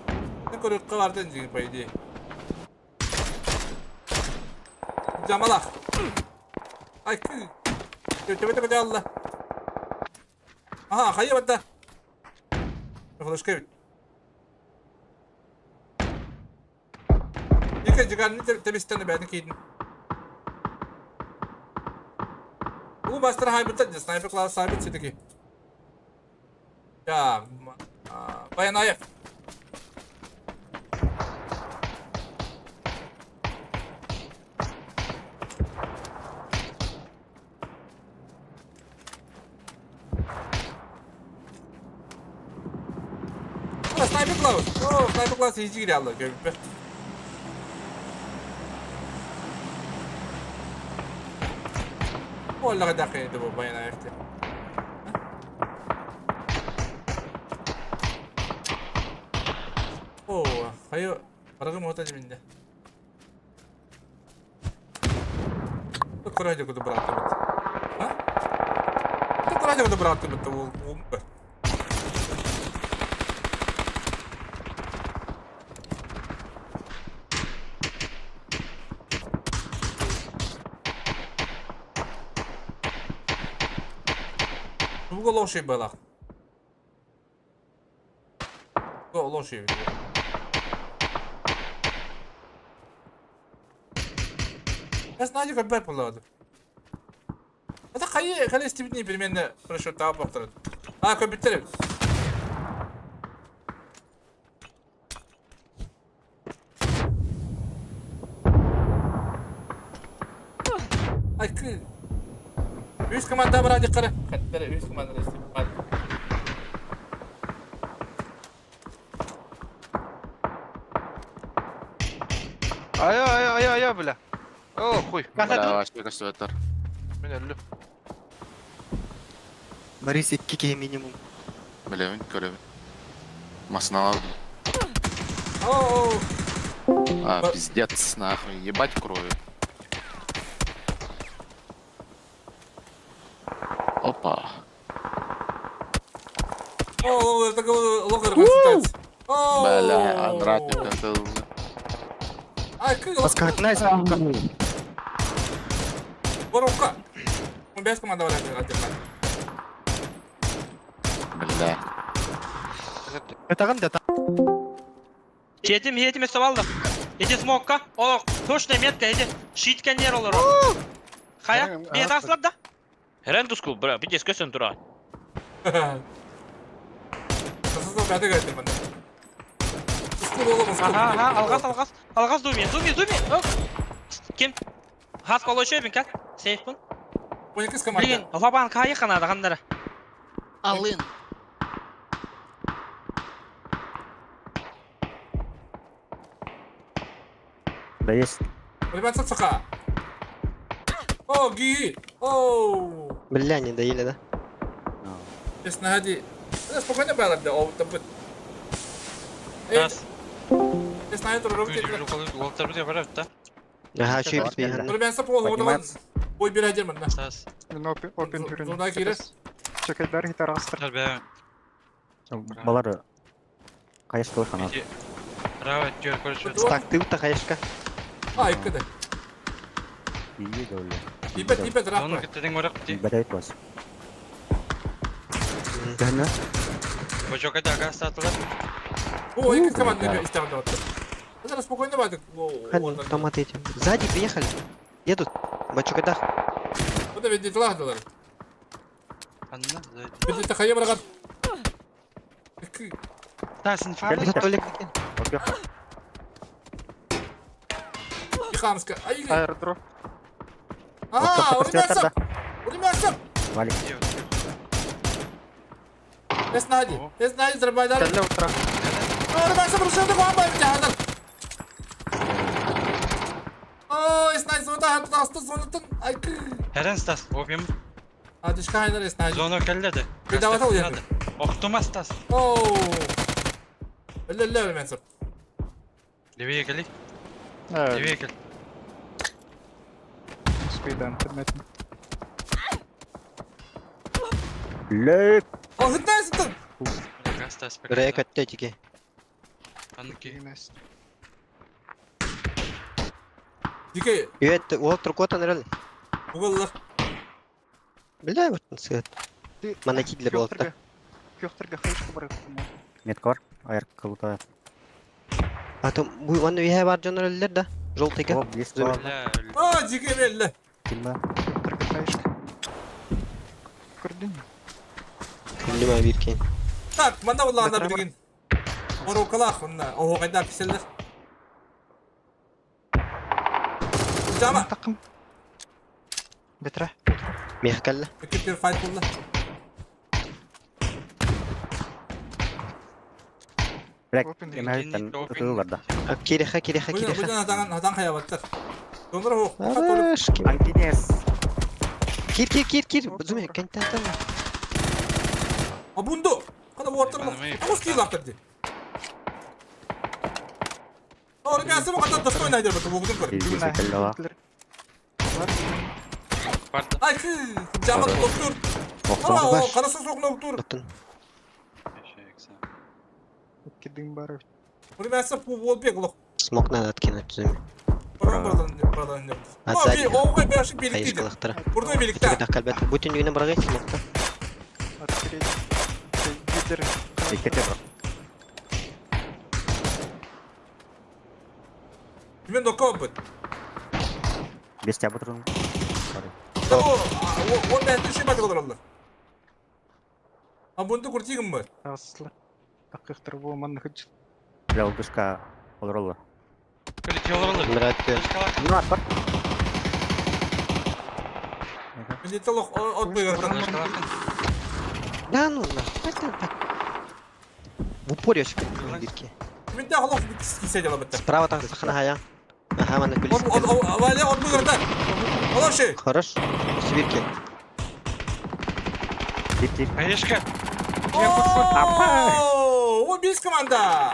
Не көрөр кылардын деген по идее. Жамалах. Ай, кы. Төбе төбе алла. Ага, хайы батта. Флешка бит. Екі жиганны тебистен бәдін кейдін. Улу бастыр хайбыттар, снайпер класс хайбыт все-таки. Я, Баянаев. Снайпер класс. О, снайпер класс изи кире көрбү. Оллага дакы бу Баянаевти. Хайы барыгым ота диминде. Курайда куду бырааттыбыт. А? Курайда куду бырааттыбыт ол ол. Туга лошей была. Лошей. Я знаю, как бэп буолла. Это хайы кэлэ истибитини примерно расчет таап бахтарат. А, көбүттэр эбит. Айкы. Үс команда бар диккара. Хаттара үс команда истибит. Ая, ая, ая, ая, бля. О, хуй. Бля, вообще көстүбэттэр. Мин өллүм. Борис икки киһи минимум. Билэбин, көрөбүн. Масыналар. О, А, пиздец, нахуй, ебать крови. Опа. О, это логер консультация. Бля, Андратник это... Ай, кы. Паскартнайс. Воровка. Он без команды Бля. Этагын да Жетим, жетим өстіп алды. Эти смокка. О, точно метка, эти. Шиткенер олар. Хая, бет аслап да? Херен туску, бра, битес көсөн тура. Ага, ага, алғас, алғас. Алғас думи, думи, думи. О. Ким? Хас колочой бин кат. Сейф бун. Блин, лабан кайы қанады қандары. Алын. Да есть. Ребята, саха. О, ги. О. Бля, не доели, да? Честно, хади. Спокойно было, да, о, там будет. Честно, это руки. Ага, еще и бит Ребята, пол, вот он. Ой, бери один, да. Опен түрін. Зона кирер. Чекайдар гитарастыр. Балар кайышка хана. Так, ты ута хаешка. А, икки да. Ие дәуле. Ипет, ипет, рахмет. Бәдәйт бас. Гәнә. О, икки команда истәгән да. Это спокойно бадык. Автоматы эти. Сзади приехали. Едут. Бачукадах. Вот ведь дела далар. Ведь это хайы барган. Толик. Хамска. Ай. Аэродроп. А, урмясып. Урмясып. Валик. Эснади. Эснади зарбайдар. Кәллә утыра. Урмясып рушылды гуамбай бит О, эснади зонда хатты асты зонатын. Ай. Херен стас, опим. Адышка хайнар эснади. Зона келледі. Бедавата ул енді. Оқтума стас. О. Әллә әллә урмясып. Левее кели. Левее кел. Спидан интернетин. Лек. О, хытнайсың. Стас. Рек оттетики. Дике. Үет, ол трукотан рел. Угыллар. Бля, вот сыт. Монотит для болта. Көхтәргә хайышка барып. Метка бар. Аяр кылыта. А то бу аны үйе бар жонор да. Желтый ка. О, есть бар. О, дике белле. Кимме? Көхтәргә хайышка. Күрдең? Күллүмә биркен. Так, манда улларына билген. Орокалах онна. О, кайда писелер. Жама. Такым. Бетре. Мехкалла. Киптер файт булды. Блек, эмәһиттен ытыы барда. Киреха, киреха, Бу киреха. хатан хатан хаябаттар. Дондор хо. Арашки. Ангинес. Кир, кир, кир, кир. Зуме, кентен там. А бунду. Када вортыр. Амус килактыр ди. Оргасы бу ката достойно айдар бу бугун көр. Ай, жаман доктор. Aa, карасы соқна доктор. Кидым бар. Примерно пу болбек лох. Смок надо откинуть зуми. От сзади. Оғай бәші билікті. Бурда билікті. Кальбет. Бүтін үйіне барғай смокта. От передний. Иккете бар. Мен дока бит. Бес тябы тұрын. О, бәті ши бәті олар. А бұнды күртигім бі? Аслы. Такых бу манны хыч. Бля, улдышка олар олар. Нравится. Ну, ат бар. Мендете лох от быгыртан. Да ну нахуй так. В упоре очень битки. Менде лох кисе дела бітті. Справа там сахана хая. Ага, мана күліс. Валя от быгыртан. Олар ши. Хорош. Сибирки. Тип, тип. Хаешка. О, бес команда.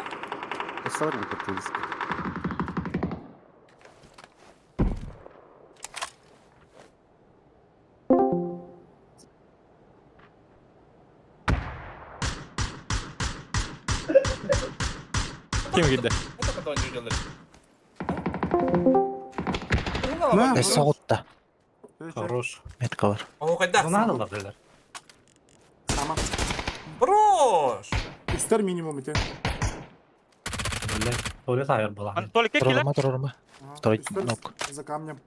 Сорри, подписка. Ким кидdi? Соғытта. Хорош. Метка бар. О, қайда? Надо дилер. Хорош. Үстер минимум ите. Туалет айыр була. Толик келе. Тұрырма, тұрырма. Второй ног. За камнем.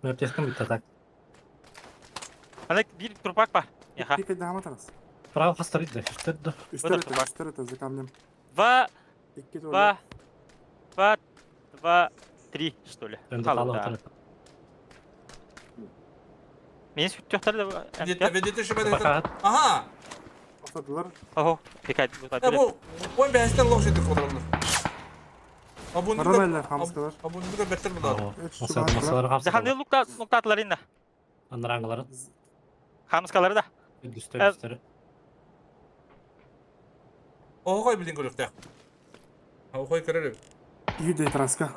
Мөптесkin bitti так. Ана бир турпак бар. Яха. Пикать да тарас. Право хастырыйды. Үстер Үстер это, үстер это за камнем. Два, Икки два, два, два, три, что ли. Önde Қалды, да. Мен сүттөхтер да. Ведете ши бәті. Ага. Осадылар. Ого, пикать. Бу, он бәстен лох жеті қодырылды. А бұны Нормально, хамскалар. А бұны да бәттер бұлар. Заханды лукта нуктатлар инде. Андраңлары. Хамскалары да. Үстер үстер. Оғай білін көрікті. Оғай көрірі. Үйде траска.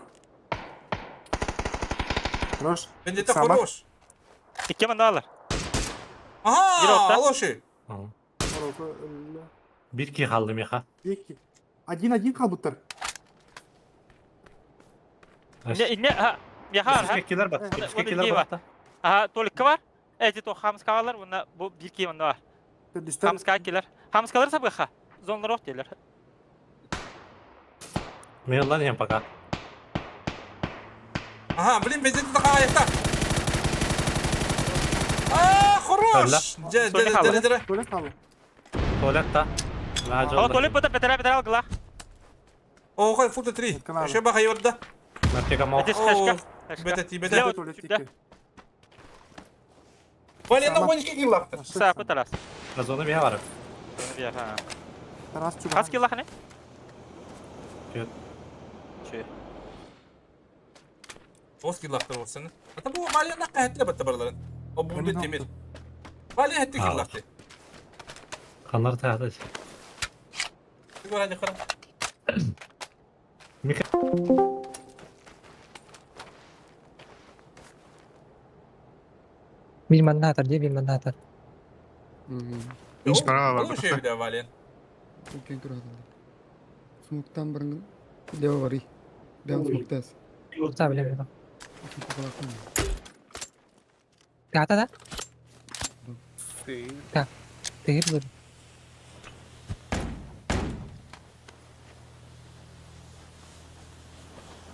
Хорош. Бендете хорош. Икки мында алар. Ага, алоши. Бир ки қалды меха. Бир Один-один қалбыттар. Не, не, меха. Үске келер бар. Үске келер бар. Ага, толикка бар. Эти то хамскалар, мында бу бир ки мында бар. Хамска келер. Хамскалар сабыха. Зонлар ок келер. Мен lan ем пока. Ага, блин, бендете қағаяқта. А, хорош! Же, же, же, же. Туалет қалды. Туалет та. О, туалет бата бетера бетера алгыла. О, фута 3. Еще баха йорда. Мәртеге мау. Бета ти, бета. Валена 12 килл Сапы тарас. Зона бия бар. Бия, ха. Тарас чуга. Хас килл хане? Чөт. Чөт. Ос килл лахтыр болсын. Ата бу Валена кәһәтле бата барларын. О бу бит темир. Валена хәтте килл лахты. Канар тәһәдә. Гора не хара. Мика. Бир мандатор, де бир мандатор. Справа. Лучше бля Вален. Смоктан барыңын лево барый. Бян смоктас. Та, бля, бля. Гата да? Да. Тегер бер.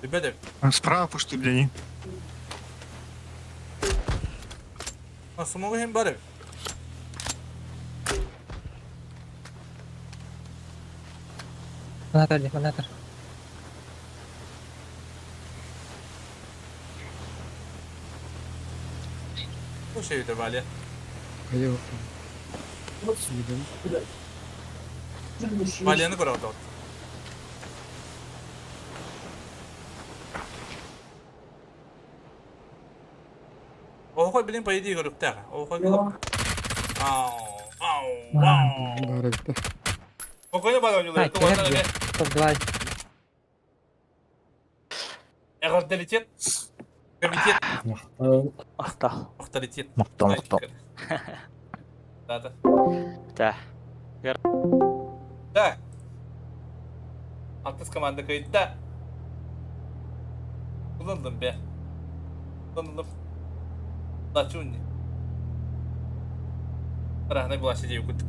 Ребята. Справа пушты, бля, А смогу hem барып. Мандатор, де, мандатор. Лучше бля Вален. Айо. Валены көрө отот. Охой билин по идее көрүктә. Охой билин. Ау, ау, ау. Бары битте. Охой бар Ай, ойнолар. келер де. Топ-2. Эҕэрдэлитет. Комитет. Махтал. Махтал. Махталитет. Махтал, махтал. Да, да. Да. Да. Алтыс команда кыйда. Kullandım be. Kullandım. Лачунни. Арахнай булашы диye куттук.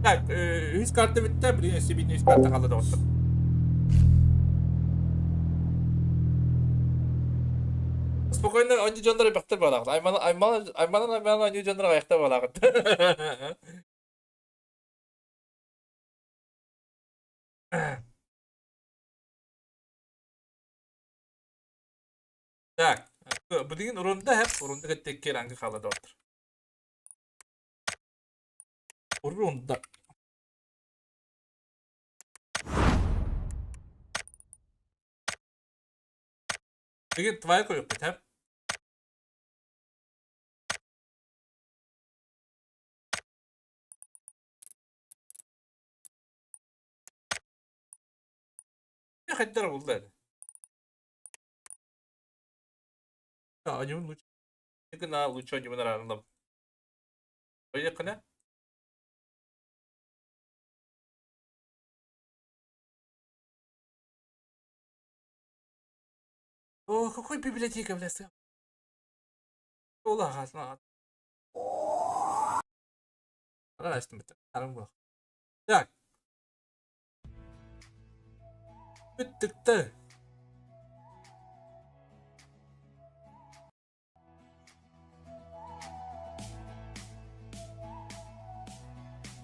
Так, үс карта битте, bir өссө биир үс карта қалды доҕоттор. Спокойно онньу дьоннор бэхтэр балаҕыт. Аймана аймана айманан айманан онньу дьоннор аҕыйахтар балаҕыт. Так, билигин урунда хэп, урунда кытта ранга хаалла доҕоттор. Урунда. Билигин твай көрүөхпүт хэп. Хайдар булла это. Анюн лучше. На лучше не нравится. Поехали. О, какой библиотека, бля, Так. Бүттүктэ.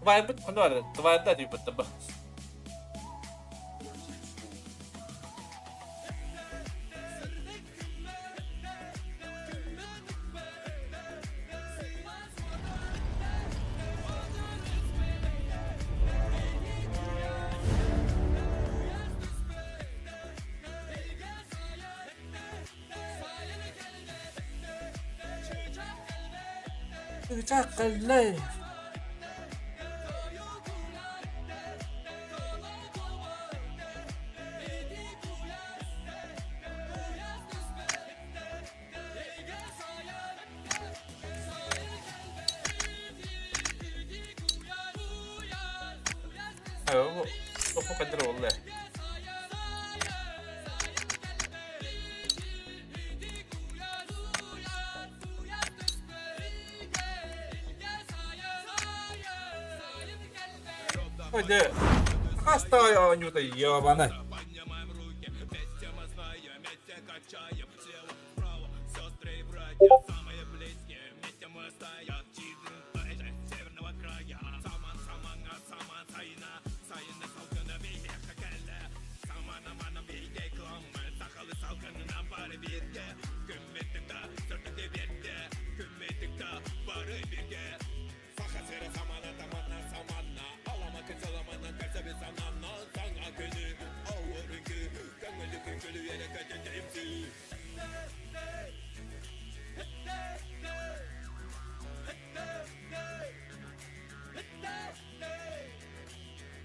Твайбыт хонор, твайда дүйбүт ба. Чаккаллай. Тоқу қадыр олла. Ойде. Хаста анюта ебана.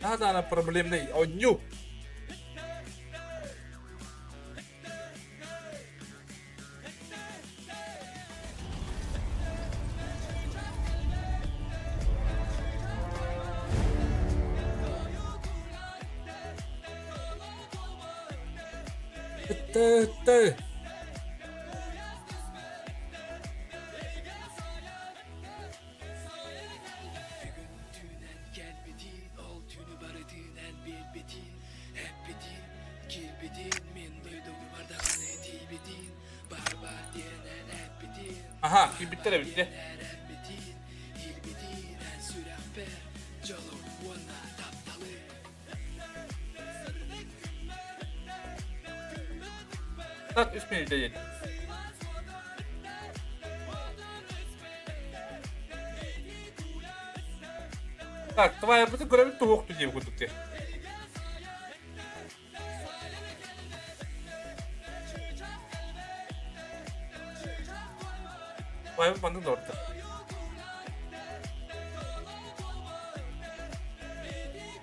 Надо проблемный онню. Ты. Аха, кийбиттер эбитте. Так, үс минут деді. Так, твоя быты көрөбүт туһукту диye курдук те. Твоя банды дорты.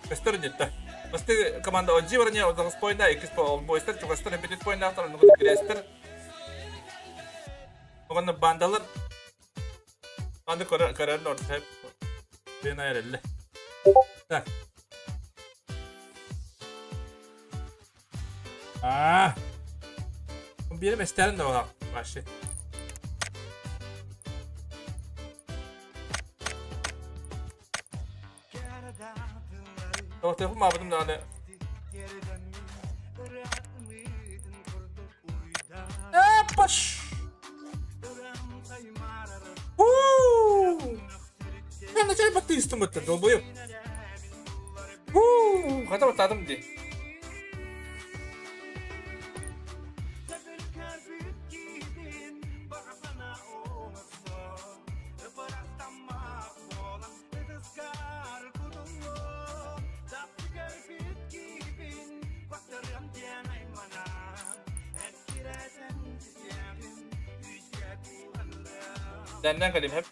Көстөр детті. Басты команда OG барыня 39 поинна, иккис All Boys'тар, чугастар эбитит поиннаахтар, оннук кирээстэр. Оҕонно бандалар Аны көрөр орто Бен айрелле. Так. Аа. Биэрим эстэрин да олақ вообще. Телефон мабыдым даҕаны. Паш! Мен начале баттыыстым өттө, долбоёб. Хата баттадым ди. Дэннэн кэлим хэп.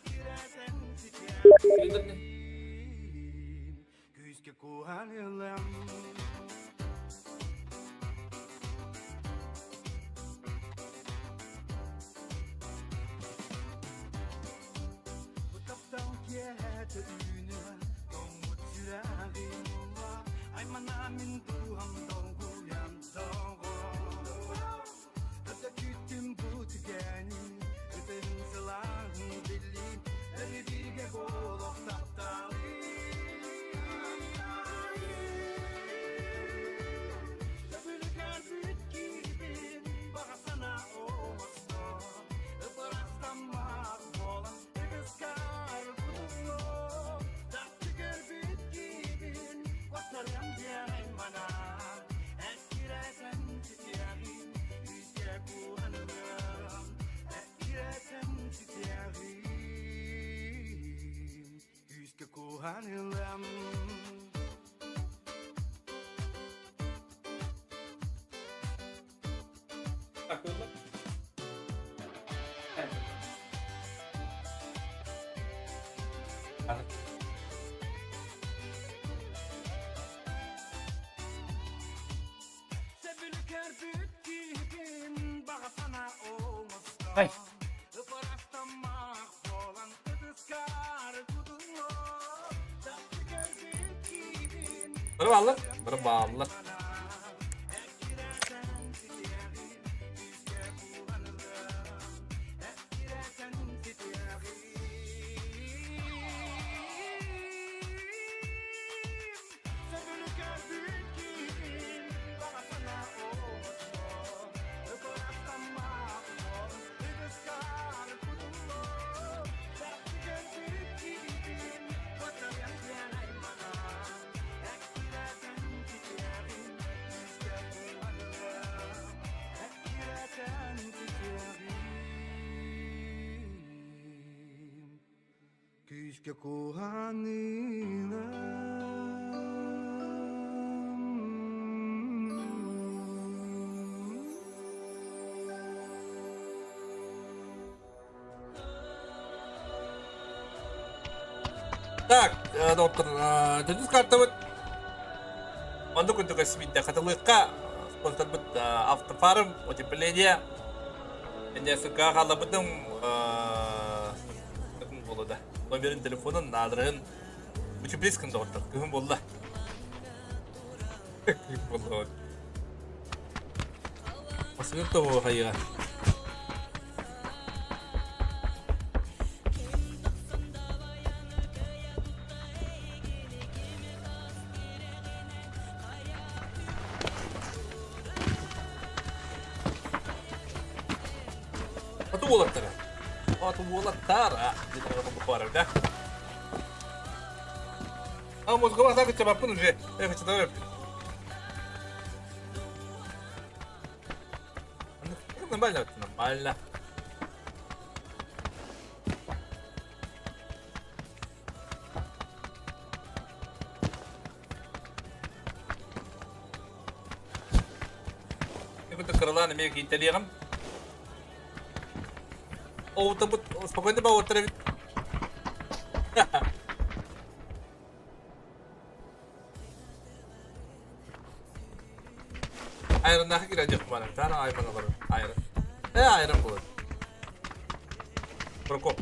Ай. Бары бааллар, бары бааллар. Күүскэ куһаанына Так, доктор, төрдүс картабыт оннук курдук эсмиттэ хатылыыкка спонсорбут автофарм, утепление, Инде ссылкаҕа хаалларбытым буолла да. Номерин, телефонун, аадырыһын утеплись гын доҕоттор. Кыһын буолла. Кыһын буолла. Басыгыр тоҕу хайыга. Аты уолаттара. Аты уолаттара. Диэн да. А мозгова так чабаппын уже. Я хочу давай. Нормально, нормально. Кыралаан эмиэ кийтэлиэҕим. Оутабыт спокойно бауыртар эбит. Айраннаахы киирэн диэх баар. Таана айбан олорор. Айран. Э, айран буолар. Прокоп.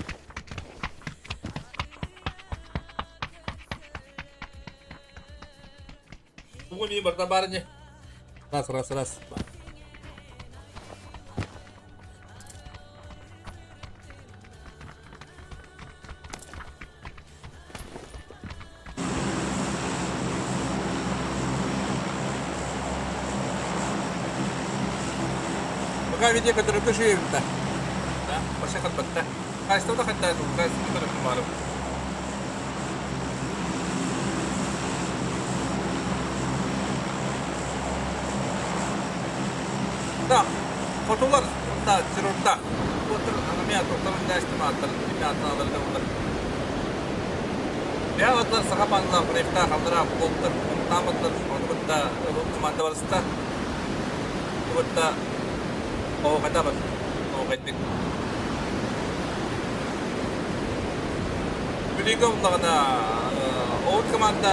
Тугу мин барда бар не? Раз, раз, раз. Пока видео, который пишу, да. Да, вообще хатбатта. Хайста да хатта, хайста да хатта. Да, хотулар, да, террорда. Отыр, анамия, тоқтарын дәштім аттар, кеме аттаналар да олар. Я атлар саха панла, проекта халдыра, болтыр, таматлар, оны бұтта, команда барыста. Бұтта, оғайда бар, оғайдық. Бүлігі онлағына, оғыт команда,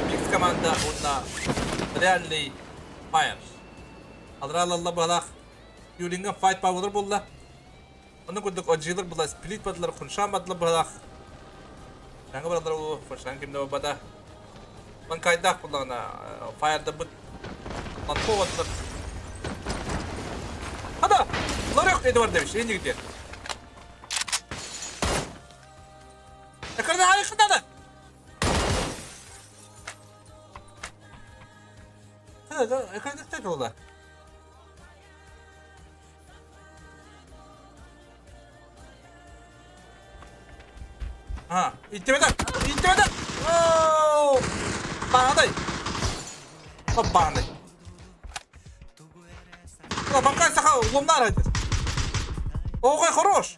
микс команда, онна реальный файр. Алралалла балах, Юлинга файт павылыр болла. Оны күндік ожилер була, сплит бадлар, хуншан бадлар балах. Жаңы баралар ол хуншан кимде бада. Ман кайдах буллана, фаерда бут. Ланко бадлар. Хада, ларек Эдвард demiş, енді gidiyor. Ekranda hayır da. Hada, ekranda tek oldu. Ha, ittirmeden, ittirmeden. Oo! Bağday. Hop bağday. Банкай саха уломнар айтыр. Ой, хорош.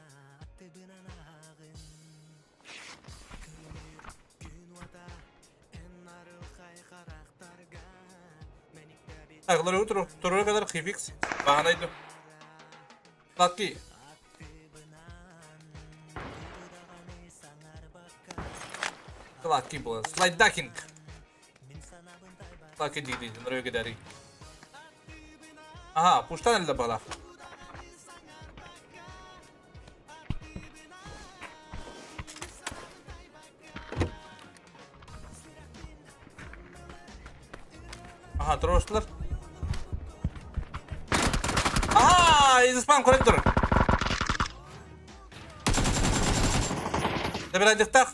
Так, лары утро, второй kadar хификс. Бағанайды. Сладкий. Сладкий был. Слайдакинг. Сладкий дейді, нұры кедари. Ага, пуштан әлі бала. Ага, трошлар. Ага, из спам корректор. Забирай дифтах.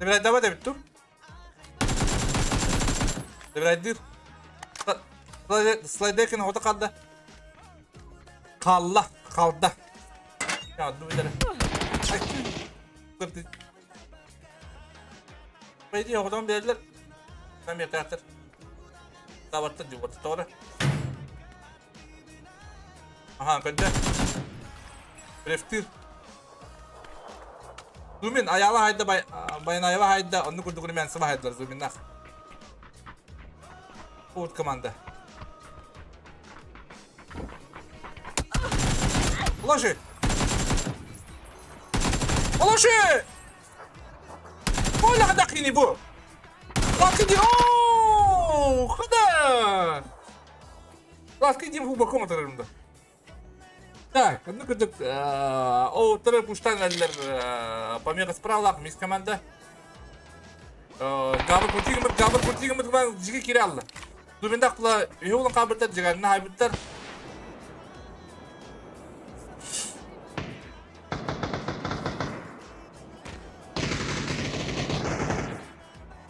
Забирай давай, Давид, тур. Забирай дыр. Слайдекин хота қалды. Қалла, қалды. Ya dur bir tane. Peki oradan berdiler. Tam yeter. Tabatta diyor, doğru. Aha, kötü. Reftir. Зумин аяла хайда бай баян аяла хайда онну курдугуну мен сыба хайдылар Зуминнах. Форд команда. Ложи! Ложи! Оля дакини бу! Лакини ооо! Хада! Лакини бу баком атарымда. Так, ну курдук о тыры пуштан әллер помега справлах мисс команда. Габыр куртигімір, габыр куртигімір бан жиги кире алды. Дубендак була үйулун кабыртар жигарына хайбыттар.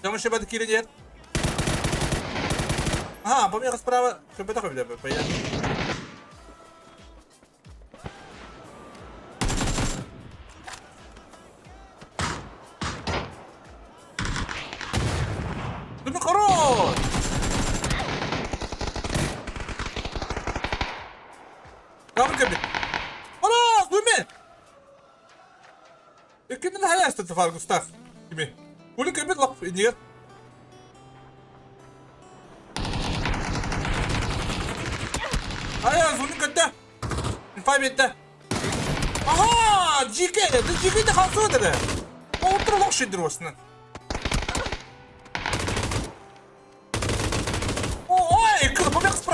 Жамышы бады кире дер. Ага, помега справа, көпе такой биле, понятно. Дубин хорош! Габыр көпе. Хорош, Дубин! Иккинен халясты Фаргустах. Кими? Кулин көпе лап, инегер. Ая, зунун көттө. Инфа бетте. Ага, жике, жике де қалсы өдірі. Отырып лоқ шедір осыны.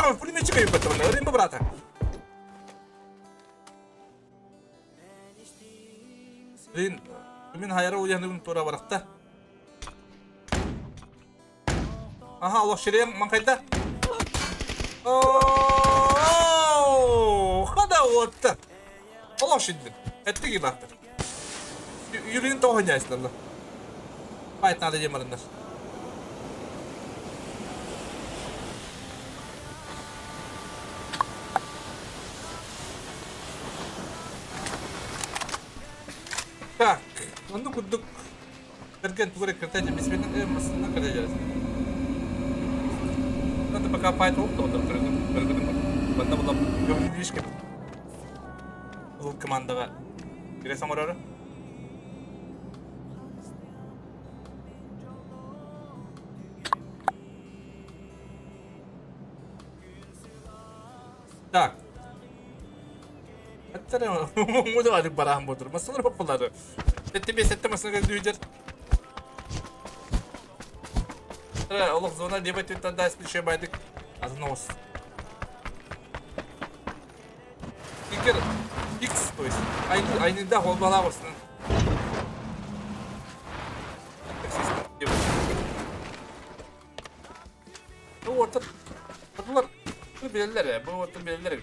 О, пулеметчик өйбөттө онно. Римбо брата. Блин, мин хайара уйаныгын тура барахта. Аха, олох ширең маңқайда. О, хада уотта. Олох шиддин. Этти гибаттыр. Юрин тоҕо Файт надо демарындар. Так, онну курдук Берген тугу эрэ кыртайда бисмиллин массыына кырдьа Надо пока файт ол тоҕо көргүтүм Манна була видишь Бұл командаға кире оҥорору. Так. Мудалады бараан бодур. Масалар боппулары. Сетте бес сетте масына дүйдер. Олох зона левой түттанда исключение байдык. Азнос. Икер X то есть. Айныда холбала болсын. Бу орта Бұлар бұл билелер, бу орта билелер.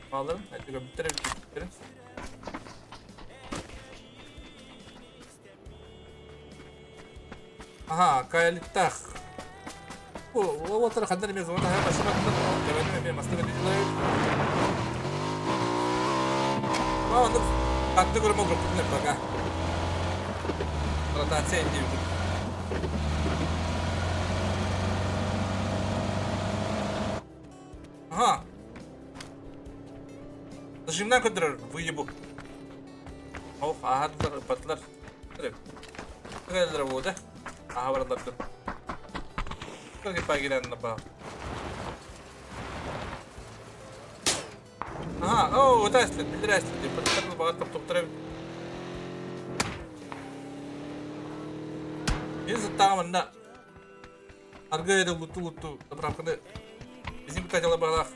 Маларын, әйтеге бітіріп бітіріп. Аха, каялиттах. Бу ол отыр хандар эмес, оны хай башыма төбөнү эме мастыга дилер. Ма оны атты көрөм ол группа пока. Ротация дейбит. Ага. Зажимнан көтөрөр выебу. Ох, ахадылар, батлар. Тырелер болды. Аха баралар. Кыргы пагиран ба. Ага, о, отаслы, билдирәсле дип. Батлар багат топ топ Мен заттагы Аргы эде луту луту заправканы Bizim катела балах.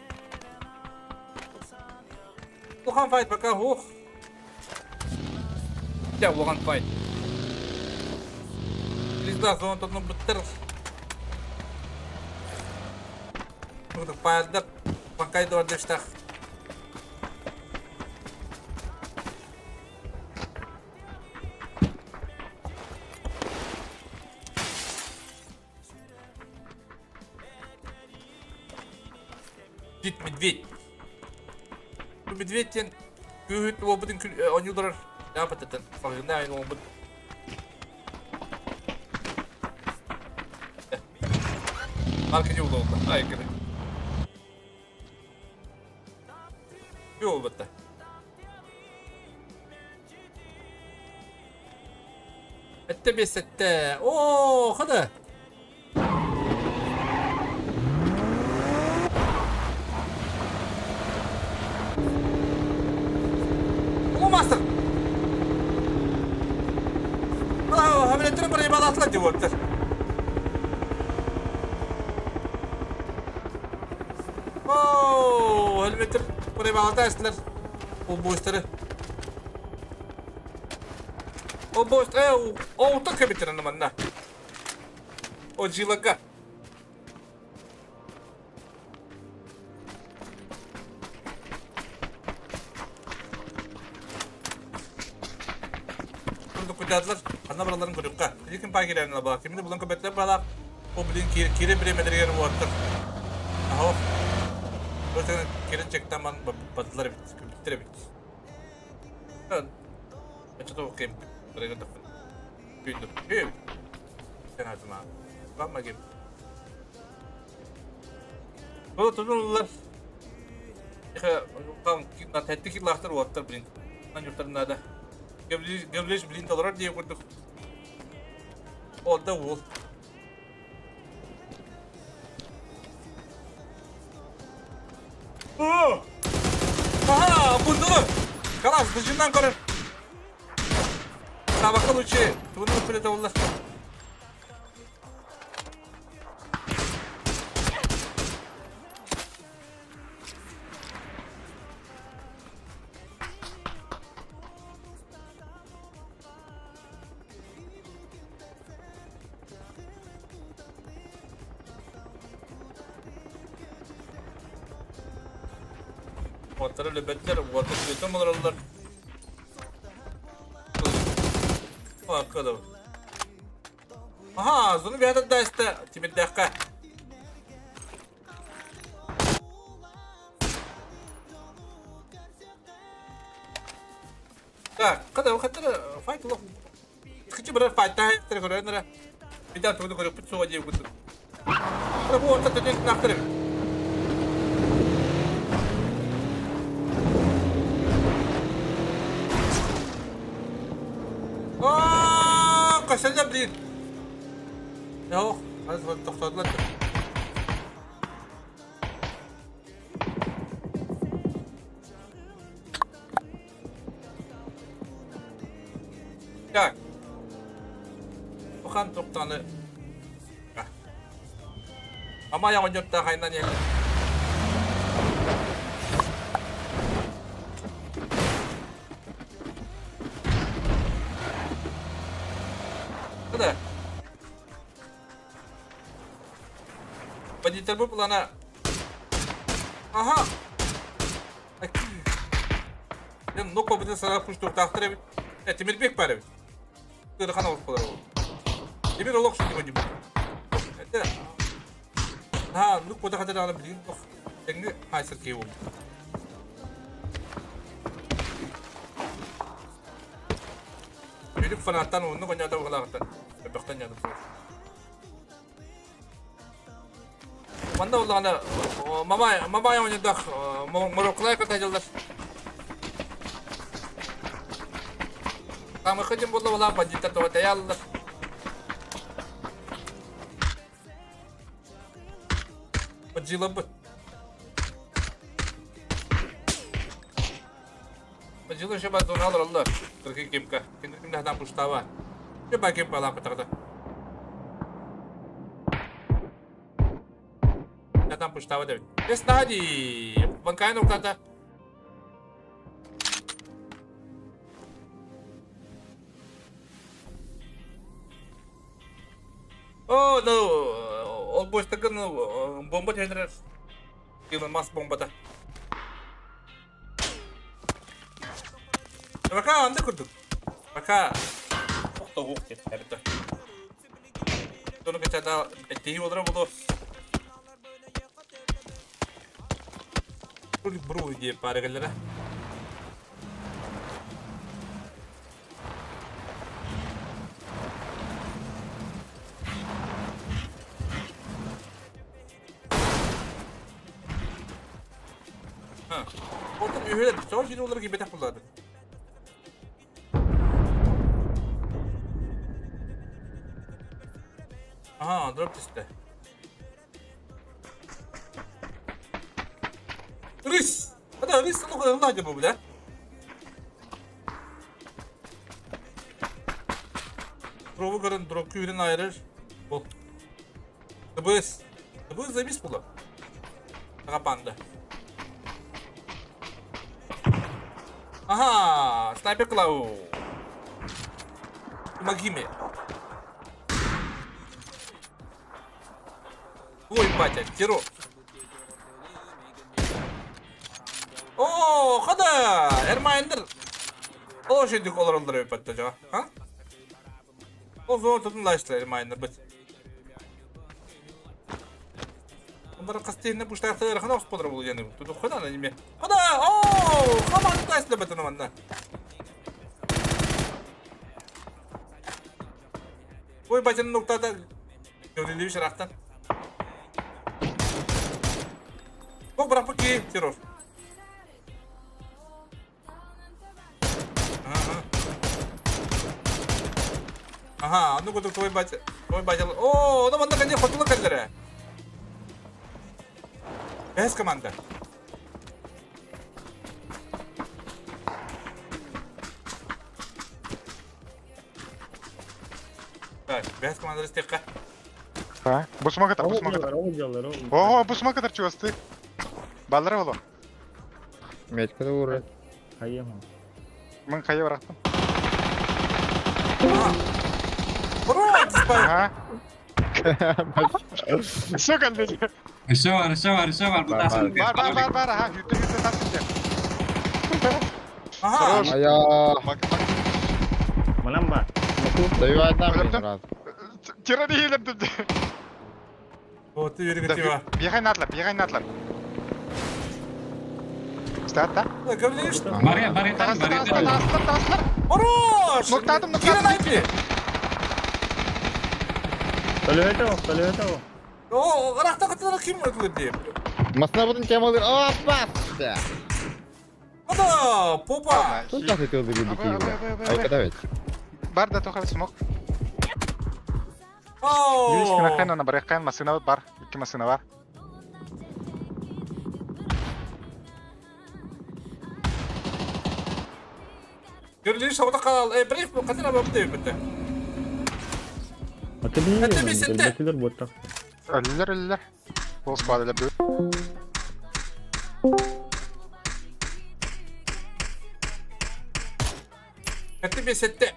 Улахан файт пока ох. Я улахан файт. Лизда зона тотну быттыр. Burada payalda bankayda var deştah. Дит медведь. Бу медведь тен күүһүт уолбутун оонньуулар яапатытын салгында айын уолбут. Марка не oldu. Ay кere. Bir olmadı. Этте бес этте. Оо, хада. О, мастер. Хамилеттер бір ибадатла деп отыр. О, хелметтер бір ибадата эстилер. Ол бойстары. Ол бойст, э, о, утак кабитер манна. О, жилага. Burada kudadlar, ана бараларын көрүккә. Лекин пагирәнле бала. Кимне булан көбәтләр бала. О, блин, кире биремелер буаттыр. Ахо. Өтен кире чектен ман бадлар бит, биттере бит. Что-то окей. Дорога Güldüm. Gül. Sen adıma. Bakma gibi. Bu tutulurlar. Тәттик лахтар уаттар, блин. Нан юртарында Гөблеш блин доллар диye курдук. Ол да ол. О! Ага, бундулар. Калаш, дышынан көрөр. Табакка лучше. Туну пүлете олар. Уоттара өлбөттөр, уоттар сүөтэн олороллор. Аккадабы. Аха, зону бэйэтэ да истэ тимирдээххэ. Так, kada хаттара файт олох. Кичи бара файта хаттара көрөнөрө. Биден тугу көрөппүт суға диye кутур. Бу орта төтен нактырым. Аа, кашалда блин. Yok, hadi toxtadılar. Так. Охан тоқтаны. Ама я оньотта хайнан ел. Да. Водитель bu plana. Aha. Ден нокко бүтүн сара пуш туктахтыр эбит. Э, Тимирбек бар эбит. Кырхан алып болар ол. Тимир олох шуны дип. Это. Ha, нук бода хатар аны билин тох. Теңге хайсыр кей бол. Билип фанаттан онны конята булагыттан. Бөхтөн ядып. Манна оллаҕына Мамай Мамай оонньуурдаах Морокулай кытта дьыллар. Хамыхы дьин буолла буолаа бандиттар тоҕо тэйэ аллар. Бадьыыларбыт. Бадьыылар еще бар зона олороллор. Кыргый кемка. Киндер кимде хатан пуштаба. Че ба кемка алаапытаҕыта. Хатан пуштаба дебит. Эс нади. Банкайын уктата. О, ну, ол буостагын бомба түһэнэрэр. Илон Маск бомбата. Пока анды курдук. Пока тоқтоғуқ деп әбіті. Соны качада эттеги олара болу. Бру деп бары келлere. Отun ühüler, çoğu şey olur gibi takıldı. Aha, drop testi. Рыс! Да, рыс, ну ладно bu да? Drop'u görün, drop kүйрін ayırır. Бол. ТБС. ТБС замис була. Капанды. Ага, снайпер Клау. Помоги мне. Ой, батя, террор. О, хада! Эрмайндер. О, шейдик олар олар өпәтті жа. Ха? О, зор tutun лайшлар Эрмайндер бит. Ондар қастейіне бұштаяқты әрхана осып болар бұл яны. Туду хада на неме. Хада! О, хаман тайсла бәтін манна. Ой, батяның ноктада Görülüyor şarахтан. Бок бірақ бұ террор. Ага. Ага, ну куда твой батя. Твой батя. О, ну манна кәне хотула кәлләре. Бәс команда. Так, бәс команда истекка. Ha, bu smoke atar, bu smoke atar. Oho, bu smoke atar чугасты. Баллары боло. Метка да урат. Мен кая бараттым. Бро, Ага. Все калды. Еще var, еще var, еще var. Bu Бар, бар, бар, бар, аха, хүтте, хүтте, тас хүтте. Ага. Ая. Манан ба. Даю одна, блин, раз. Террориилер Вот ты вергатива. Бегай надлар, бегай надлар. Стата. Говоришь? Барья, барья, барья. Хорош! Ноктадым, Кира найти! Төлөтө, төлөтө. О, рахта кытылар ким өтүлү Масна будын темалыр. Опа! Да. Ада, попа! Тут так хотел бы бики. Ай, когда ведь? Бар да тоха смок. О! Юрис кына на баракан машина бар, икки машина бар. Көрүлүш абыта калал. Э, бриф бу катыр абы деп битте. Это бесетте. Өллөр, өллөр. Бол склад өлөр. Это бесетте.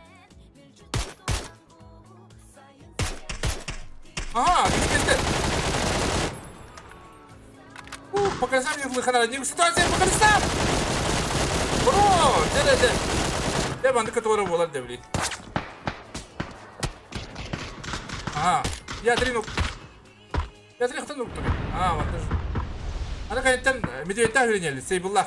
Ага, бесетте. У, показал мне выхода. Не ситуация показал. Бро, де де. Де банды который болар деп билейт. Ага, я три нук. Я три хтан нук. А, вот даже. Ана кайттан медведь хүренели, сейбуллах.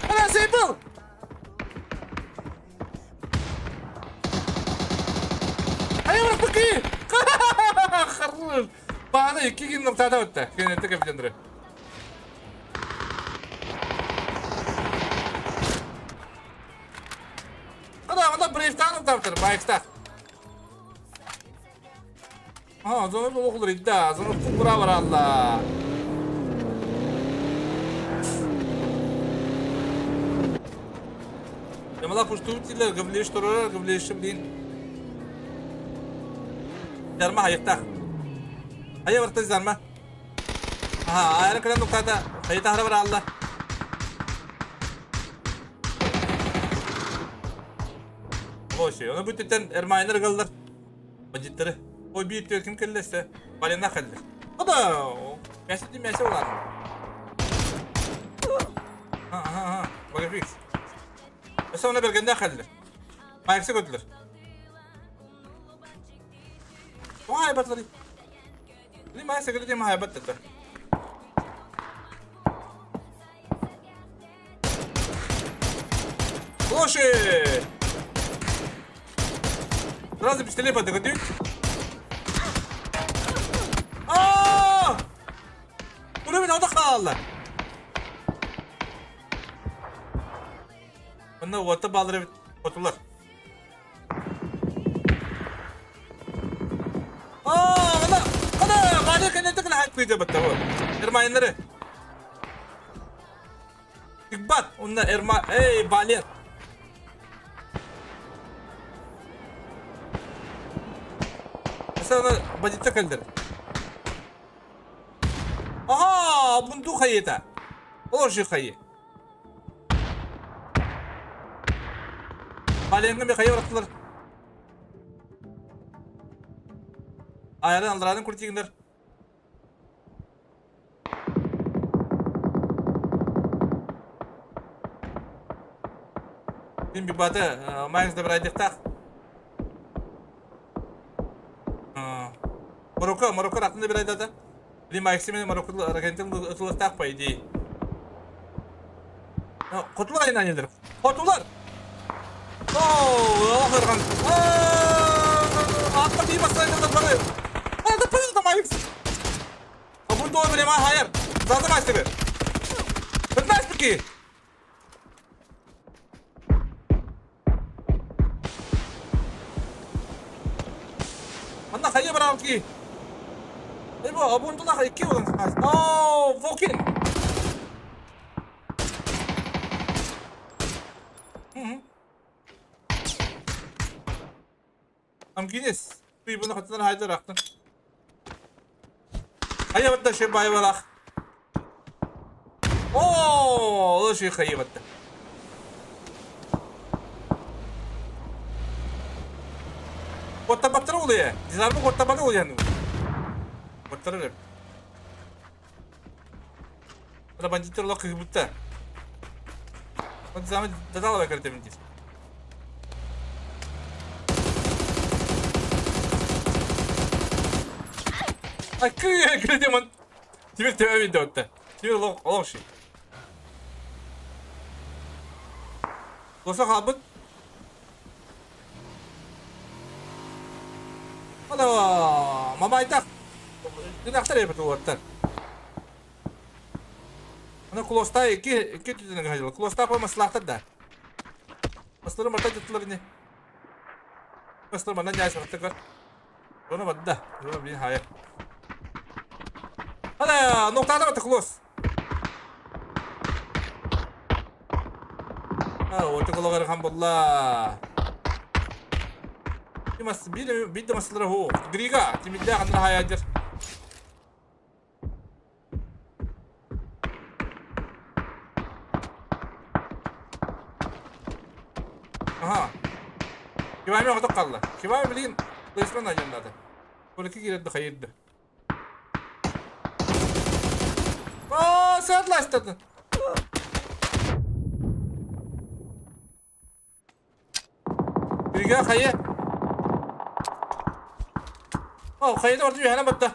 Ана сейбул! Ай, брат, быки! Хорош! Бағана екі күн нұқтада өтті. Кенетті капитандыры. Ана, ана брейфтан нұқтаптыр, байкстақ. А, зона бұл оқылыр еді, зона кубра бар алла. Ямала пушту битилер, гывлеш турар, гывлешим дейін. Жарма хайықтақ. Хайа барта жарма. Аха, айры кыран нұқтада. Хайы тахра бар алла. Boş. Onu bütün ermayınlar kaldılar. Bacitleri. O bir tür kim kellese. Balina kaldı. O da mesut mesut olan. Ha ha ha. Bak fix. Mesela ona bergende kaldı. Ayaksa götürür. Vay batları. Lima ayaksa götürür ma haybat dedi. Лоши! Сразу пистолет подготовь. Аа! Уровень алда қалды. Мына оты балдырып отулар. Аа, мына, мына, бали кенетик хайт күйде бітті ол. Эрмайныры. Икбат, онна эрма, эй, балет. Mesela бандиттер кэлдер. Ага, бунду хайета. Олор хайы. Баленге ме хайы бараттылар. Айран алдырадын куртигиндер. Дин бибаты, майыңызда бір айдықтақ. Марокко, Марокко рақында бір айдады. Блин, Максим мен Марокко Аргентин ытылықтақ, по идее. Хотулар айнан елдер. Хотулар! Ооо, охырған. Атта бей бастайын бары. Ада пылды Макс. А бұл дой білем, hayır. Zaten açtı bir. Bitmez ki. Анна хайы бар ки. Эбо, абунтула хай ки olan. Оо, Волкин. Am Guinness. Bir bunu hatırlar haydi raktın. هيا بدا شي باي ولاخ. اوه شي خيي بدا. Kotta battır oluyor. Dizarmı kotta battır oluyor yani. Баттар Это бандиттер лох кыһыбытта. Вот замы дадалова кертемин дир. Ай кыһы кертемин. Тимир төбө бинде отта. Тимир лох олох ши. Лоса халбыт. Ана, мамайдах. Динахтар эбит уоттар. Ана кулоста икки икки түтүнүн хаҗыл. Кулоста по маслахтар да. Маслары марта жыттылар не. Маслар манан яй сартыгар. Оны бадда. Оны блин хая. Ана, ноктада бата кулос. А, вот кулогар хан болла. Мас бир бир маслары хо. Грига, тимидде ханна хаядыр. Аха. Кивами хоток қалды. Кивами билин Лысман айаннады. Көлікі келеді хайырды. О, садластады. Биге хайы. О, хайы да орды хана батта.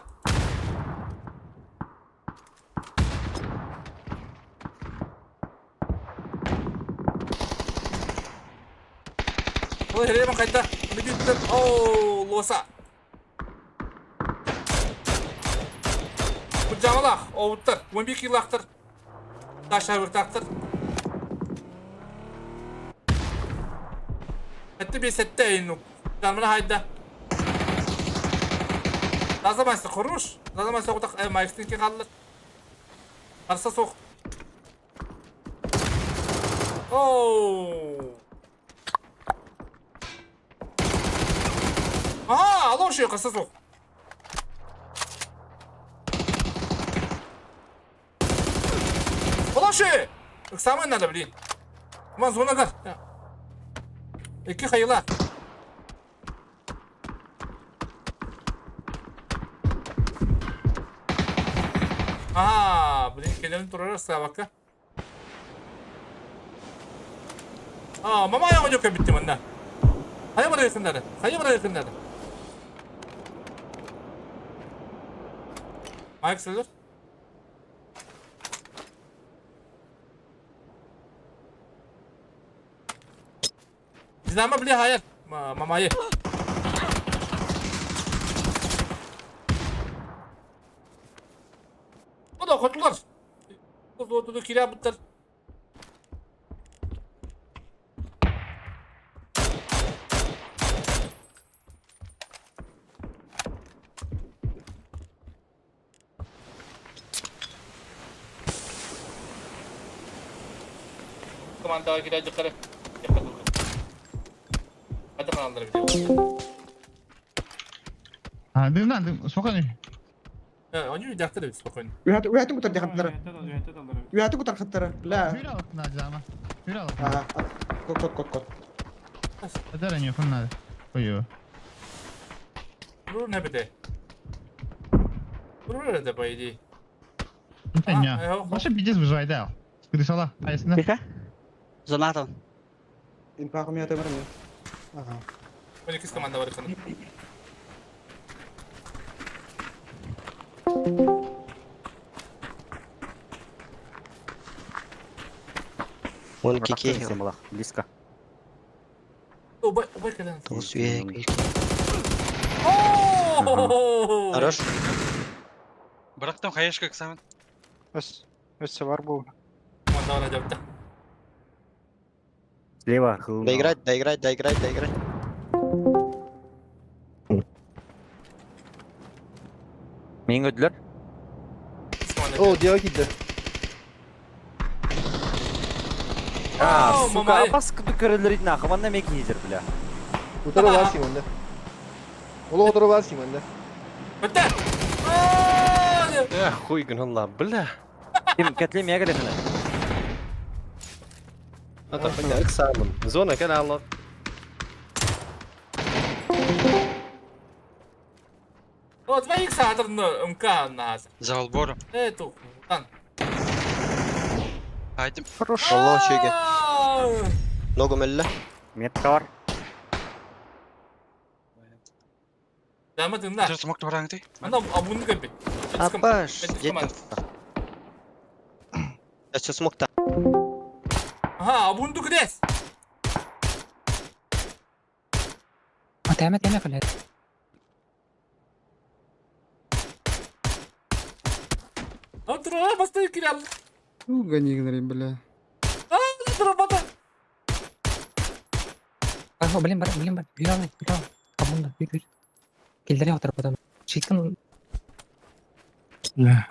Ол херема қайта. О, лоса. Жамалах, оуттар, 11 килахтар. Таша выртахтар. Әтті бесетте айну. Жанмына хайда. Таза майсы құруш. Таза майсы оқтақ майстың ке қалды. Қарса соқ. Оу. Ага, алло шею қарса соқ. Алло Самый надо, блин. Ман зона гар. Екі хайла. Ага, блин, келем турар сабакка. А, мама я оñо битти манна. Хайа бара якындады. Хайа бара якындады. Майк сылыр. Dinamo bile hayır. Mamayı. O da kurtulur. Oturdu kira bıttır. Команда кира жықыры. Hadi kanalları bir А, дым на, дым, спокойно. Они видят спокойно. Уятын кутар дехаттара. Уятын кутар хаттара. Бля. Хүрал на зама. Хүрал. Ага. Кот кот кот кот. Адара не надо. Ой. Vurur ne bir de. Vurur herhalde по идее. Не. Вообще пиздец выживает, да. Крысала. А если Тихо. Зонатон. Инпа хумия темір Ага. 12 команда бар екен. Он кики. Близко. Убай, убай кэлэн. Хорош. Бырақтым хаешка ксамын. Өс, өссө бар бу. Команда бар жапты. Слева. Доиграть, доиграть, доиграть, доиграть. Мен өділер. О, дело кидді. А, сука, апас көрөлөр идин ахыманда меки хизер, бля. Утыры бар симонда. Олы отыры бар симонда. Бітті. Эх, хуй гналла, бля. Ким кәтлем я келесің. Это понятно, самым. Зона канала. О, Вот твоих саатыр МК наас. Залбор. Э, ту. Тан. Айдым. Хорош. Алло, чеге. Ногу мелле. Метка бар. Дама тында. Жо смок тураңты. Анда абунды көппит. Апаш, Өссө смокта. Ага, абунду кырес. Тәмә тәмә көлә. Отура, басты кирел. Туга не игнорим, бля. А, отура, бата. Ага, блин, бар, блин, бар. Бир алай, бир алай. Абунда, бир, бир. Килдере отыр потом. Читкин Бля.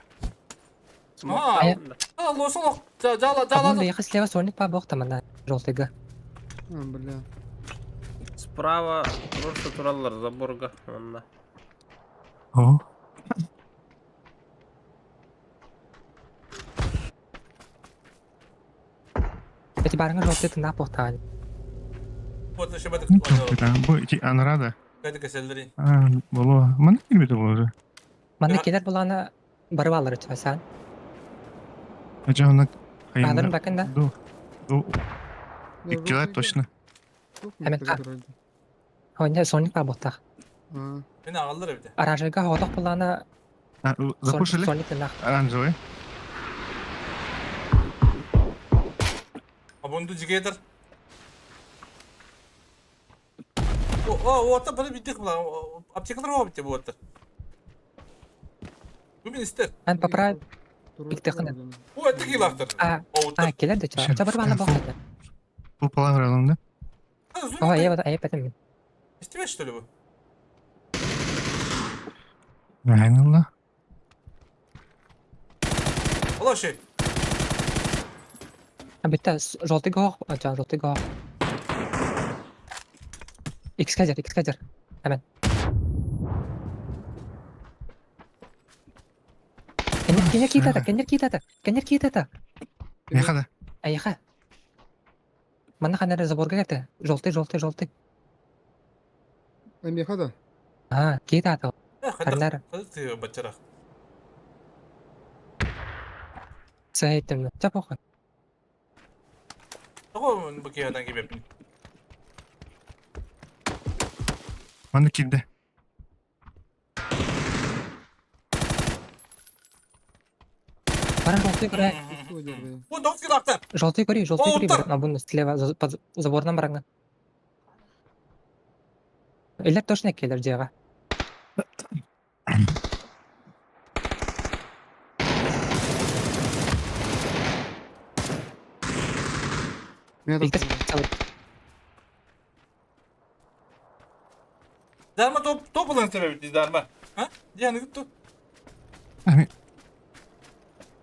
А, а, лосолох. Жала, жала. Абунда яхы слева сольник па бок тамана. Желтыйга. А, бля. Справа просто тураллар заборга. Онна. О. Эти барыңа желтый тында боктан. Вот еще бата. Ну, это, бу, ити анрада. Кайда кеселдери. А, боло. Маны кирбите боло. Манна келер буланы барып алыр часан. Ача она Алырым бакын да. Ду. Ду. Иккилер точно. Hemen Ойна сольник па боктак. Мен агалдар эбите. Оранжевыйга хотох буланы А, запушили? Сольник тында. Оранжевый. Абунду жигедер. О, о, ота бары битик була. Аптекалар бар бите бу ота. Бу мен истер. Мен поправ биктехне. О, это килактыр. А, а, келер де ча. Ча барып ала боктак. Бу палавр алым да? Ага, я вот, а я потом. Истебеш, что ли, бу? Айналла. Ола шей. А битте желтый гох, а ча желтый гох. Икс кадер, икс кадер. Hemen. Кенер кенер китата, кенер китата, кенер китата. Мехада. Аяха. Манна ханара заборга кетти. Желтый, желтый, желтый. Мехада? А, китата. Ханара. Хады бачарах. Сайтым. Чапоха. Того бу киядан кебеп. Маны кирде. Баран желтый көрө. Бу докс килактыр. Желтый көрү, желтый көрү. А буну слева под забордан бараңа. Элер точно келер жега. Дарма топ топ булан себеби дарма. А? Дияны күттү. Ами.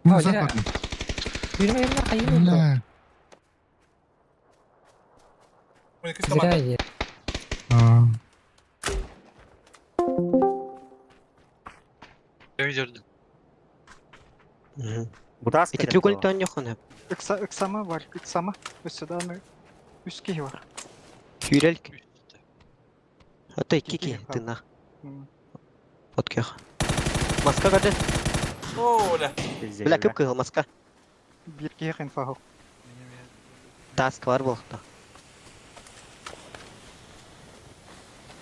О, жера. Yürüme yürüme hayır oldu. Зря я. Өйдөрдүм. Бутас Ити треугольник тон йохон. Ыкса, ыксама бар, ыксама. Өссөдан үс киһи бар. Кюрель. А то кики ты на. Вот кех. Маска каде? Оля. Бля, кып кыгыл маска. Бир киһи инфа Таск бар болта.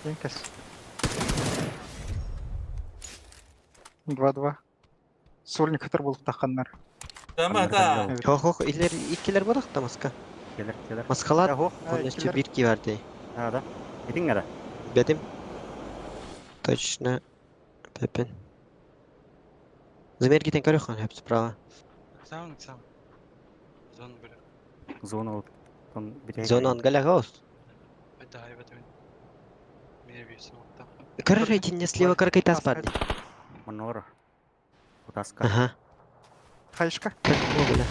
Денкес. 2-2. Сольник хатыр булып таққаннар. Дарма та. Хох хох, илер иккилер бар та маска. Келер, келер. Маскалар. Хох, Онночу бир ки бар дей. А, да. Этиң ара. Бедим. Точно. Пепен. Замер гитен көрөх хан справа. Сам, сам. Зон бля. Зона вот. Там Зона он галягаус. Да, я в этом. Меня весит вот так. Көр рейтинге слева каркай тас бар. Манора. Бутаска. Ага. Хайшка. Бля.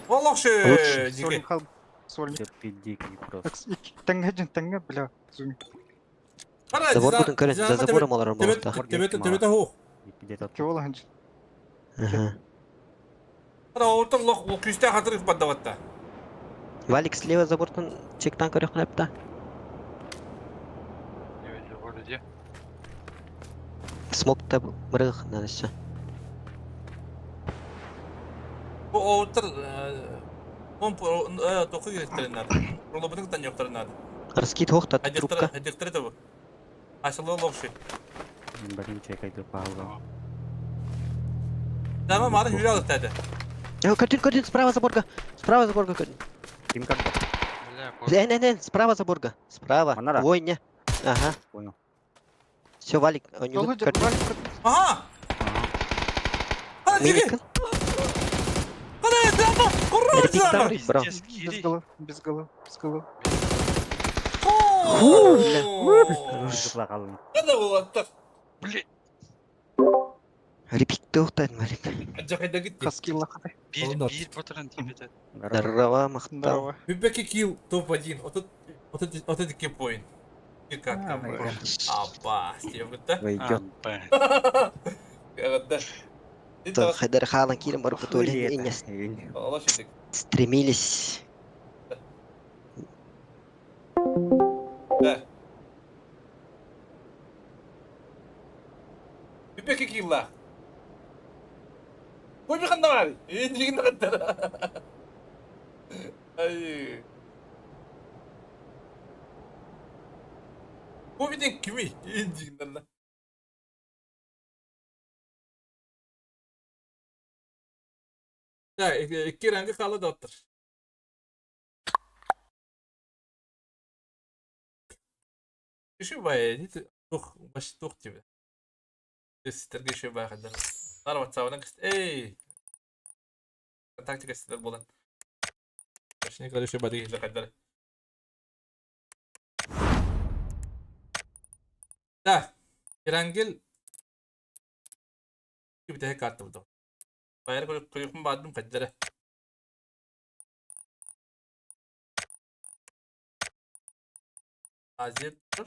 Олох ше. Сольник хал. Сольник. Дикий просто. Тәңгә жин тәңгә бля. Зуни. Забор бутын көрен, за забором алар болта. Тебете тебете хох. Где-то. Кеола ханжи. Ага. Ара ортор лох күстә хатыр баддаватта. Валик слева забортан чектан көрөх ханапта. Смокта бырых надо. Бу оуттар он току киректерин надо. Ролобутун кытан жоктарын надо. Раскид хохта трубка. Хадектер это бу. Асылы лохши. Блин, чекай пауза. Дама мары хүрә алып тәде. Картин, картин, справа заборга. Справа заборга, картин. Ким как? Эн, эн, эн, справа заборга. Справа. Ой, не. Ага. Понял. Все, валик, у него картин. Ага! Миникон. Бро. Без головы, без головы, без головы. Када булаттар. Блин. Репик тоқтайды, Малик. Жакайда гитти. Хаскилла хатай. Бир патрон тибет. Здорово, махтал. Бибеки килл топ-1. Вот это вот это кепоин. И как там? Апа, стебгытта. Войдет. Гагадда. Хайдар халан кирим барбутули стремились. Да. Бибеки килла. Кой биханда бар. Эндигин каттар. Ай. Бу биден кими? Эндигин Да, икки ранги калы доттыр. Иши бай, не тух, баш тух тебе. Стерге иши бай хаддар. Нар ватсабынан кыст. Эй! Тактика сидер болан. Башны калы иши бай деген хаддар. Да, Ирангел битэ картты бу. Байар көрүкмүн баадым каддара. Азия тур.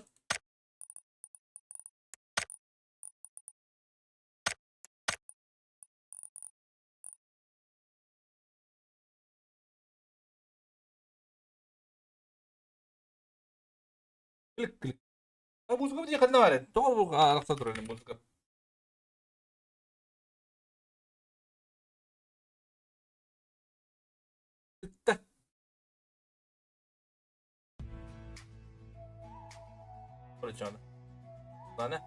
Клик клик. А музыка бу ханна бар. Тоҕо бу арахса турар музыка. Короче, Ладно.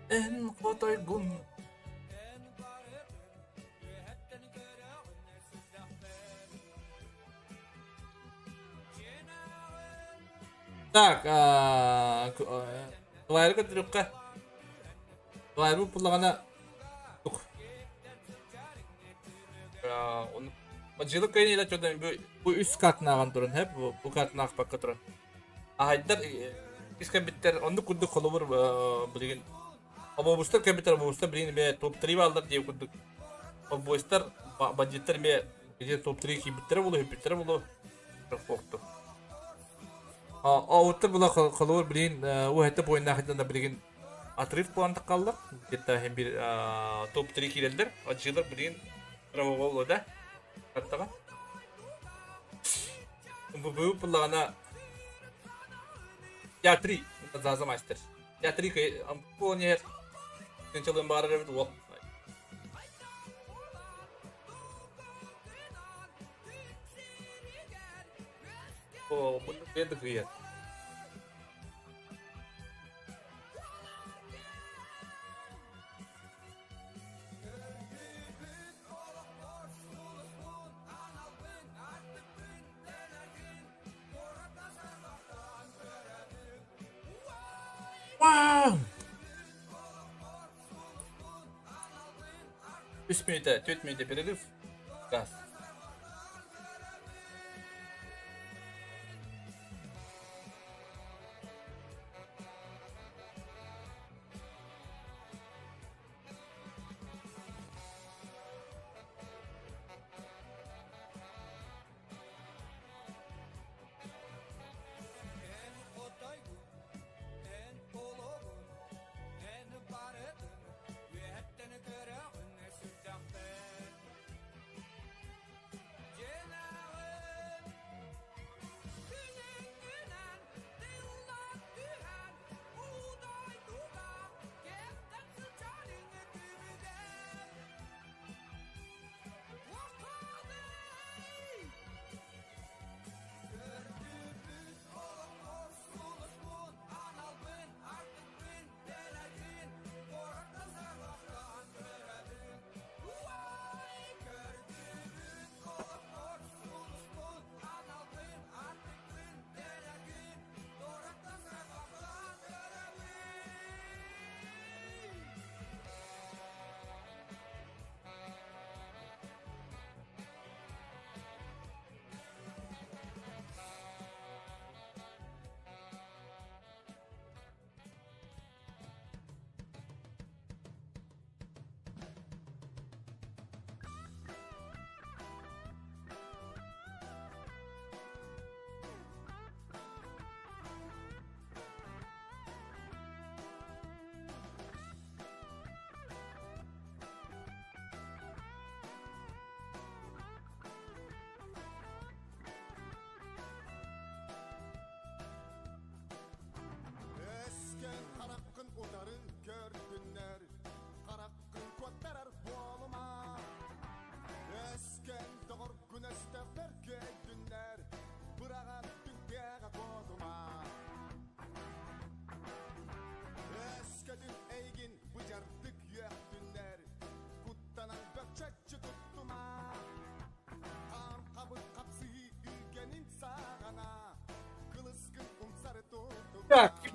Эн хотойгун. Так, Лайрга трюкка. Лайру пуллагана тук. Он Жылы кайны ила чодан бу үс картнаган турун хеп бу картнаг бакка турун. Ахайдар искен биттер онду курдук холобур билген. Обобустар кембитер обобустар билген бе топ-3 балдар диye курдук. Обобустар бандиттер ме где топ-3 кибиттер болу, хепиттер болу. Хокту. А отта була холобур билген у хетте бойна хетте билген отрыв план такаллар. Где-то hem бир топ-3 кирелдер. Ачылар билген болу да. Каттага. Бу пуллагана Я 3 Заза мастер. Я 3 кай ампонер. Сенчалын барар бит вот. О, буну беды кыят. Вау! 3 минута, 4 минута перерыв. Газ.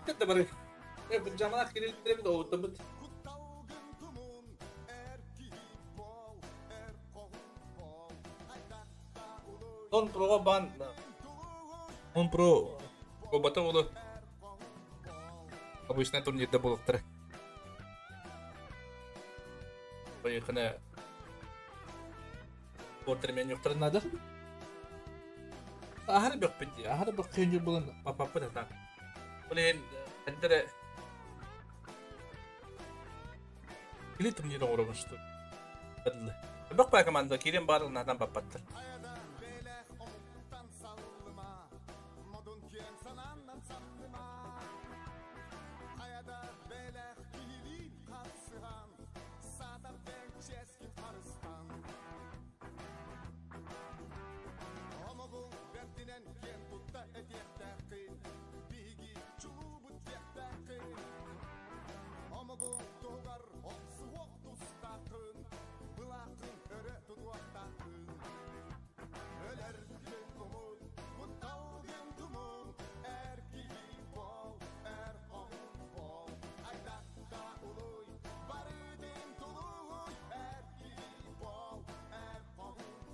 Бүттэ да бары. Быдьамалаах кирилтэрбит оҕуттабыт. Он проға бан. Он про Кобата олы. Обычно турнирда болуқтыр. Поехали. Спортермен юқтырын надо. Ахары бөх бит. Ахары бөх күйінжір болын. Папапы да. Блин, әндері Кили турнир оңоробун что. Бөх бай команда кирен барлығынан баппаттыр.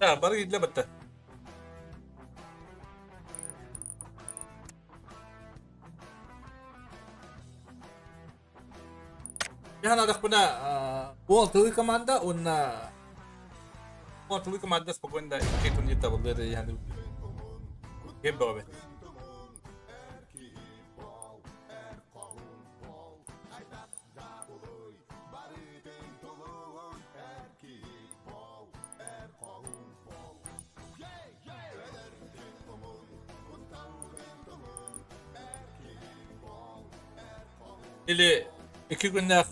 Да, бары кидле бітті. Яна адақпына ол тылы команда, онна ол тылы команда спокойно икки турнир табылыр яны. Кем бөгөбет. Или икки күннээх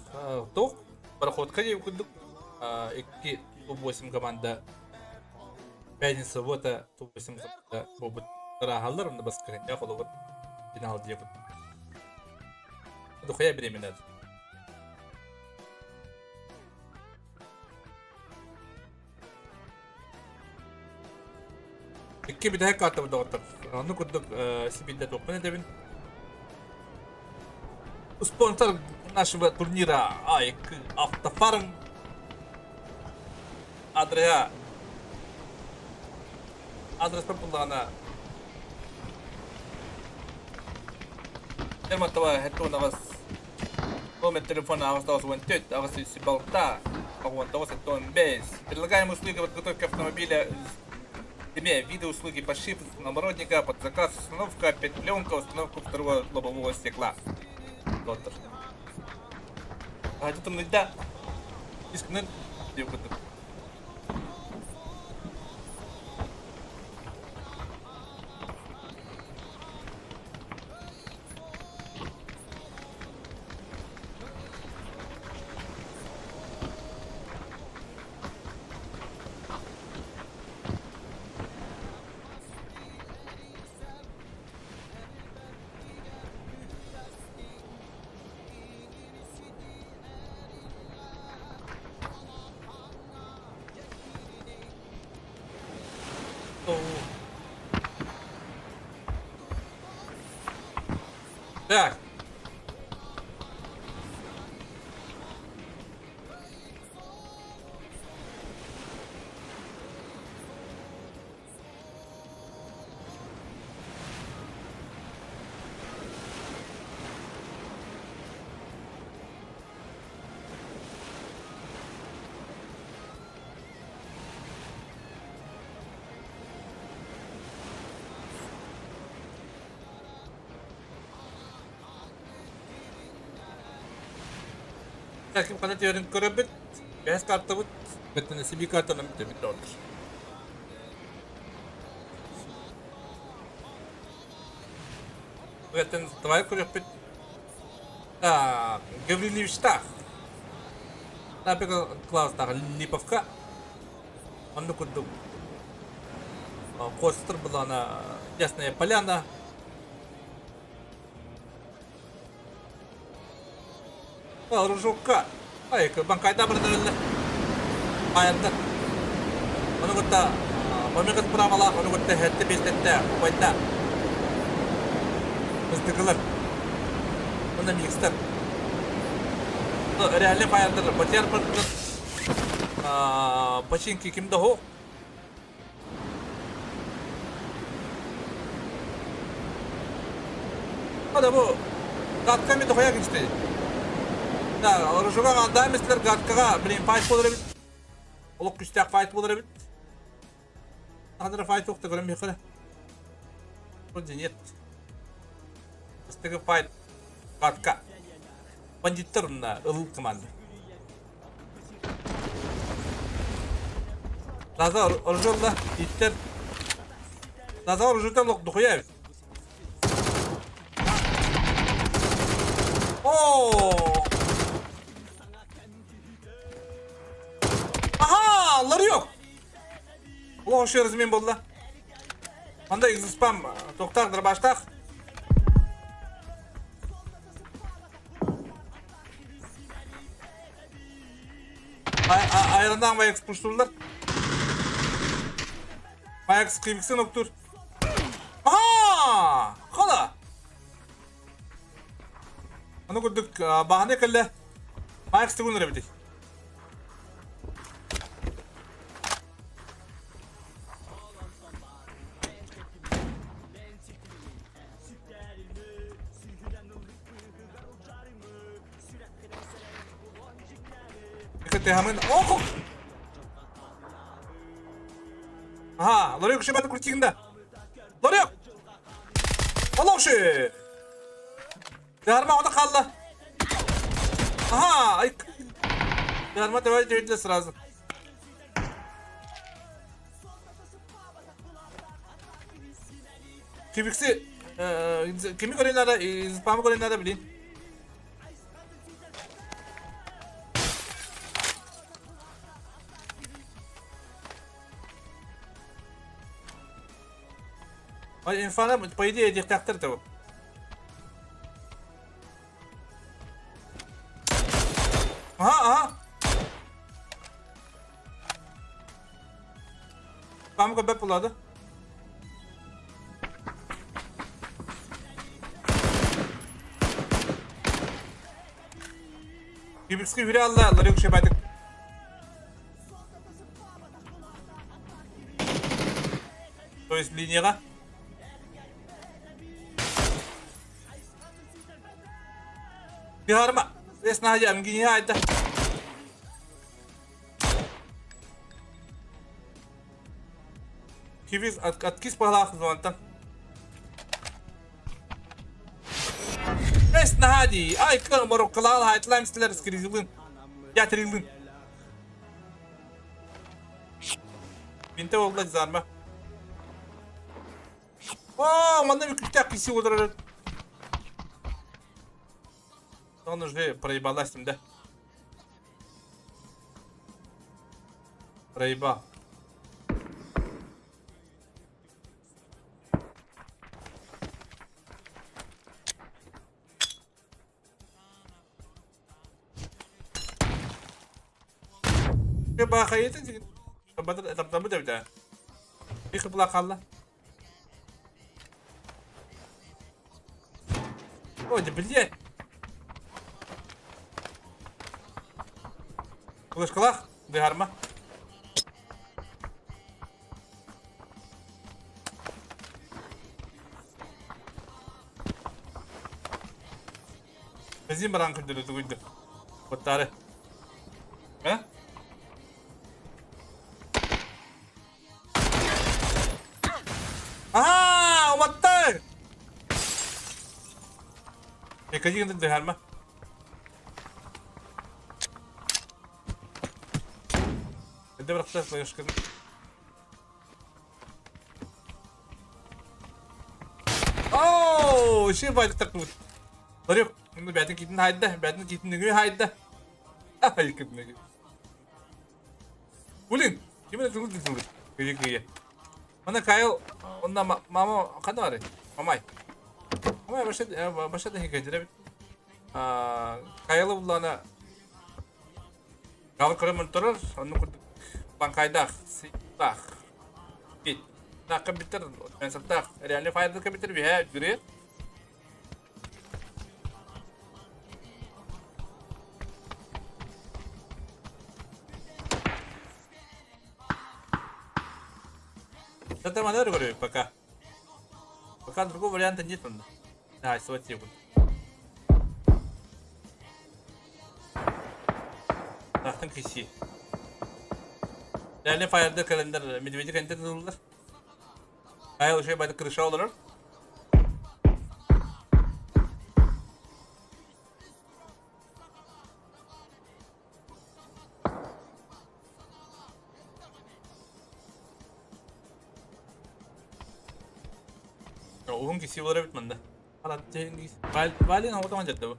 туох пароходка диэбит курдук икки топ-8 команда пятница суббота топ-8 команда буолбут ырааһаллар онно баскыһынньа холобур финал диэбит духуя беременна Икки бүтэһик картабыт доҕоттор. Онну курдук сибилдэ туохпун этэбин. Спонсор нашего турнира АЭК Автофарм. Адреа Адреспен буллаҕына Терматова хеттунаҕас Номер телефона 814 806 89 75. Предлагаем услуги подготовки автомобиля Тебе виды услуги пошив намордника под заказ, установка, пленка, установка второго лобового стекла. Доктор. А где там да? Искнен. Так. Ким хана түһэрин көрөбүт. Бэс картабыт. Беттен SB картанан бүтэбит доҕоттор. Беттен давай көрөппүт. Так, Гаврилевичтах. Например, класстах Липовка. Онну курдук Костер была на Ясная Поляна. Ружокка. Ай, банкайда бардырылды. Аянда. Оны кытта Помегат правалаах, ону кытта хэтте бестетте, убайда. Мыстыкылар. онна микстер. Реальный фаердар, батер бардыр. Починки ким да хо. Hadi bu Gatka mi dohoya geçti. Да, оружуга андамистер Гаткага, блин, файт болар эбит. Олох күстээх файт болар эбит. Ханара файт охта көрөн мехара. Вроде нет. Бастыгы файт Гатка. Бандиттар мына ылыл команда. Назар оружула иттер. Назар оружута лох дохуя эбит. Оо! Аха, ларек! Олох размен болла. Анда спам тоқтар дробаштах. Айрандан Ваякс пуштулар. Ваякс кыйбыксын октур. Аха! Хала! Аны көрдүк баһаны кэллэ. Ваякс тыгын эрэ бити. Хамын. Ох! Аха, Ларек шибаты крутигында. Ларек! Олохши! Дарма ода қалды. Аха, ай. Дарма давай жөйділі сразу. Кибикси, кими көренлері, спамы көренлері білейін. Инфана, по идее, диктатор того. Ага, ага. Спам көбөп болады. Кибикски хүре алла, ларек шебадык. То есть линияға. Биharma. Esna hacı amgini hayda. Кибис откис палах зонтан. Esna hadi. Ay kan marokkalal hayt lamsler skrizilin. Yatırılın. Бинте oldu zarma. О, манна bir күтәк киси отырыр. Он уже проебалась там, да? Проебал. Бахайты табы да. Bir kıpla kaldı. Ой, да блядь. Кылышкалах, дыгарма. Бензин баран күндөрү тугуйду. Боттары. Э? Ага, уматтар! Экажигин дыгарма. Эдде биракта флешка. Оу, ши байлык такмыт. Ларек, ну бәтин китин хайда, бәтин китин нүгү хайда. Ай, китин Блин, ким это тут тут? Кыйы кыйы. Мана Кайл, онна мама кандай бар? Мамай. Мамай баша баша да хикәҗәрә бит. А, Кайл булана Гавр көрөмөн турар, онну курдук банкайдах, сыйтах. Кит. На компьютер, мен саттах, реальный файл компьютер бихә гүре. Это манер говорю, пока. Пока другого варианта нет. Да, свати буду. Тахтан киси. Реально фаерда календар медведи кенте тутулар. Айл уже байды крыша олорор. Уһун киси болар эбит манда. Валин оҕотоҥон дьадда бу.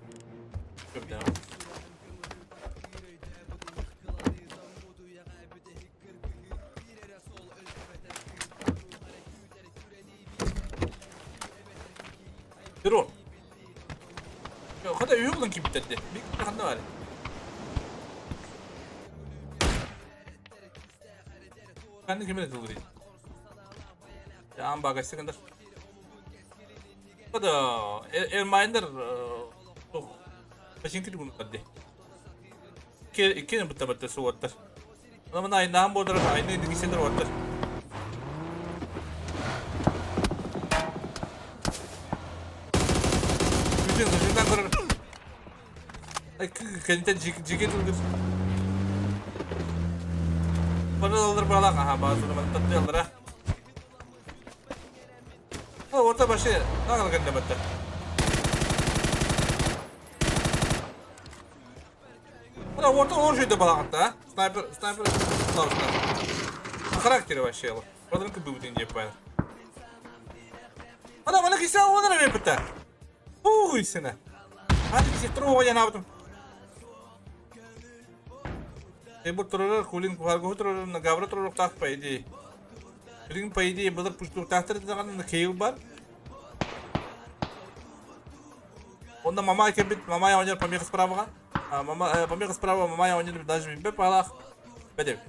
Террор. Хата үйі булан кимиттерди. Бик ханна бар. Ханна кимер тылдырый. Яан багасы кындар. Хата Эрмайндар Пачинки буну кадди. Иккene бутта батта суоттар. Ана айнаан болдар айны дигиселер оттар. Бүтүн күчүнтан көрөр. Ай кэнтен жиге тылдыр. Баралар балак аха базы маттаттылар. Орта башы нагыл кэнде батта. Мына орта оружие балагатта, снайпер, снайпер, снайпер. Характері вообще. Продырынкы быбытын деп байыр. Ана, мана кисе оныр мен бітті. Уй сені. Аны кисе тұру оян абытым. Эбір тұрырыр, хулин кухаргы тұрырыр, гавры тұрырыр тақ по идее. Билин по идее бұлыр пуштур тақтыр дағанын кейл бар. Онда мамай кебит, мамай ойнар помеха справаға. Мама, помеха справа, мамай ойнар даже бе палах. Бәдеп.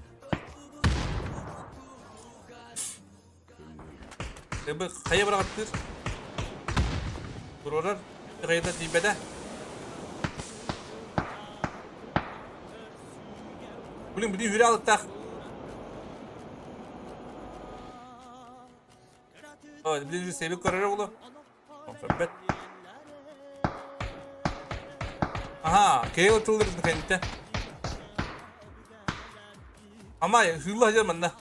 Эбі қая бір ағаттыр. Тұрырыр, қайда тейбеде. Блин, блин, хүрі алықтақ. Ой, блин, же себек көрер олы. Бет. Аха, кейл тылдыр кәнтте. Ама, хылла жер мында.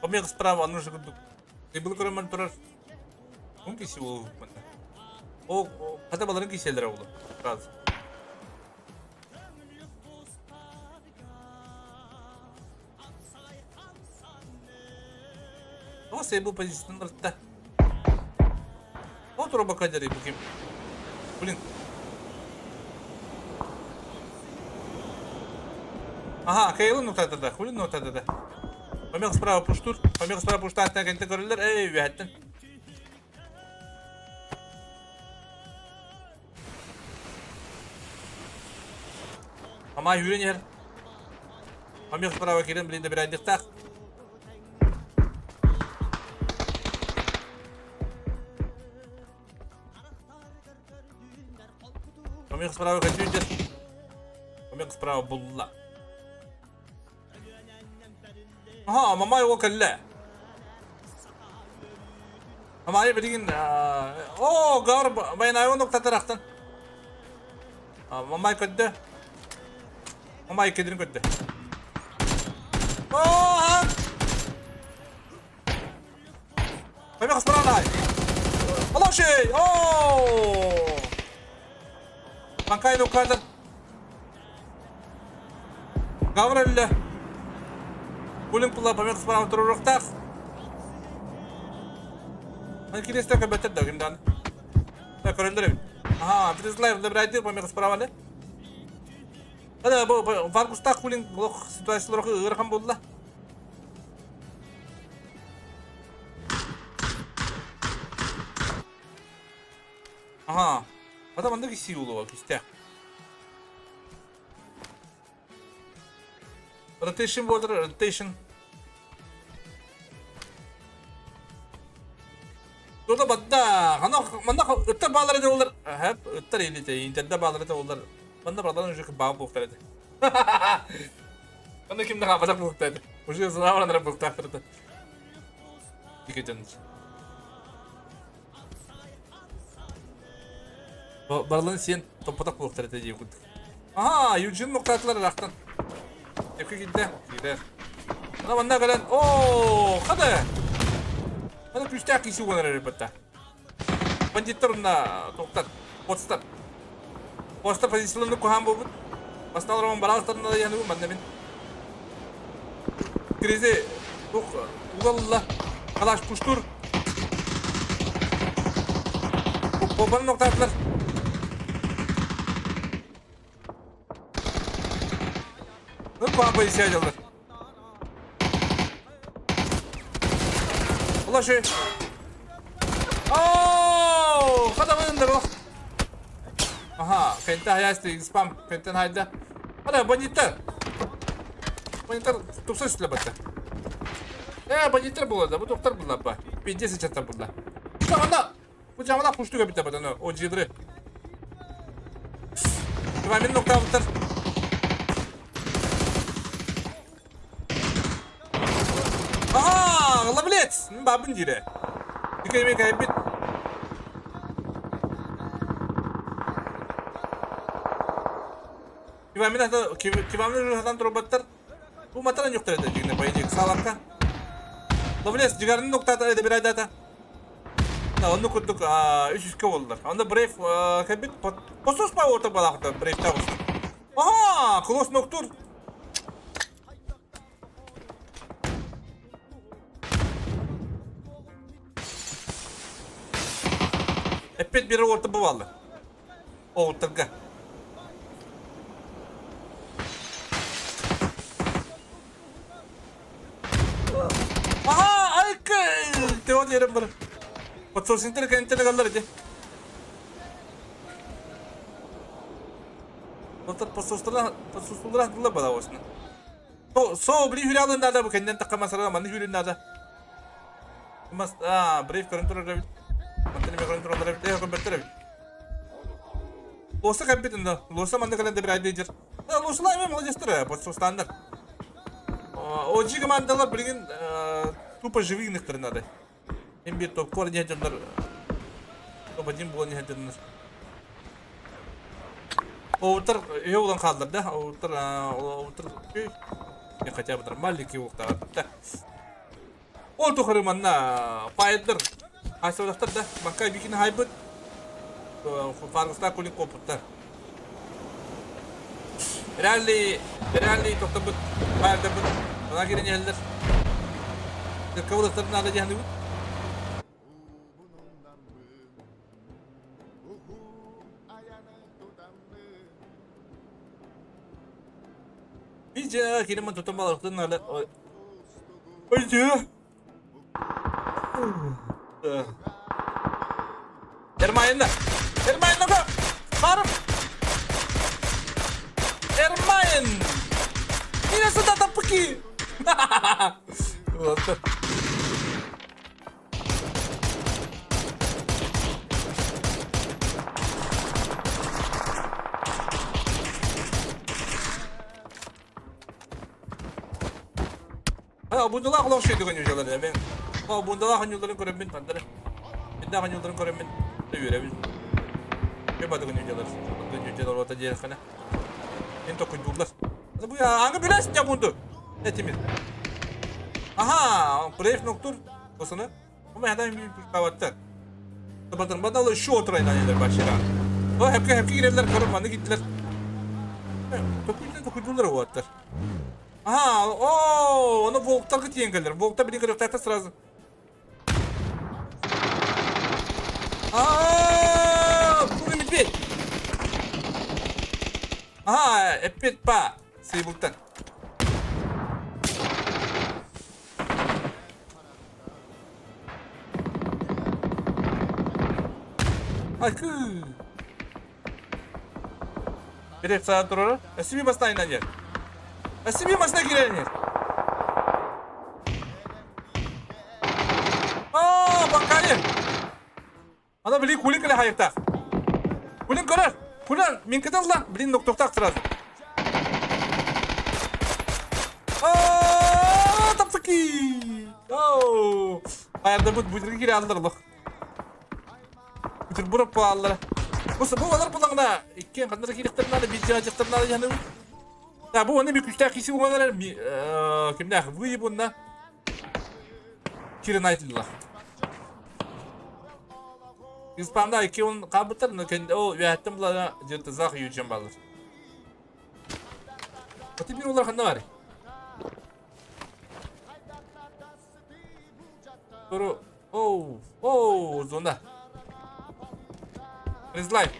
Помех справа, ну же Ты был көрөмөн турар. Кум киси ол мында. О, хата баларын киселер олы. Сразу. О, сейбл позициянын ыртта. О, тура бакадер буким. Блин. Ага, Кейлын нотадада, хулин нотадада. Помех справа пуштур, помех справа пуштар кенте көрөлөр, эй, үһәттен. Ама юрен ер. Помех справа кирен блин да бір айдықтақ. Помех справа көтүдер. Помех справа булла. Аха, мамай ол кэллэ. Мамай билигин о, гар байнайон октатарахтан. Мамай көддө. Мамай кедирин көддө. О, Помех справа. Алошей! О! Панкай нукатар. Гаврелле. Булин пула помех справа туруруктах. Мен киресте көбөттер да кимдан. Да көрөндөр. Ага, призлай добрайды помех справа ле. Ада бу Варгуста хулин лох ситуациялар ырхан болду. Ага. Ада манда киси улуга кисте. Rotation border, rotation. Турда бадда. Ана манда ыттар баалар эде олар. Хеп ыттар элите, интерде баалар эде олар. Манда брадан уже баа буктар эде. Аны ким да хаалбатах буолуохтаах. Уже санаабар буолуохтаахтар. Дикетен. Барылын сиэн топпотох буолуохтар этэ дии курдук. Аха, Юджин нуктаатылар ыраахтан. Эпки киирдэ, киирэр. Ана манна кэлэн, оо, хада! Хада күүстээх киси уонар эрэ батта. Бандиттар онна тоқтар, постар. Постар позицияларны куһаан буолбут. Бастаан Роман бараастарын да яны манна мин. Кризи тух угалла калаш пуштур. Попан ноктаатылар. Ну, куһаан позиция дьаллар. Улашы. Ооо, хадамын да Аха, кэнтэ хаясты спам, кэнтэн хайда. Ана, бандиттар. Бандиттар тупса үстүлэ батта. Э, бандиттар була да, бу токтар була ба. Пиздец чаттар була. Ана, бу жамана кушту кебите батаны, о жидры. Кимамин ноктабыттар. Аха, ловлец! Бабын дире. Дикеме кайбит. Кимамин ата кимамин хатан турбаттар. Бу матаран юктар эде дигне поединок салакка. Ловлец жигарын ноктата эде бир айдата. Да, онну курдук үс үскө болдулар. Онда Брейв кэлбит посос па орта балаахта Брейвта болсун. Аха, клосс ноктур. Эппет бири орта бувалды. Оуттарга. Аха, айкы! Теон yerим бар. Подсосинтер кентер галлар иди. Отар подсостула подсостула дылла бала осна. Со со бли хүралын нада бу кенден такка масара маны хүрүн нада. Мас а брейв көрөн турар эбит. Мантан эме көрөн тураллар эбит. Э көрбөттөр эбит. Лоса кэлбит да. Лоса манна кэлэн да бир айды дир. Лосалар эме молодецтер подсостандар. OG командалар билигин тупо живигнехтер надо. Им бир топ-кор не дьоннор топ-1 буолан иһэр дьоннор. Оутар үһэ улан хааллар да, оутар оутар хотя бы нормальный киуктаҕар да. Ол тухары манна файдер хайсыбатахтар да, бакка бикини хайбыт, фаргыстаах кулин куоппуттар. Реальный, реальный тохтобут, файдербыт, она кирен иһэллэр. Кыбылыктарын наада диэхнибит. Видя, кириман тутан балыктын алы. Ой, Эрмайында! Эрмайында! Барып! Эрмайын! Мина сюда тапки! Вот. Бундалаах олох шүйдүк өнүжөлөр мен. Бундалаах өнүлөрүн көрөммүн тандары. Биндаах өнүлөрүн көрөммүн үөрэбин. Көбадык өнүжөлөр. Өнүжөлөр ота диэххэнэ. Мен токуйдууллар. Бу аңы билесин я бунду. Этимин. Аха, Брейв ноктур. Осыны. Бу мәһәдән пушкаваттар. Батыр бадалы şu oturayın анелер башыра. О, хепке хепке кирелер көрүп маны киттилер. Токуйдулар токуйдулар уаттар. Аха, о, оны волктарга тиен келдер. Волктар били көрөктәтә сразу. А, бурый медведь. Ага, эппет па. Сыйбылтан. Айкы. Бирек саат турар. Эсиби бастайын yer. Эсиби басына кирен yer. Аа, баккайы. Ана били кулин кэлэ хайыктаах. Кулин көрөр. Кулин минкетен ылла. Блин, ноктохтаах сразу. Хайардабыт бу кире аллар олох. Бүтүр буруп аллар. Бу бу олар булаңна иккен ханнар кирехтернада бир жаажыктарнада яны. Та бу оны бир күчтәк киси булганнар кимнәх вы бунна. Кирен айтылла. Испанда икки он кабытыр, но кенде о вәттем булана жыртызак юҗан балыр. Аты бир олар ханна бар. Туру. Оу, оу, зона. Призлай.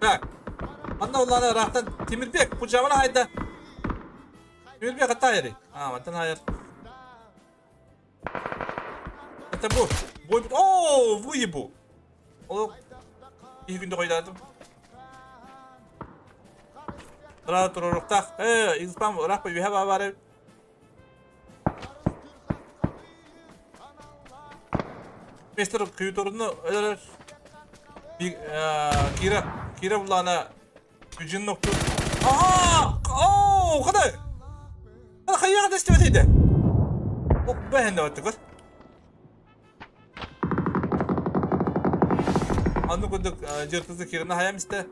Так. Манна улаана ыраахтан Тимирбек кучамана хайда. Тимирбек хатта айры. А, мантан хайар. Это бу. Бой О, выебу. Ол их күндө койдадым. Тура туруруктах. Э, испам ыраах бүйһэ бабары. Мистер Күйторну өлөр. Кира, Кира булана gücün noktu. Aha! Oo, kadar. Hadi hayya kadar istemediydi. Oh, ben de battık. Anны курдук жыртызы Кираны хаям исте.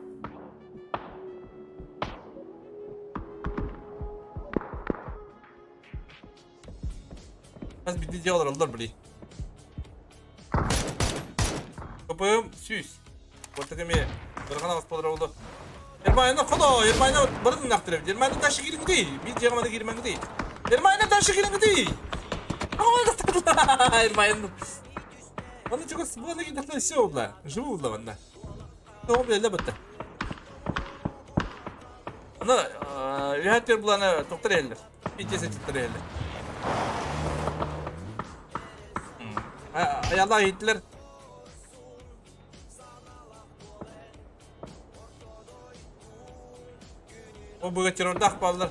Хас бидди дьялар олдар били. Копым сүүс. Ортак эми быргана господара болду. Ермайны кодо, Ермайны бырын нактырып. Ермайны ташы кириңди. Бир жагыманы кирмеңди. Ермайны ташы кириңди. Ермайны. Оны чугас буны китәхтә все убла. Живу убла ванда. Тоғым беле бітті. Аны үһәттер буланы тоқтар еллер. Битесе чыттыр еллер. Аялла итлер. О буга террордах баллар.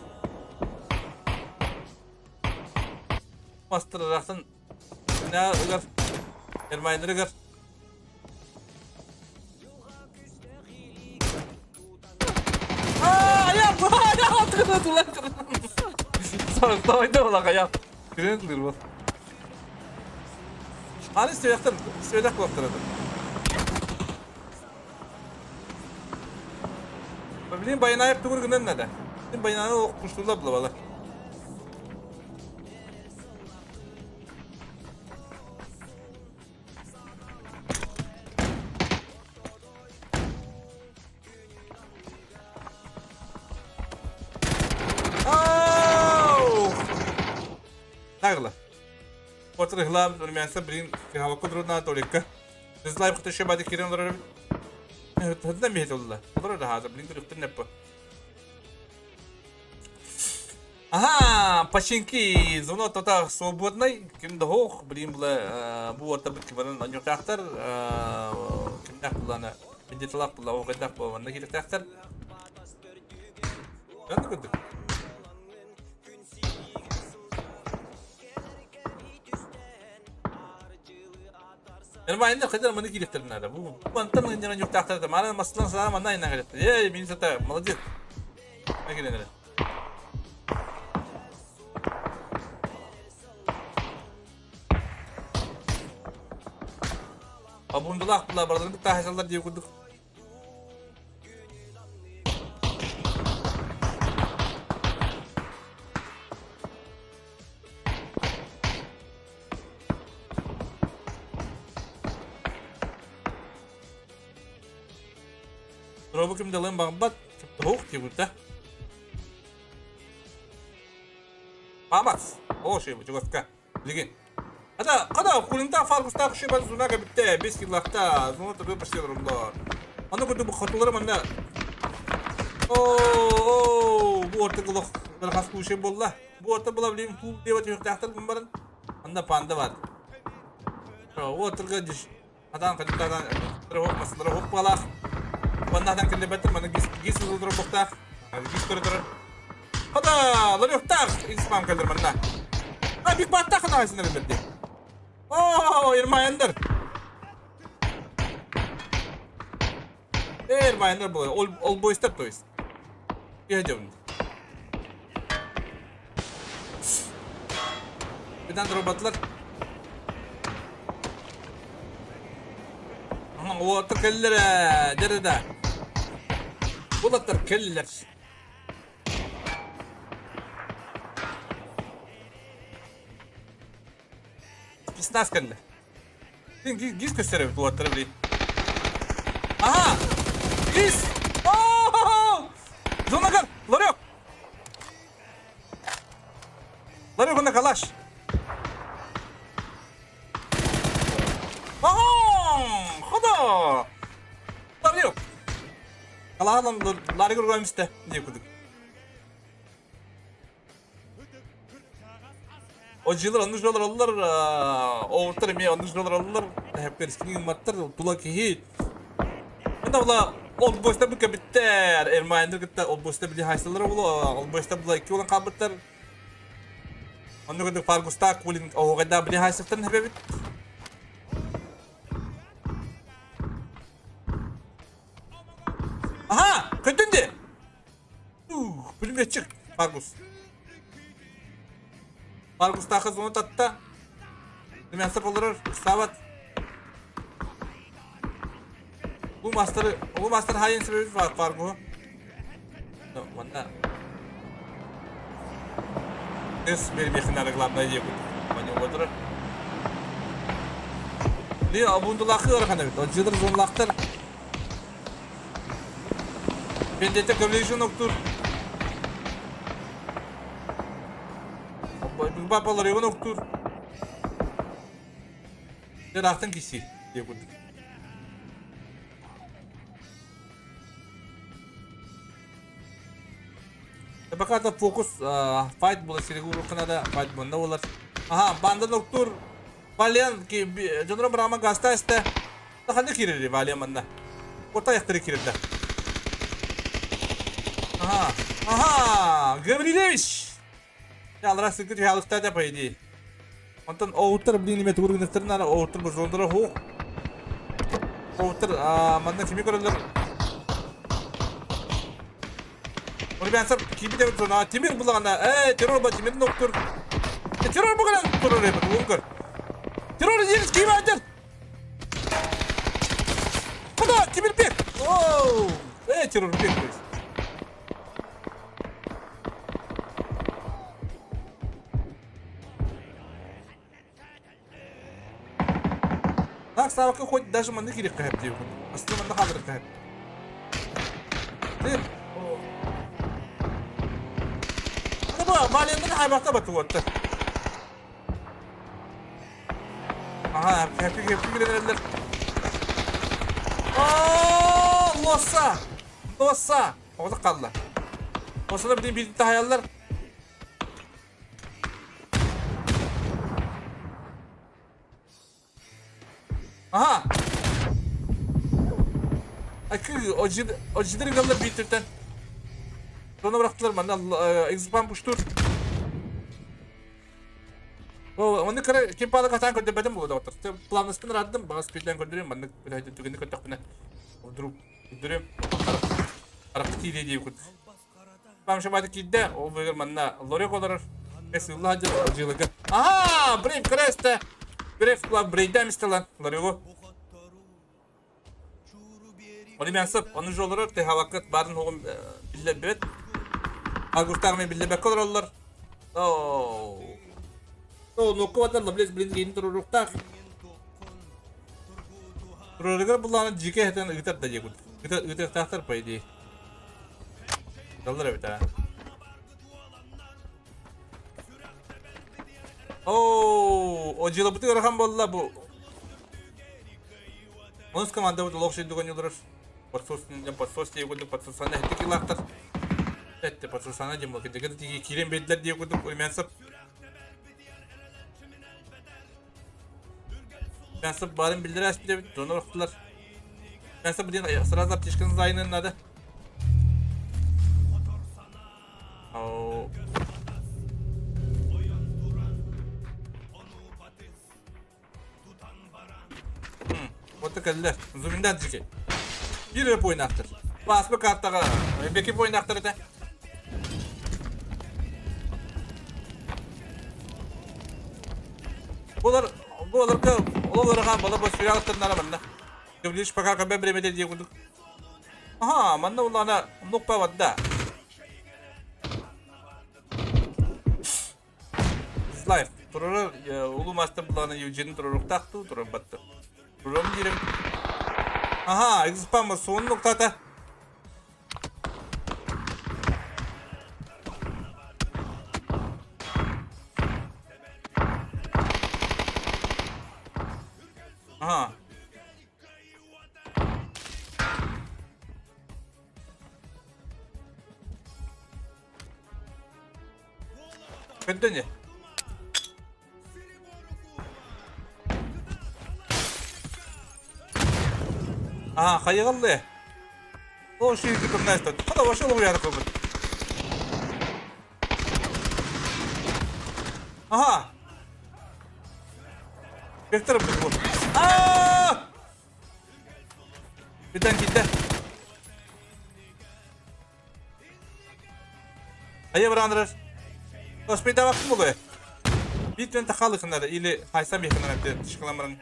Мастырырахтын Нә ыгар. Ермайныр ыгар. Аяқ! Аяқ! Сойды олақ аяқ. Күрен кылыр бол. Аны сөйләктер, сөйләк булып торады. Блин, байнайып түгір гынын нәдә. Блин, байнайып оқ куштулар була бала. Нагла. Отыр ыхлам, Румянца, блин, хаваку трудна толика. Злайп хтышы бады кирен олар. Хыдна мехет олла. Олар да хазыр, блин, түріктір нәппі. Ага, починки, зона тота свободный, ким да хох, блин, була бу орта бит кибаран анюктактар, кимдак буланы, бендеталак була, оғайдак була, ванда керектактар. Жанды күндік. Ермайында қайдар маны керектерін Бу мантан гынжан юктактар, мана маслан сана мана айна керек. Эй, мен сата, молодец. Мәкелен Абундулах була бардырын тахасалар диye kurduk. Дробу ким далын багбат, хоқ диye kurdu. Мамакс. О, шей, чугаска. Лиги. Ада, када кулинта фаркуста шей бан зунага битте, 5 килакта, зуна табы почти румлар. Аны күтү бу хатулары манда. О, о, бу орта кылык бер хас кушай болла. Бу орта була билин тул деп атып тахтар барын. Анда панда бар. О, ортырга диш. Адан кадитадан хоп масылары хоп балах. Баннадан киле беттер мана гис гис улдур бохтах. Гис көрө турар. Хата, ларёктаах X-Spam кэллэр манна. А, Биг Баттах ханаайсынар берди. О, Ирмайендер. Ирмайендер был. Ол ол бойстар то есть. Я идем. Битан роботлар. Уолаттар кэллилэр ээ, дьэ да. Уолаттар кэллилэр. Спецназ кэллэ. Гиз көстөр эбит уолаттары били. Аха! Гиз! О! Зонагар! Ларек! Ларек онно калаш! Аха! Хода! Ларек! Калаһан Ларик урган истэ диye курдук. Одьилар оннук дьоллор оллар, оҕуттар эмиэ оннук дьоллор оллар, тэһэппэрискини гымматтар, тула киһи. Мына була олбуостар бу кэбиттэр, Эрмайныр кытта олбуостар били хайсалар була, олбуостар була икки болан хаалбыттар. Оннук курдук Фаргустаах Кулин оһуохайдаах били хайсыктан хэбэбит. Аха, көтүн ди. Ух, пулеметчик Фаргус. Фаргустаахы зона татта. Румянцев олорор, ыксаабат. Бу мастеры, бу мастер хайын себеби Фаргуһу. Манна Эс бермехин главное диye курдук. Манья отырар. Ли абундулахы ыарахан эбит. Отжыдыр зонлахтар. Бендете көмлейшін октур. Бапалар егон октур. Дерахтан киси диye курдук. Пока фокус файт була сириги уруккана да файт бунда болар. Аха, банда доктор Валиан дьонро бырама гаста эстэ. Ханна киирери Валиан манна. Орта аяқтары киирерде. Аха, аха, Гаврилевич! Ялра сыкы түһалыкта да по идее. Онтон оуттар блин име тугур гыныстарын ара оуттар бузондара хух. Оуттар манна кими көрөлөр? Ребята, кими деп зона Тимир булана. Эй, террор ба Тимир ноктур. Террор буган террор эбит, угар. Террор ерис ким айтыр? Куда? Тимир бек. Оу! Эй, террор бек. Так, сабакка хоть даже манны кириэххэ сөп диэбиккин. Астына манна хаалларыахха сөп. Тир. Аны бу Валеннан хайбахта батуотта. Аха, хэппи хэппи килэрэллэр. Аа, лоса! Лоса! Оҕото хаалла. Лосаны билин биирдэ таһайаллар. Аха! Акы, ожидыр галлар бииртэн. Соны бырахтылар манна экзпан пуштур. Оны кыра ким паалы катаан көрдөрбөтүм буолуо доҕоттор. Планыспын ырааттым, баҕас спидлэн көрдөрүм, маннык түгэнни көрдөхпүнэ. Вдруг көрдөрүм. Харахты киириэ диэбит курдук. Памшабаты киирдэ, ол быыгар манна ларек олорор. Сыылла сылдьар дьыалыга. Аха, Брейв крэстэ. Брейв клаб брейдам истэлэн ларегу. Оны мен сып, оны же олорор, техавакыт барын хоғым биллер бет. Агустар мен биллер бәкке олороллар. Ооо. О, нокку батар, лаблес блин кейин туруруктах. Турарыгар буллааны жике хэтэн ыытар да диэкут. Ыытыахтаахтар по идее. Даллар эбит аа. Оо, одьылабыты ыарахан буолла бу. Онус командабыт олох сүйдүк оонньуулар. Подсос подсос диye курдук подсосаны эттик илаахтар. Этте подсосаны диэн буолла. Кирдигэ тиги киирэн биэрдилэр диye курдук Румянцев. Румянцев баарын биллэрэ аспыт эбит. Донор охтулар. Румянцев диэн сразу аптечканы зайынын надо. Оу. Вот кэллэ. Зуминдан дьикэй. Биир эрэ пуойнаахтар. Пааспа картаҕа бэки пуойнаахтар этэ. Булар буларга олорга бала бу сүрәҕиттэн нара манна. Лишь пока кабе бремете дии курдук. Аха, манна улаана нукпа бадда. Life. Турары улуу мастер булаана Евгений туруруктаахтуу турарбатты. Турарым диирим. Аха, экспам суун нуктата. Аха. Көндөнү. Аа, хайыгаллы. О, шүйді күрнәсті. Қада вообще луяны көмір. Аха. Вектор бұл. Аа! Бүтэн киирдэ. Хайа баран Оспейдабаккын буолуо. Биир түөн тахаалыхынар или хайсам иһинэр эбит тышкыламырын.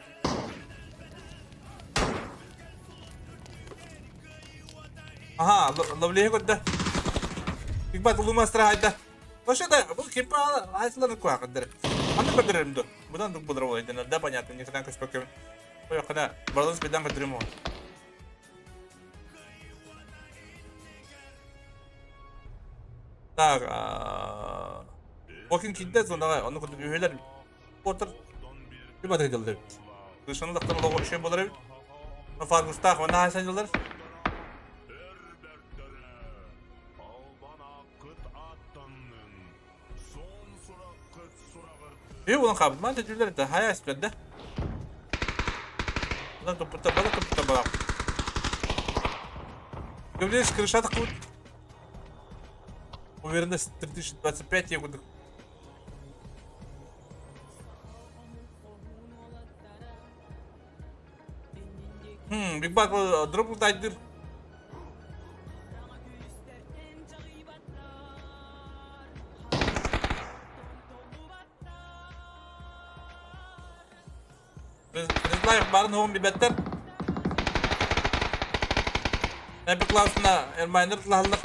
Аха, ловлеһи көрдө. Бигбат улумастыра хайда. Вообще да, бұл кемпе айсыларын куақындыр. Аны көрдөрөрүм ду. Будан дук булар болайдынар, да понятно, никогда көспөккөмүн. Ой, кана, баланс бедан көрдөрүм ол. Так, Walking Dead зонаға оны курдук үһүлэр Портер bir батыр дылды эбит. Кышаны лактан олоҕу үшө болар эбит. Фаргустаах онна хайсан дылар. Үй булан кабыт ман төтүлөр да хая исперде. Будан туппута бала туппута бала. Говоришь, крыша такой. Уверенность 3025 я буду. Big Bang дроп тайдыр. Лайф барын хоғын бибәттер. Эпик классына Эрмайнер тылаллар.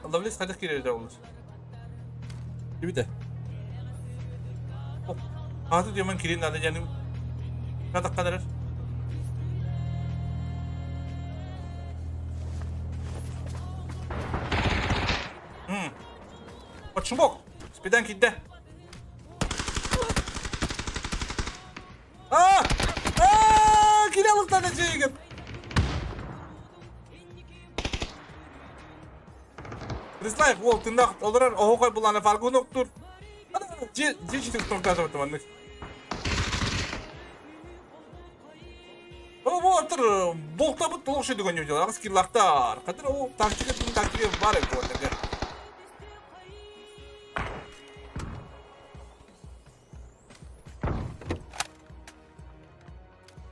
Ловлес хайдах киирэрэ олус. Дибите. Ааты диэмэн кириэн наада диэн катахха эрэр. Почмок! Спидан киирдэ. Аа! Аа! Киирэ алыктаана дьиэгин! Прислайф уол тыннах олорор оһоҕой булаана фаргун октур. Дьиэ дьиэ тохтоотубут маннык. Бу отыр болтабыт толук шөйдү көннү дьыл аҕыс киллахтар. Хатыр ол тактика тун тактика бар эбит буолларга.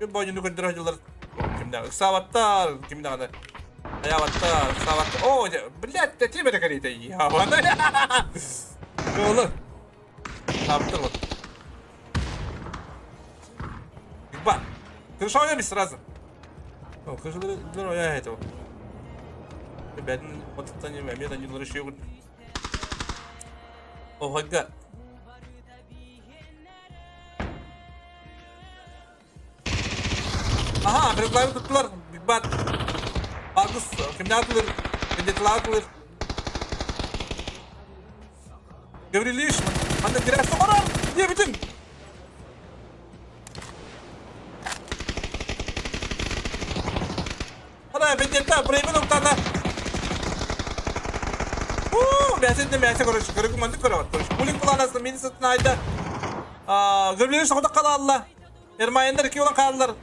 Күн бойуну көрдөрө дьыллар кимдэ ыксаабаттар, ким даҕаны айаабаттар, ыксаабаттар. О, блядь, тэтиим эрэ кэриэтэ ябана. Кыылы. Таптыр вот. Ба. Крыша ойамис сразу. О, крыша оя этого. Бәдин отыттан эмиэ да ньылары шүйгүн. Оһойга. Аха, кыргызлары туттулар. Бигбат. Аргыс кимне атылыр? Кендетилар атылыр. Гаврилиш, манна тирәс тоҕорор! Диэбитим. Ана, бендетта, преймен уктана. Бәсен бәсе короче, көрүк мандык көрөт. Короче, кулинг планасына мин сытын айда. Гөблери соғда қалалла. Эрмайындар ики olan қалалар.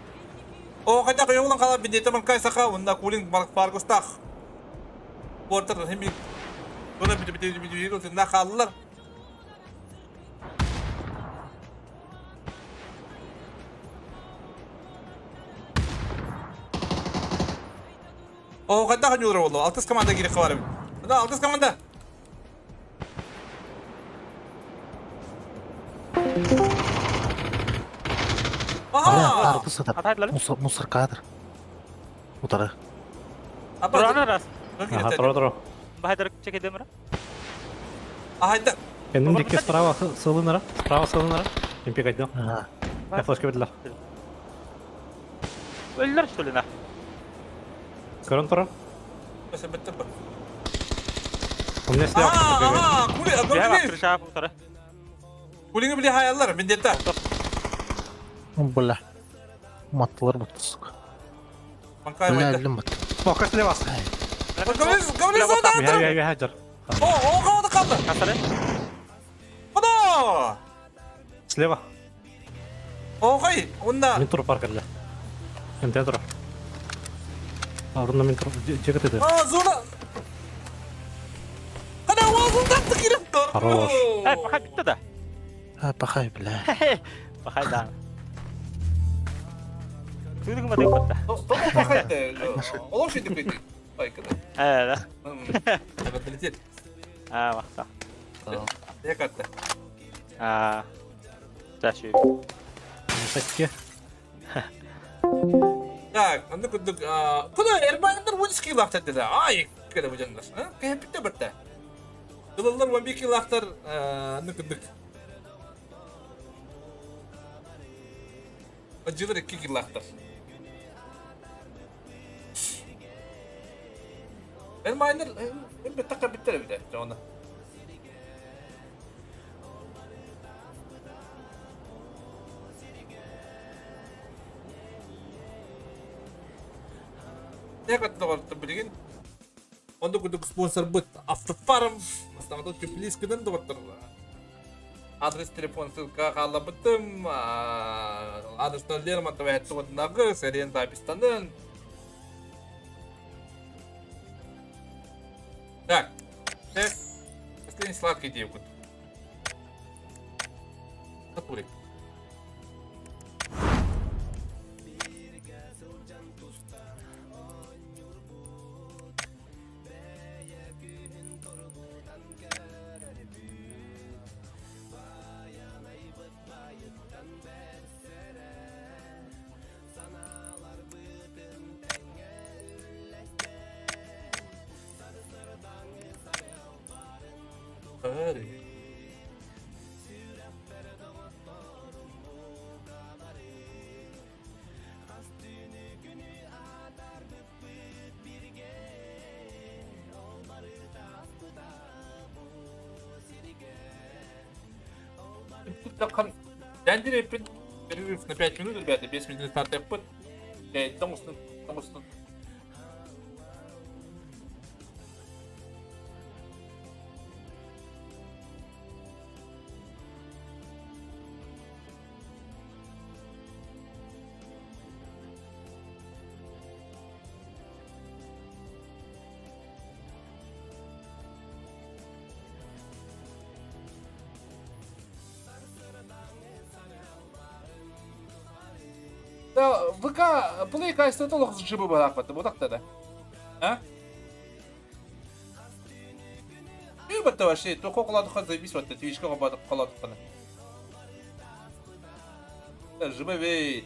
О, қайда қой olan қалар бендете манкай сақа, онда кулинг баргустах. Портер хеми Бұны бит бит бит бит бит қалалар. О, қайда қанюлар болды. Алтыс команда керек қабар. Мына алтыс команда. Ага! Мусор, мусор кадр. Утары. Тураны раз. Ага, тура тура. Бахайдар чекедемра. Ахайда. Кеннин дикке справа сылынара, справа сылынара. Импек айтды. Я флешка бердилер. Өллөр что ли на? Көрөн тура. Бәсе бітті бір. У меня слева кто-то бегает. Ага, кули, Я крыша утары. Кулиңи биле хаяллар, мендетте. Бля. Маттылар бутты, сука. Манкай Бля, байда. өлдüm бутты. Пока слева. Гаврил, Гаврил зода. Я, я, я, я, О, о, қалды қалды. Касары. Құда! Слева. Оғай, онда. Мен тур паркерде. МТ тур. Орында мен тур. Жігіт еді. А, зона. Қана, ол зонда керек тұр. Хорош. Эй, пахай битті да. А, пахай, бля. Пахай да. Түйдігім бата бітті. Тоқ пахай. Олар шейді кетті. Ай, кіді. Э, да. Долететь. А, мақта. Я карта. А. Дальше. Сәтке. Так, анда күндік, куда Эрмандар 12 кило деді. Ай, кеде бу жандар. Кәй битте битте. Дылылар 11 кило анда күндік. Жылыр 2 кило Эрмандар битте битте битте. Жона. Тегат билген. Онда күндік спонсор быт Автофарм. Бастамада теплискадан доғыттыр. Адрес, телефон, ссылка қала быттым. Адрестан Лермонтова әтті сәрен запистанын. Так. Так. Последний сладкий девку. Натурик. Hadi. Перерыв на 5 минут, ребята, 5 минут на ТП. Тому что, тому что. Да, ВК, Play кайсы толық жыбы бар ақпатты, бұдақта да. А? Үй бітті вообще, тоқо қоладыққа заебись бітті, твичка қобадық қоладық қана. Жыбы бей.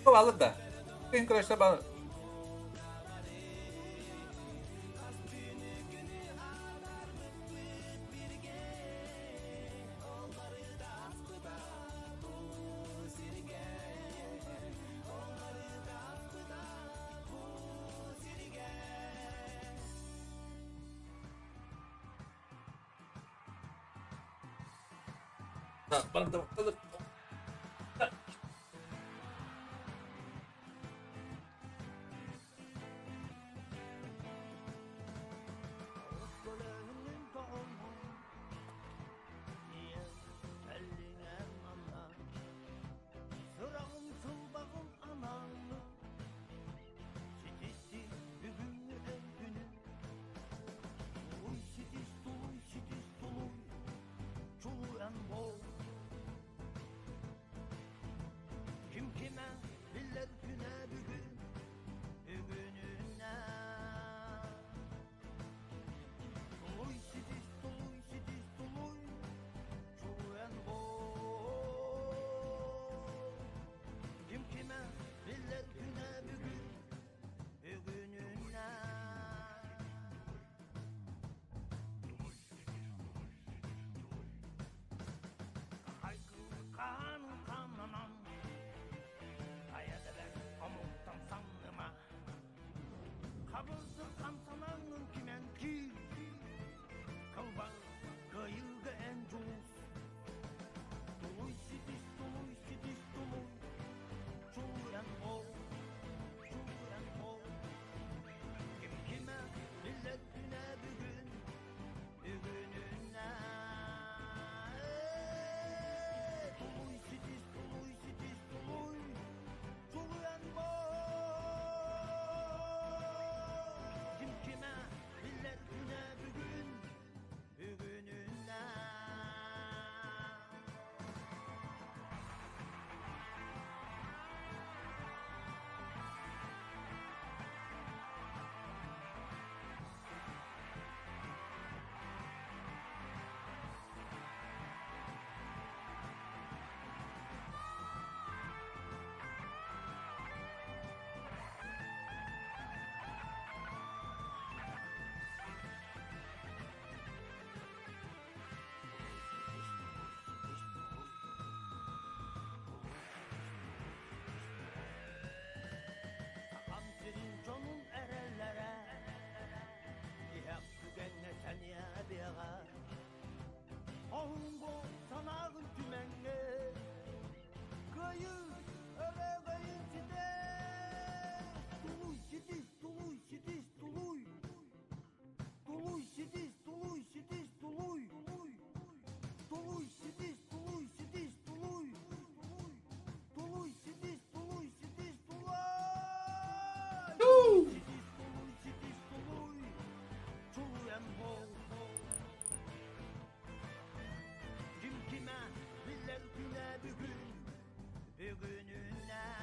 Алды да. Қиын күрәшті баны.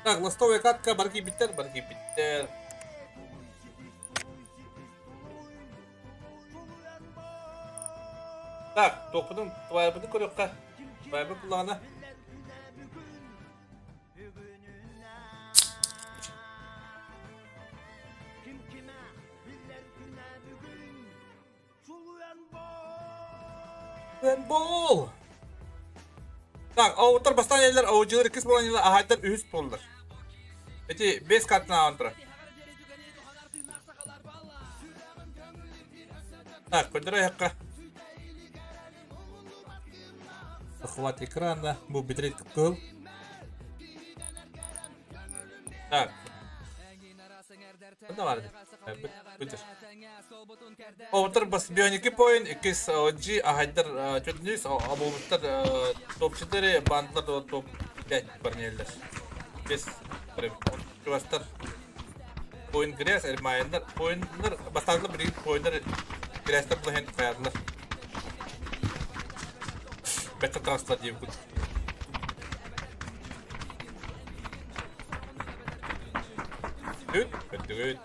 Так, ластовая катка, бары киирбиттэр, бары киирбиттэр. Так, туохпутун, твайбытын көрүөххэ. Твайбыт буллаҕына. Бол! Так, оуттар бастаан еллер, оудьылар иккис буолан еллер, аһайдар үһүс буоллар. Эти бес картына аан турар. Так, көрдөрө айакка. Захват экрана, бу битрейт кыл. Так. Ханна баар Бүтэр. Оҕотор бас бионики поин иккис G ахайдар чөтүнүс аболбуттар топ-4 бандылар топ-5 барнеллер. Бес чувастар поин грязь эрмайындар поиннар бастаатылар бир поиннар грязьтар булаһын хаятылар. Бэттэ таҕыстылар диэбит. Үт, өттүгүт.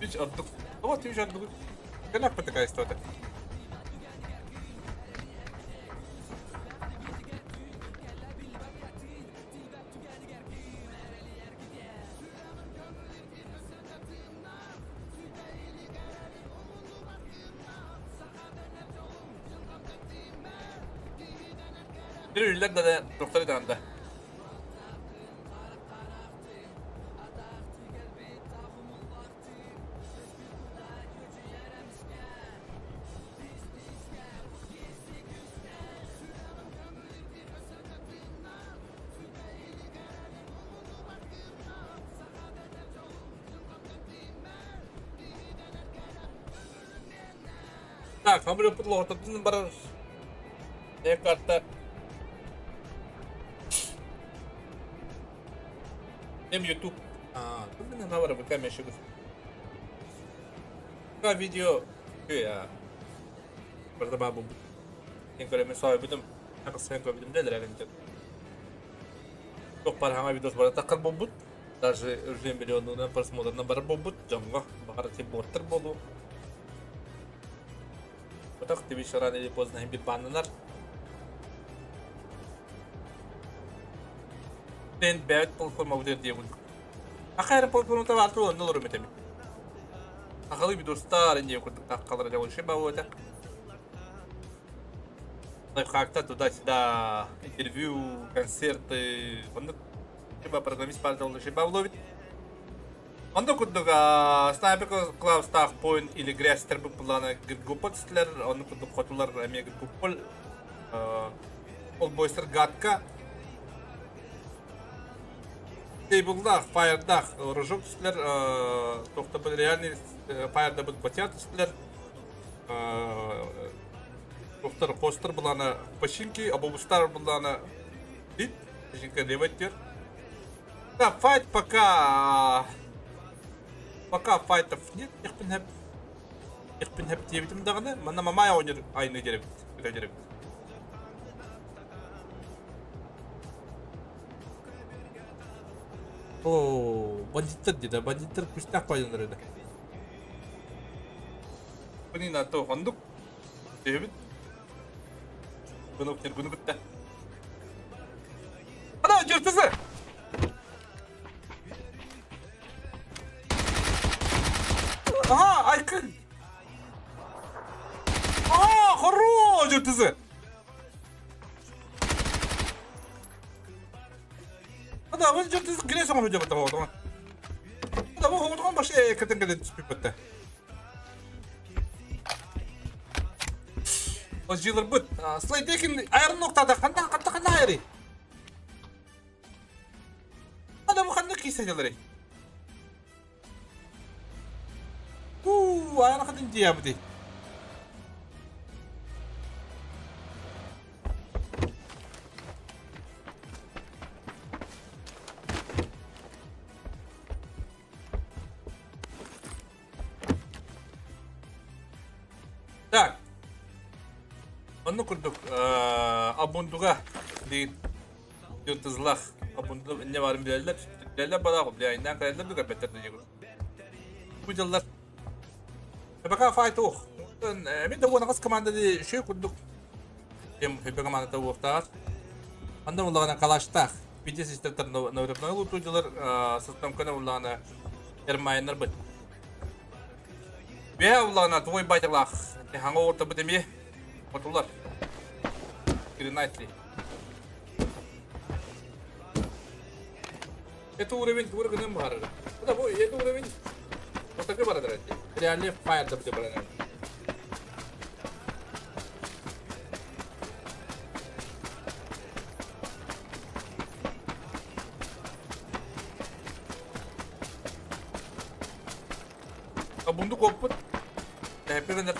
Үч ордук. Вот үч ордук. Кэнэппэ такая история. Bir ürünler de doktor da. Так, хамыр өппүт лоҕотоппутун барар. Э карта. Эм YouTube. А, тут мен навара ВК мешигус. ВК видео. Я. Барда бабу. Ен көрөмө сой бүтүм. Акысен көрбүтүм делер элен. Тох бар хаңа видос бар такыр болбут. Даже уже миллионунан просмотрынан бар болбут. Жоңго бахар тип борттар болу. Потох Twitch рано или поздно бир баннанар. Мен бәйт платформа өтер деймін. Ақайры платформа таба арту онны олар өметемін. Ақалы видостар инде күрдік таққалар жауын шеба өте. Лайфхактар туда-сюда, интервью, концерты. Онны шеба программист бар жауын шеба ловит. Онда курдук Снайпер Club Staff Point или Грязь тербик булана гиппол силер, онны курдук хотулар эме гиппол. Ол бойстер гадка. Тейблдах, фаердах, рожок силер, тохта был реальный фаерда был потят силер. Тохтар костер булана починки, абобустар булана дит, починка леветтер. Да, файт пока Пока файтов нет, их диэбитим даҕаны, манна Мамай оонньуур айны диэбит, күтэ диэбит. О, бандиттар дида, бандиттар күстәк пайданыр еді. Бұны то хондук. Диэбит. Бұны күні күтті. Ана, жыртысы! Ага, Айкын! Ага, хорош, жыртысы! Ана, бұл жыртысы кіре соңғы жабыта болды. Ана, бұл хоғытқан башы кіртен келен түспей бітті. Ол жилыр бұт. Слайдекин айрын ноқтада қанда, қанда, қанда айры? Ана, бұл қанда кейсе жалары? Айрын қадын диябыды. Так. Онны курдук абундуга дейін йылдызлах абунду не барын билелер, билелер бала биле айнан калелер дуга беттер дейгү. Бу жыллар Пока файт ох. Мен де оны команда ди шүй курдук. Кем хепе команда та уохтар. Анда уллагана калаштах. Виде системтер нөрөпнө луту жылар сыстам көне уллагана эрмайнер бит. Бе уллагана твой батялах. Ханга орта битеме. Отулар. Гринайтли. Это уровень уровень бар. Да бу это уровень. Вот такой бар Реально фаер да бите бар. Абунду коппут. Тэппен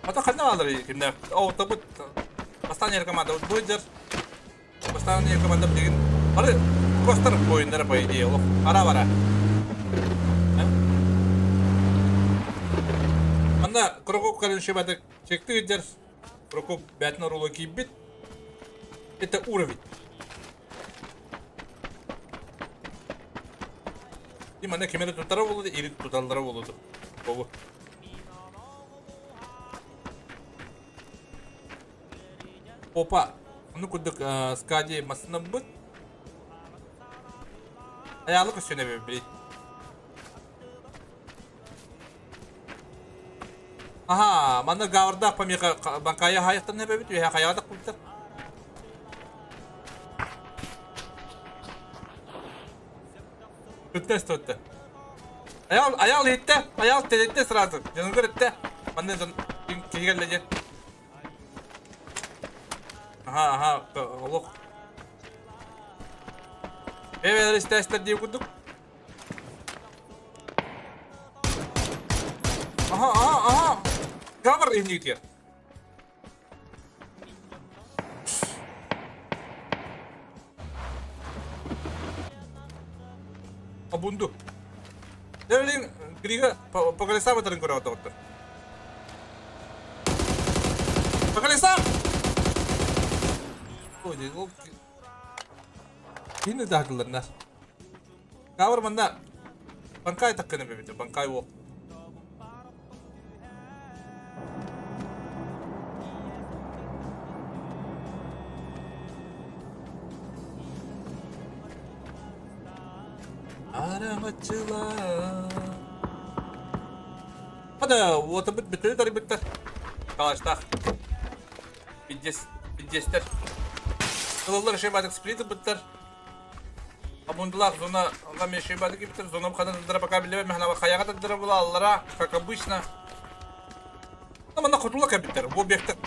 Ата ханна алыр кимде. О, табыт. Бастан команда Дойджер. Бастан команда деген. Ары костар ойындары по идее. Олох ара бара. Анда Крокоп калын шебады чекти гидер. Крокоп бәтін рулы кийбит. Это уровень. И мана кемере тутара болду, или туталдара болду. Бобу. Опа. Ну кудык скади масына быт. Аялы көсөнө бе били. Аха, манна гаврдаах помеха банкая хаайахтан эбэбит, үһэ хайаҕа тахпыттар. Үттэ үстэ Аял, аял иһиттэ, аял тэлиттэ сразу. Дьонугар иттэ. Манна дьон киһи кэллэ диэн. Аха, аха, олох. Бэбэлэр истээстэр дии курдук. Аха, аха, аха. Гавр иһинигитигэр. Абунду. Дерлин Грига по колесам ытарын көрөҕө доҕоттор. По колесам! Ой, ол Кини даһдыларна. Кавр манна банкай таккына бэбите, банкай уол. Араҥаччылаа. Хада, уотабыт бүтүрү тарбыттар. Калаштаах. Пиздец, пиздецтэр. Ылаллар шебадык сплит быттар. Абундулаах зона ла шебадык ибиттер зона ханан тардара пока билбэт механа хаяга тардара була аллара, как обычно. Манна хотула кэбиттер, бу объекттар.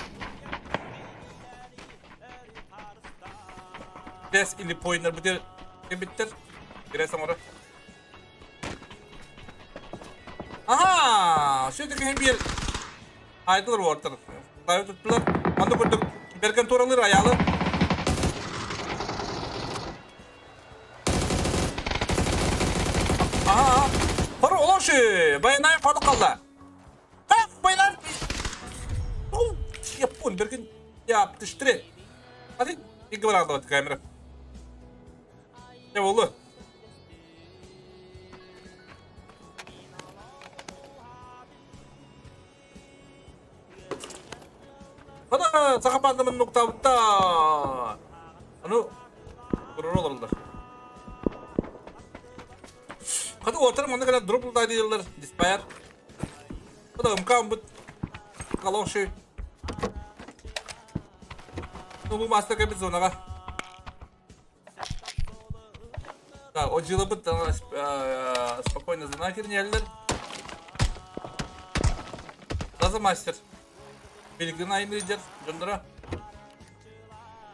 Дес или поиннер бутер кэбиттер. Кирес оҥоро. Аха, все-таки биир айдылар уортар. Тайы туттулар. Манна курдук берген туралыр аялы. Аха, Хору олоши, байнай фото қалды. Так, байнай. Япон, берген яптыштыры. Hadi, ilk var камера. Ne oldu? Хата, саха пандамын нуктабытта. Аны турар олороллор. Хата уотар манна кэлэн дроп ылдай дииллэр, диспайар. Хата ымкаан бут калоши. Ну бу мастер кэбит зонаҕа. Так, о дьыалабыт спокойно зона кирнээллэр. Таза мастер. Билигин айымныр дьонноро.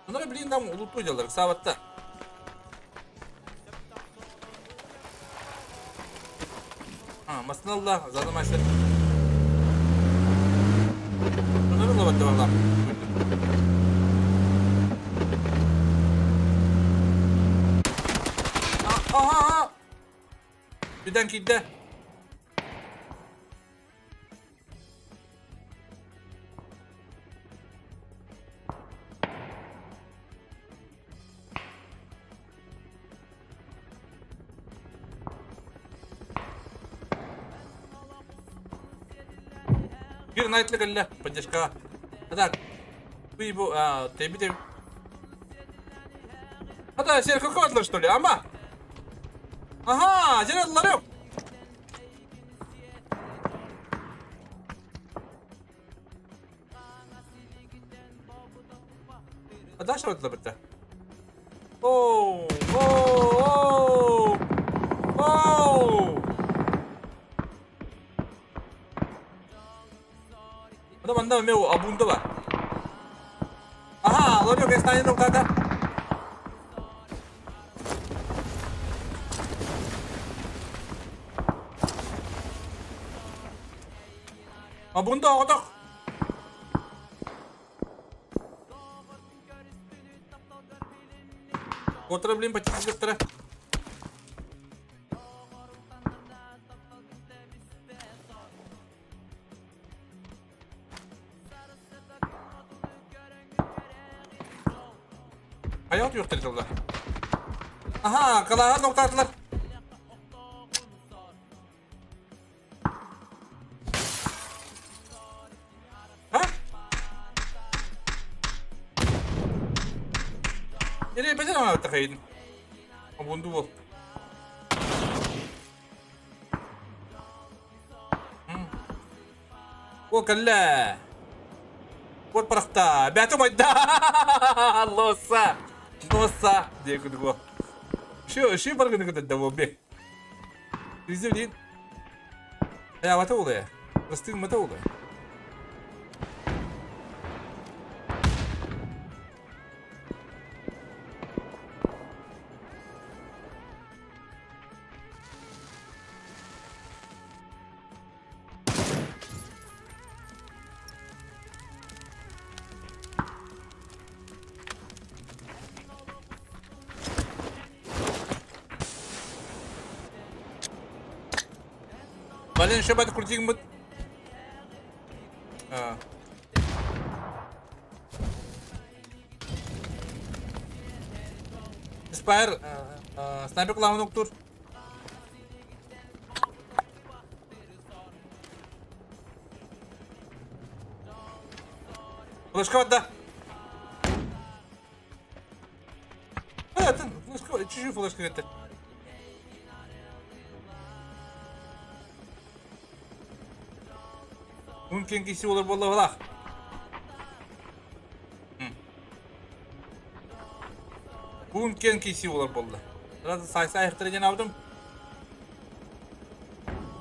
Дьонноро билигин там улутуу дьаллар, саабатта. Масыналла, зада мастер. Дьонноро лабатта барлаах. Аха! Birden киирдэ. Бир найтлы кэллэ поддержкаҕа. Так, бу тэби тэби. Ата сен какой что ли, ама? Ага, сен ларек. Дальше вот это. Оу, оу, оу, оу. Ада манна эмиэ абунда бар. Аха, ларек эстанин уктата. Абунда оҕотох. Отра, блин, потихоньку. Hayat yok dediler. Aha, kalaha noktadılar. Ha? Nereye beceremem takaydım. Abundu bu. Ол кэллэ. Вот парахта. Бәтім айда. Лоса. Лоса. Диye күдүгө. Şu şu баргыны көтөдө бу бек. Bizim değil. Ya vata oluyor. Rıstık mata oluyor. Вален шабат крутик мыт. Спайр, снайпер кылаҕын уктуур. Флешка барда. Атын, флешка, чужую флешка кетти. Мумкин киси олар болла балах. Мумкин киси олар болла. Сразу сайса айхтырген алдым.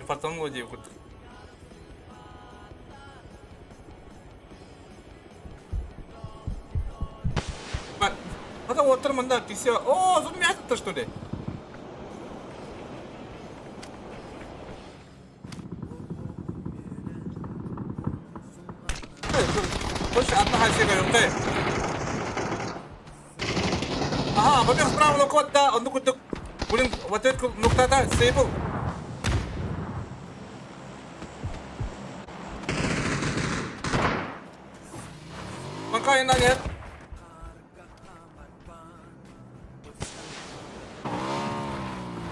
Фартануло деп курдук. Хата оттар мында кисе. О, зум мясо что ли? Больше одна хасика юкты. Ага, во-первых, справа локотта, он кудук. Блин, вот этот нуктата, сейбл. Пока и на нет.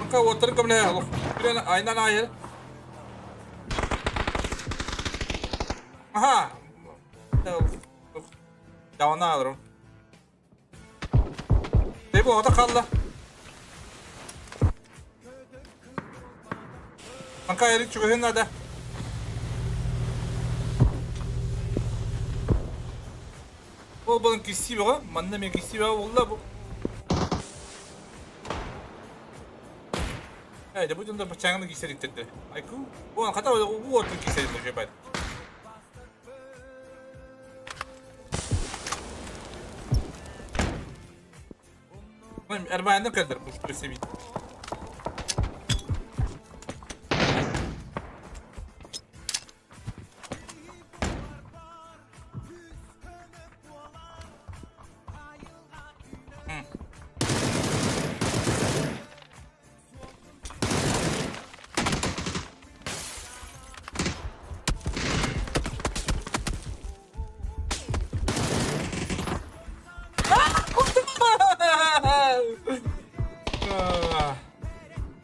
Пока вот только мне, айна на Ага. Давана алырым. Сейбл, ота қалды. Пока ерик чугуһун надо. Ол бұның кисси бөҕө, манна мен кисси бөҕө буолла бу. Э, да бу дьоннор бачааҥҥы киссэриктердэ. Айку, бу хата бу отун киссэрин бат. Эрбаанна кэлдэр бу себит.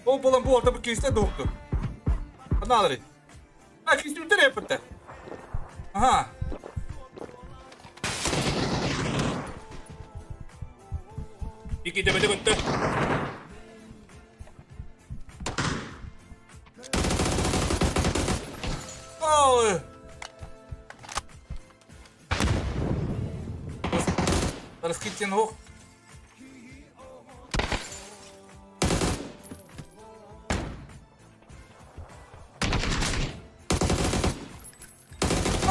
Ол болан бу орта бу кейсте докту. Аналары. А, кейсте үтер епетте. Ага. Ики дебеде көттө. Ой. Раскидьте hoch.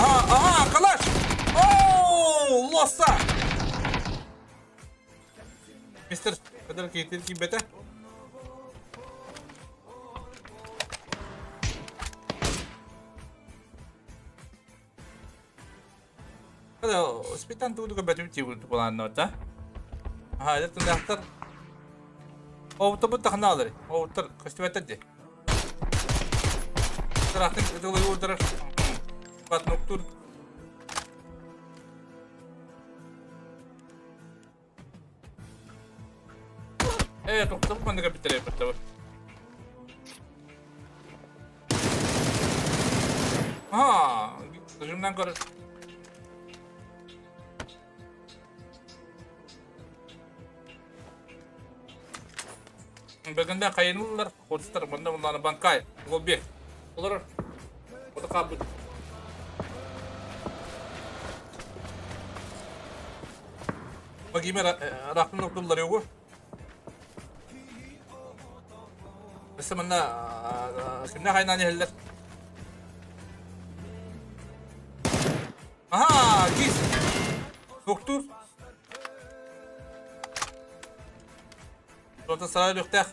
Ага, ага, калаш! Оу, лоса! Мистер, кадar кейтер ким бете? Kada спитан тудуга бетүм тигул буланнота. Ага, это тundахтар. Оута бут тахналары. Оутар костюметте. Тарахтын кытылы урдар. Бат ноктур. Э, тоқтап мандыга битере битте. Ага, зажимнан көр. Бүгінде қайынлылар, қотыстар, мында мұнданы банкай, голбек. Олар, ота қабыт. Багиме рахмын октуллар югу. Өссө манна кимнээх айнаан иһэллэр? Аха, кис. Доктор. Туота сарай өлүөхтээх.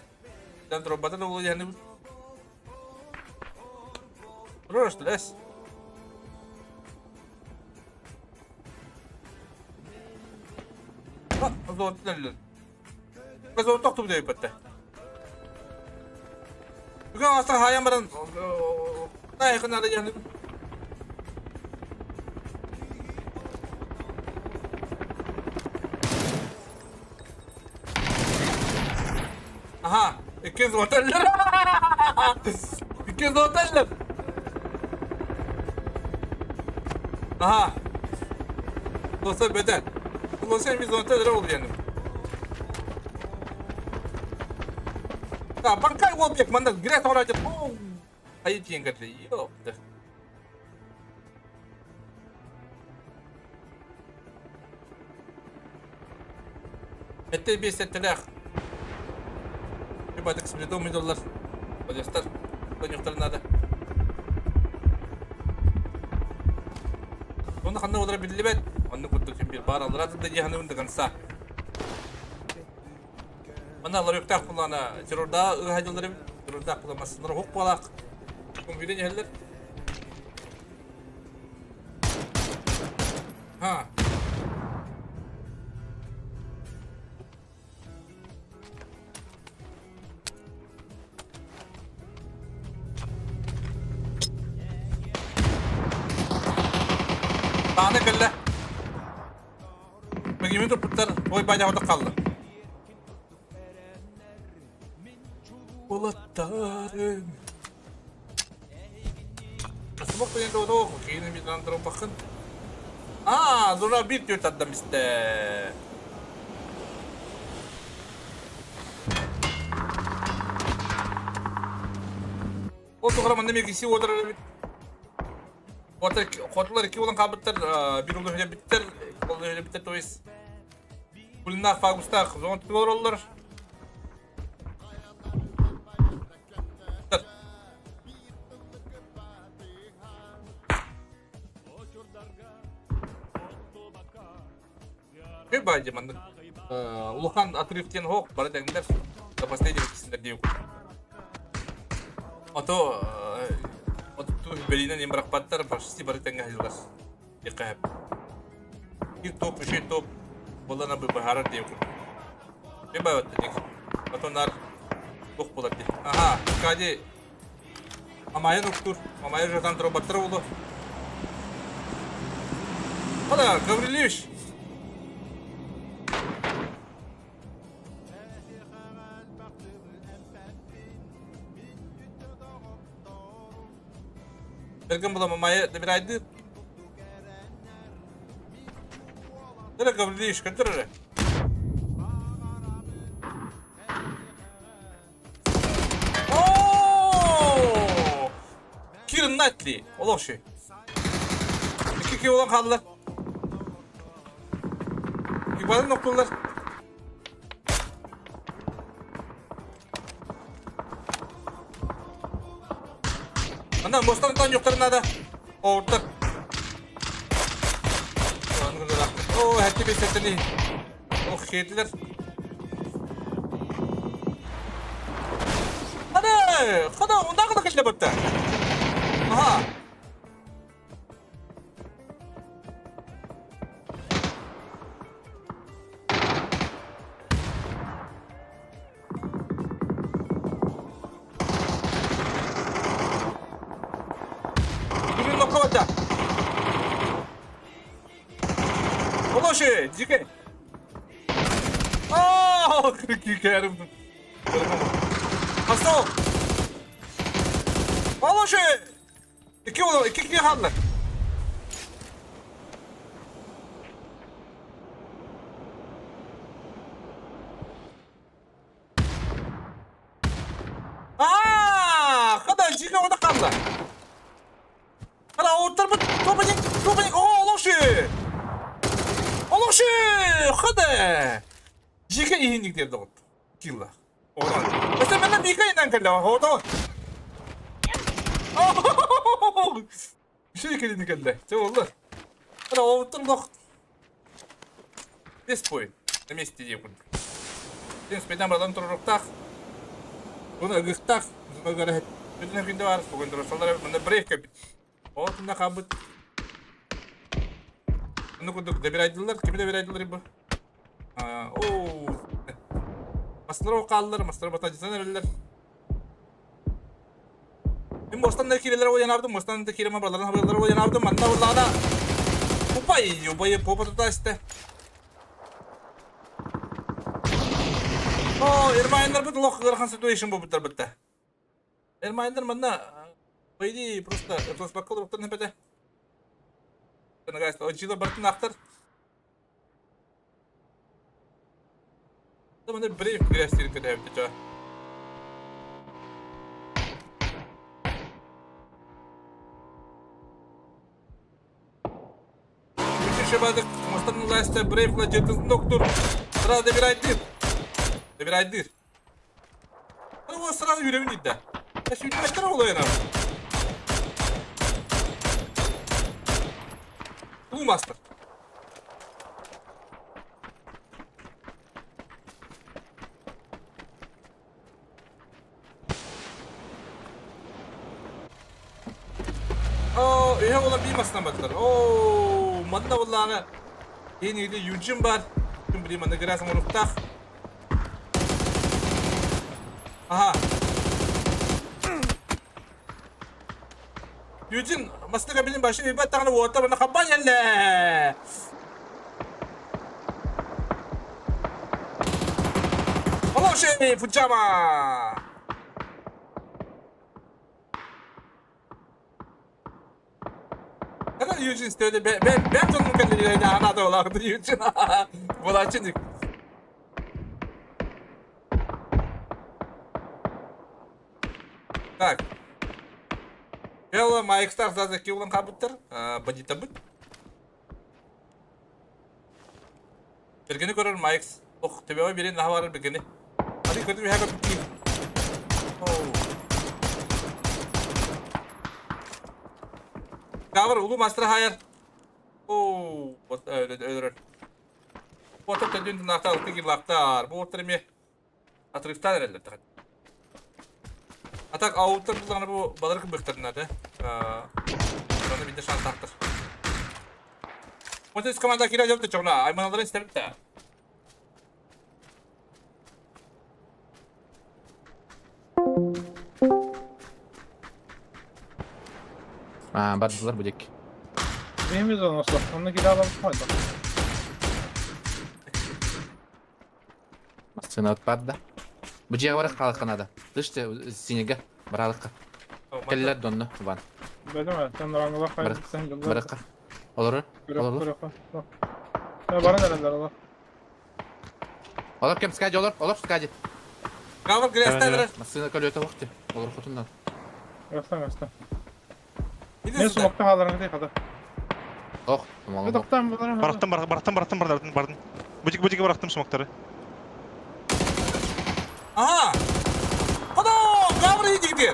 Дэн турбата да буолуо диэхнибит. Просто лес. Тохтуу диэбэттэ. Бүгүн астар хаайан баран наайхын ада дьаһаны. Аха, иккис отеллер. Иккис отеллер. Аха. Dosa bedel. Dosa biz otelere oldu yani. А, банкай объект манна грязь орать. Хайытиен кэрли. Ёпта. Этте бес этtelэх. Ребяток с медом идоллар. Подъезтар. Конюхтар надо. Онно ханна олора биллибэт. Онно курдук син бир бар аллара да дьиһаны до конца. Манна аллар өктәк куллана террорда ыһадылар террорда кулламасыннар хук буолак. Кумбүден иһэллэр. Ха. Тааны кэллэ. Мэгимен туппуттар ой бадьаҕа хаалла. Уолаттарым. Асымах деген тоҕо киин митран бахын. Аа, зона бир түөрт ардам истэ. Ол туһара манна мегиси уотар эбит. Хотар хотулар икки болан хаалбыттар, бир улуу биттер, ол биттер, то есть Кулиннаах фагустаах зона олороллор. Күй баайдьа маннык улахан отрыв диэн оһох бары тэҥнэр до последнего кисиннэр диэбит Ото отуттуу бэлиинэн им бырахпаттар почти бары тэҥҥэ сылдьаллар диэххэ сөп. Биир топ, үчүгэй топ буоллана быһаарар диэбит курдук. Күй баайбаттар диэк. Ото наар туох буолар дии. Аха, Аркадий Амайын уктуур. Амайы жатан турбаттар буолуо. Хада, Гаврилевич! Бэргэн була Мамайы добирайдыыр. Эрэ Гаврилевич, көрдөр эрэ. Оо! Кирен Найтли, олох ши. Икки ки olan хааллар. Ибарын октулар. Ана мостан тоньюктар надо. Оортар. Оо, хэти бесеттени. Ох, хетилер. Хада, хада, онда када кэллэ бапта. Аха. Бүгүн нокко барда. Олоши, дикэй. Аа, кикэрим. Хасо. Олоши. Икки ол, икки киһи хаалла. Аа, хада дьиҥэ оҕото хаалла. Хада оттарбыт топаник, топаник, оо, олоши. Олохшы! Хада! Жеке иһинник диэн доҕот. Килла. Өстө менен Мика инан кэллэ. Ото. Şey келини кэллэ. Чэ болла. Ана оттон лох. Бес point. На месте дии курдук. Ден спетан бардан туруруктаах. Буну ыгыктаах. Ыгыра бүтүн күндө бар. Бүгүн турсалар мында брейк кэпит. Ол тында хабыт. Ну курдук добирайдылар. Кими добирайдылар бу? Оо. Мастар хааллар, мастар батажысан эрэллэр. Мин мостан да киирэлэр ойанабытым, мостан да киирэмэ баларын хабыллар ойанабытым, манна буоллаҕына Упай, убайы попа тута истэ. О, Эрмайндар бут лох ыарахан situation буолбуттар бытта. Эрмайндар манна по идее просто ытыласпакка олоруктарын эпэтэ. Очилар бартын ахтар. Маны брейв грязь көтөбүт чо. Шебадык, мостан лайста брейв ла жетин доктор. Сразу добирайдыр. Добирайдыр. Ну, сразу yürüyün iddia. Ya şimdi metre oluyor ya. Blue Master. Оо, үһэ буолан биир масынан бардылар. Оо, манна буоллаҕына иһин Юджин бар. Күн билии манна грязь оҥоруктаах. Аха. Юджин масына кабинин башы үйбэт даҕаны уота манна хабан яллэ. Хороший Фуджама! Neden Eugene istedi? Ben, ben, ben canım kendine ana da olardı Eugene. Буолааччы Так. Белла Майкстар заза киулан кабыттар. Бандита быт. Бергени көрөр Майкс. Ох, төбөҕө биэрин наһаа барар бергени. Аты көрдүм үһэ көрбүт Гавр улуу мастер хайар. Оо, вот өлөрөр. Отор төдүн тынаахта алты киллаахтар. Бу оттор эмиэ отрывтан эрэллэр тахат. А так ауттар буллаҕына бу балар кыбыктарына да. Аны бидде шантаахтар. Вот үс команда кире жопты чоҕна. Айманаларын истэбит да. А, бардылар бу диэки. Бэйэммит оҥостох, онно кидаабаппыт Массыына отпадда. Бу дьиэҕэ барах хаалыахха наада. Слышите, синега бараалыкка. Кэллилэр донно, Иван. Бэдэмэ, тэн рангылах хайдыктан дьыллар. Барахха. Олорор. Олорор. Баран эрэллэр олор. Олор кем скади олор, олор скади. Гавр грязтан Массыына көлүөтэ вахты. Олор хотуннан. Гастан гастан. Мен сумакта хааларың хата. Ох, тумалым. Тоқтан бұлар. Барахтым, барахтым, барахтым, бардым, бардым. Бутик, бутик барахтым смоктары. Ага! Хода! Гавр иди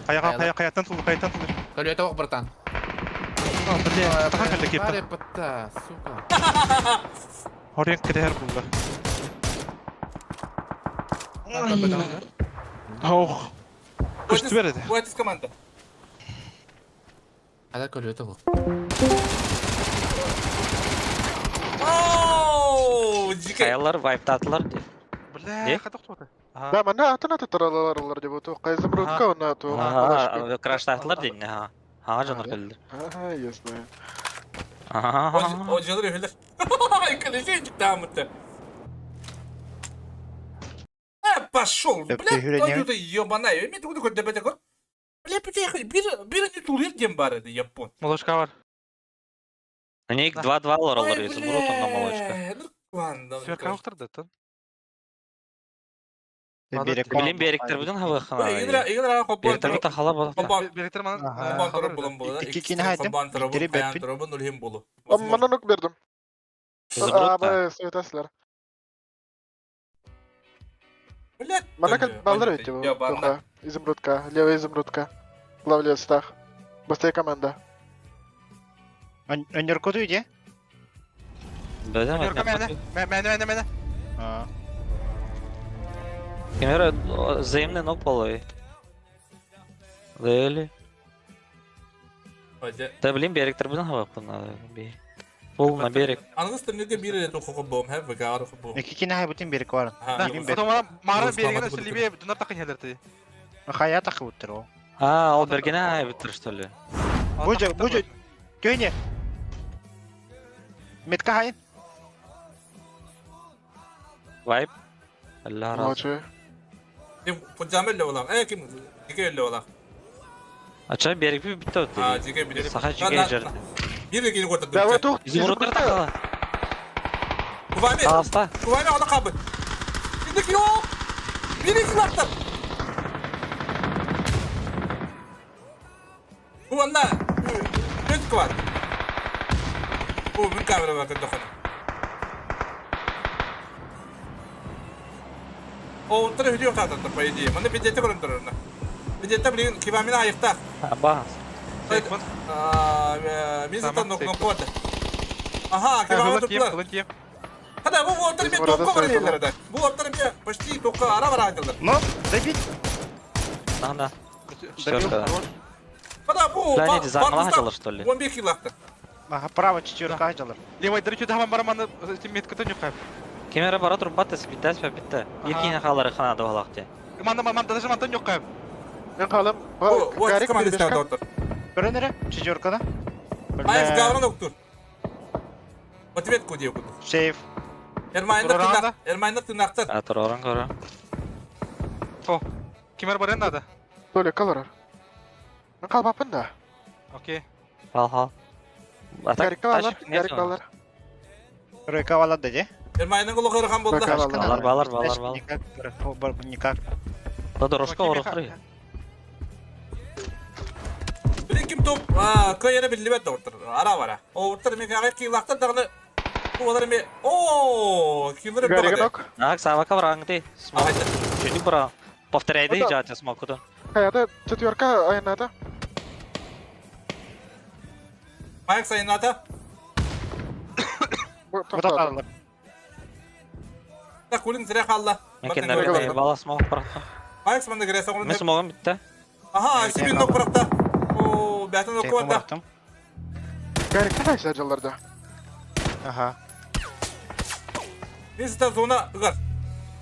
Каяга, кая, каяттан тулды, каяттан тулды. Көлүөтэ ох, братан. А, бля, таха кэллэ киэптэ. Бареппатта, сука. Хорен кэтэһэр булла. Ох. Көстүбэр этэ. Вот из команда. Ада көлүөтэ ох. Оу, дикий. Хаялар вайптатылар ди. Бля, хата кто-то. Да, манна атын аты таралалар деп оту. Кайзымрудка онна ту. Ага, краштатылар дин. Ага. Ага, жанар келдилер. Ага, я знаю. Ага. О, жылыр өйүлөр. Колесенчик тамыты. Э, пошел, бля, твою ты ебаная. Мен тугу көрдө бете көр. Бля, бите бир бир не тулер дем бар эди япон. Молочка бар. Они 2-2 алар изумруд онна молочка. Ладно. Сверка оқтырды, тын. Билин беректербитин хабыаххана. Беректербит хала болот. Беректер манан Икки кини хайтым. Бири беппин. Манан бердим. Абы светаслар. Мана балдар ведь его. Изумрудка, левая изумрудка. Ловлю стах. Быстрее команда. Өнөркөтү иде? Өнөркө мәне. Мәне мәне мәне. Кемер взаимный ног полой. Лели. Да блин, берег трибунал хабыаххана. Фул на берег. Ангыс төннүгө бир эле тохо бом, хэ, ВК бом. Икки кини хайбытын берек бар. Мара береген өсө дунар такын хелерти. Хая такы буттыр о. А, ол бергене хайбыттыр, что ли? Бу же, бу же. Көйне. Метка хайын. Вайп. Allah razı. Ким Пунжамел ола. Э ким Жике эле ола. Ача берег би битте өттү. А, жике билет. Саха жике жерди. Бир кини көрдү. Да, вот Изумрудтар такала. Кубаме. Аста. Кубаме ана кабы. Инде кио. Бир килактар. Бу анна. Бет кват. Бу бир камера бар көндө. О, утра видео тата, по идее. Маны бедете көрүн турар. Бедете блин, кибамина айыктак. Аба. Мен заттан нок нок кват. Ага, кибамина туплар. Хада бу оттар мен токко бар елер да. Бу оттар мен почти токко ара бар айтылды. Но, добить. Анда. Четверка. Хада бу. Да, не, замала хотела, что ли? 15 килактыр. Ага, право четверка айтылар. Левой дыры чүдө хаман бараманы метка төнүк кайып. Кемера бара туруп батты, битте, битте. Бир халары ханада болакты. Манда манда даже мантан yok кайып. Мен қалым. Вот команда истәде оттар. Көрөнөрө, четверкада. Айс гавран октур. Ответку дип. Сейф. Эрмайнда тынак, Эрмайнда тынактыр. А, туроран көрө. О, кимер бар енді ада? Толе калар. Мен қалмаппын да. Окей. Хал хал. Гарик балар, Гарик балар. Тройка балар деди. Эрмайнын кулу кырган болду. Балар балар балар балар. Никак, никак. Да дорожка орохры. Билин ким топ, а, көйене билбет доктор. Ара бара. О, оттар мен ага килактар дагы. Олар мен о, килер бер. Так, савака бараңды. Смок. Чүнүк бара. Повторяйды жаача смокуду. Хаяда четверка айната. Майк сайната. Тоқталды. Так, кулин зря халла. Мен кеннерге бала смок баракта. Майк манда грesa Мен смогум битте. Аха, сибин нок баракта. О, бәтен нок баракта. Гарик қайсы жылдарда? Аха. Мен сізді зона ыгар.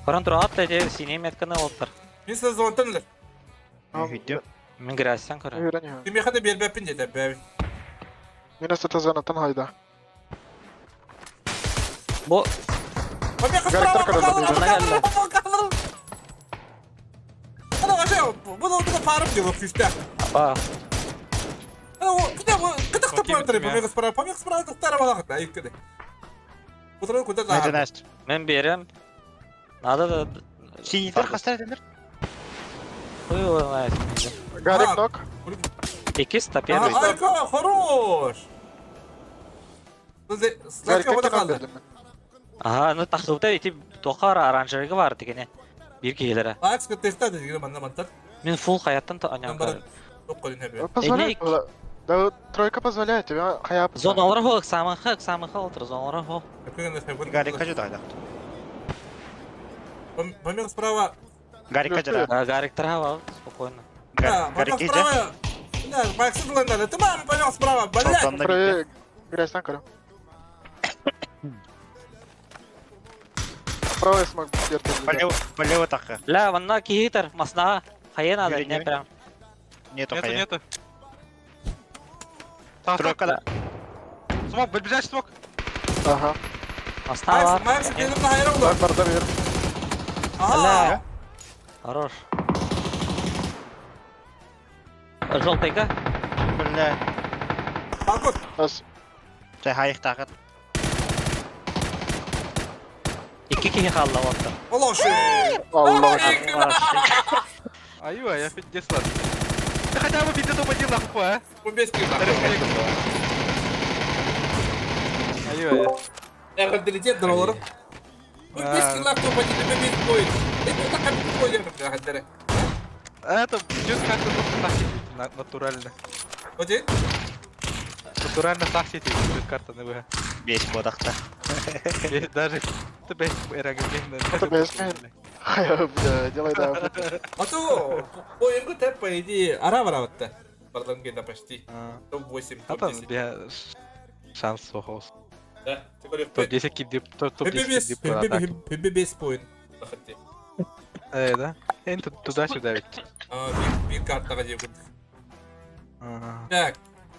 Корон турат деди, синий метканы олтар. Мен сізді зонтан лер. Мен грястан көрө. Ким яхада бербеппин деді, бәбин. Мен астата зонатан хайда. Бу Ана вообще, буду буду парып деп күстә. Аба. Ана күтә күтә күтә помек справа, помек справа токтара балагы иккеде. Кутра кутә да. Мен берем. Надо да. Синитер хастар эдилер. Ой, ой, Гарик нок. Икис та первый. Айка, хорош. Сладка вода калды. Ага, ну тахылта ити тохар оранжевый бар дегене. Бир кейлере. Акс теста деген манда мантар. Мен фул хаяттан та анян. Позволяет. Да, тройка позволяет тебе хая. Зоналар хо, самых самых олтыр, зоналар хо. Гарик кажу да. Помех справа. Гарик кажу да. Гарик трава, спокойно. Гарик справа. Да, Макс Лендер, ты мам помех справа, блядь. Грязь на Правый смог где-то. Полево, полево так. Ля, ванна кихитер, масна, хае надо, не прям. Нету хае. Нету, нету. Тройка да. Смок, ближайший смок. Ага. Масна бар. Макс, келіп на хайра олар. Бар, бар, бар. Ага. Хорош. Желтыйка. Бля. Балкон. Сай хайық тағыт. Икки киһи хаалла онтон. Олоши! Аллах. Аю, я пиздец ладно. Ты хотя бы пизде топ-1 нахуй, а? Аю, аю. Эҕэрдэлитиэт доролору. 15 киллаах топ-1 бэбит бой. Это так как бой Это идет как-то просто так сидит, натурально. Оди? Натурально так сидит, идет карта на ВГ. Бес бодақта. Даже ты бес Это бес Бля, делай да. А то ойынғы тэп по идее ара бара батта. Бардан где почти. Топ-8, топ-10. Шанс соғыс. Да, ты говоришь. Топ-10 кидип, топ-10 кидип. Хөбе 5 поин. Да? Эн туда-сюда ведь. А, бир картаға деп Так,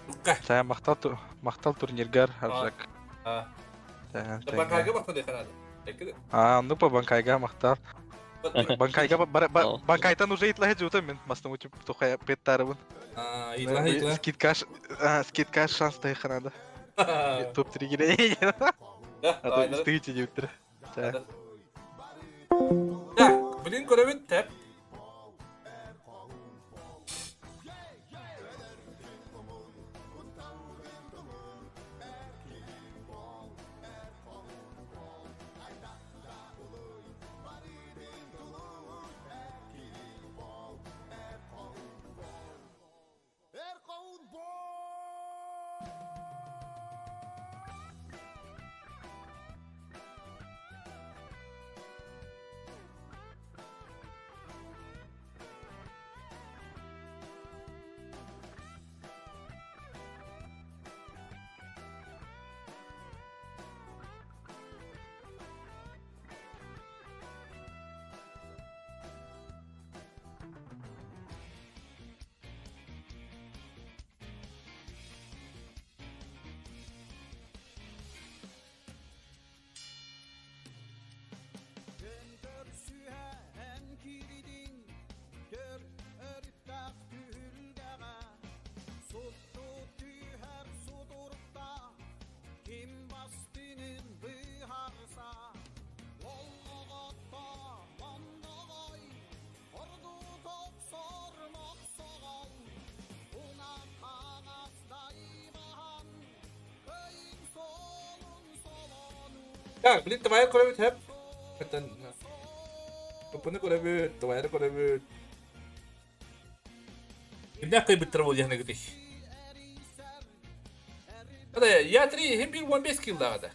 лукка. Сая мақтал мақтал турниргар аржак. Банкайга мақтал деханады. А, ну по банкайга мақтал. Банкайга банкайтан уже итлахе жута мен мастам учуп тухая петтарыбын. А, итлахе итлахе. Скидка скидка шанс тайханада. Топ-3 гире. Да, А то стыйте деп Так, блин көрөбүт тэп. Так, блин, твоя кровь хэп. Это... Топыны көрөбүт, твоя көрөбүт. Кимдә кыйбыттыр бул яхны гытыш. Ада, я 3, хем бир 15 килл дагы да.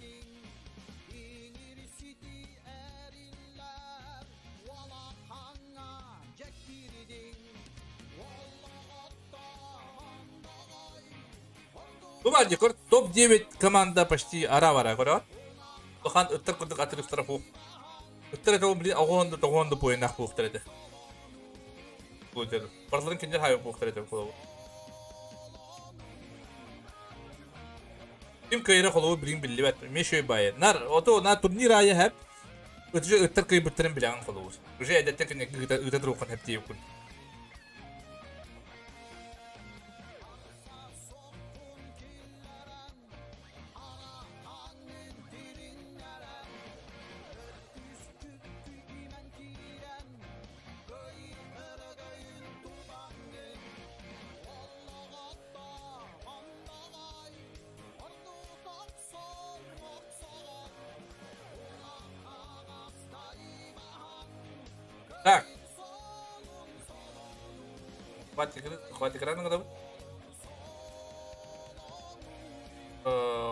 Бу бар декор топ-9 команда почти ара-бара көрөт. Улахан ыттар курдук атырыктара хук. Ыттар это блин огонду тогонду буйнах буктар это. Бу Барларын киндер хайы буктар это колобу. Ким кайра колобу билин биллибет. Мешөй байы. Нар ото на турнир айы хеп. Өтүжө ыттар кыйбыттарын билен колобу. Уже әдәттә кине ыта турукан хеп диеп күн. Так. Хватит экрана когда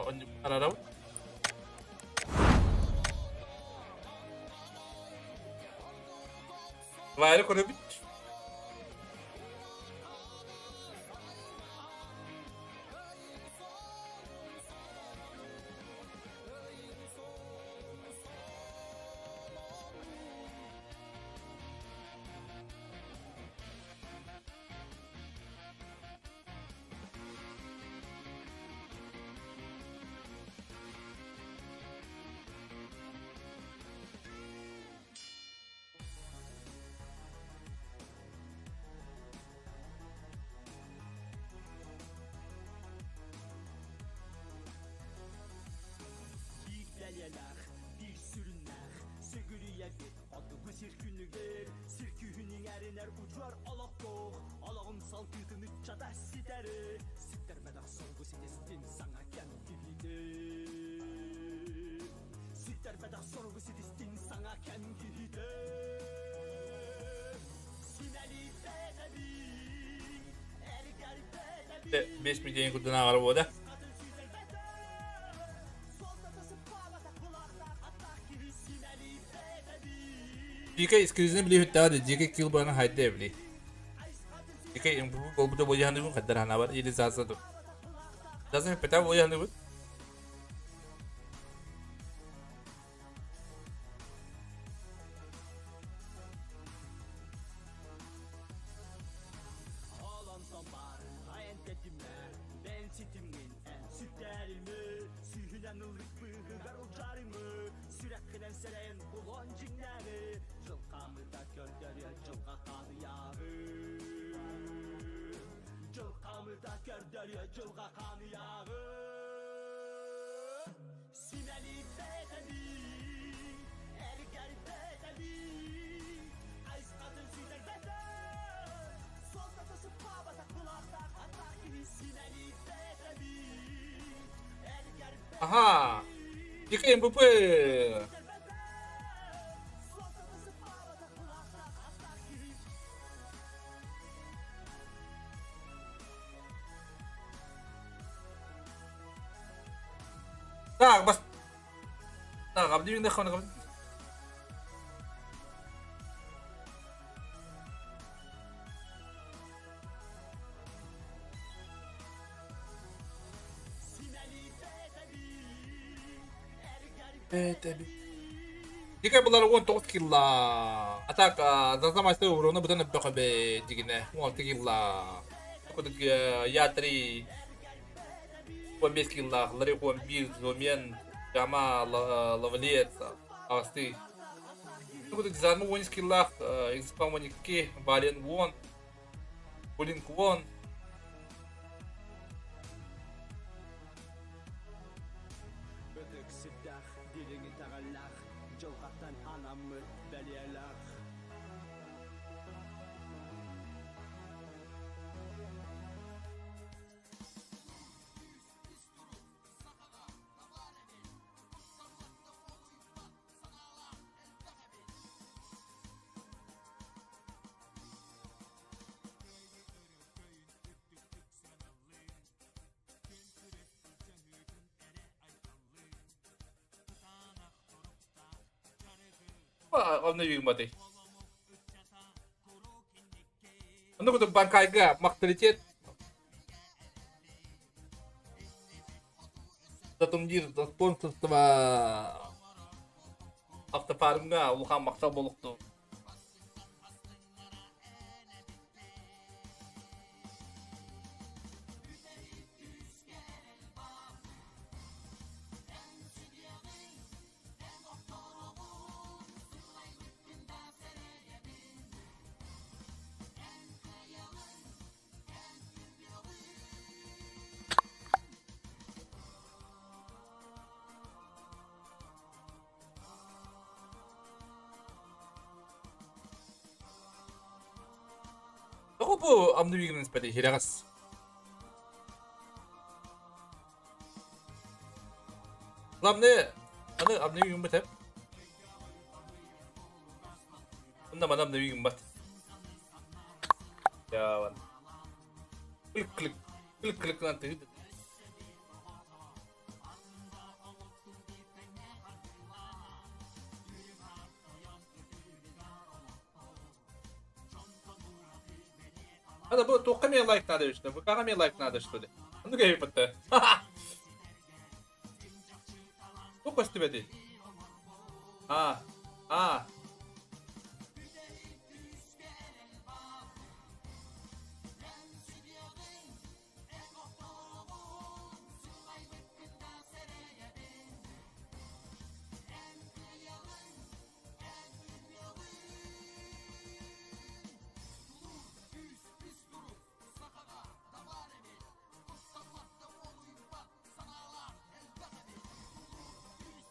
Он арарау. Вайра көрөбүт. 5 мидейин курдун ааҕар буода. Дикэй искризини били хүттаҕа дикэй кил бана хайда били. Дикэй импу болбута бояханыбын хаддар ханабар или заза ду. Заза пета бояханыбын. Аха! Дикэй МВП! Так, бас... Так, абдивин хон Дикэ булар 19 килла. А так, заза мастер урона бутан өббөкө бе дигине 16 килла. Кудук я 3 15 килла, Лари 11 Зомен, Жама Лавлец, Асты. Кудук Зарму 10 килла, Экспам 12, Вален 10, Булинк 10. Онно югматы. Онно кутук банкайга макталитет Татумдир спонсорство автофармга улахан махтал болукту. Тоҕо бу амныбигин испэти хирэҕэс. Главное, аны амныбигин бат Онно маны амныбигин бат. Яван. Клик-клик. Клик-клик гынан тыгы. Ана бу туохха эмиэ лайк надо что? ВК-ҕа эмиэ лайк надо что ли? Оннук эбиппит Туох көстүбэтий? А, а.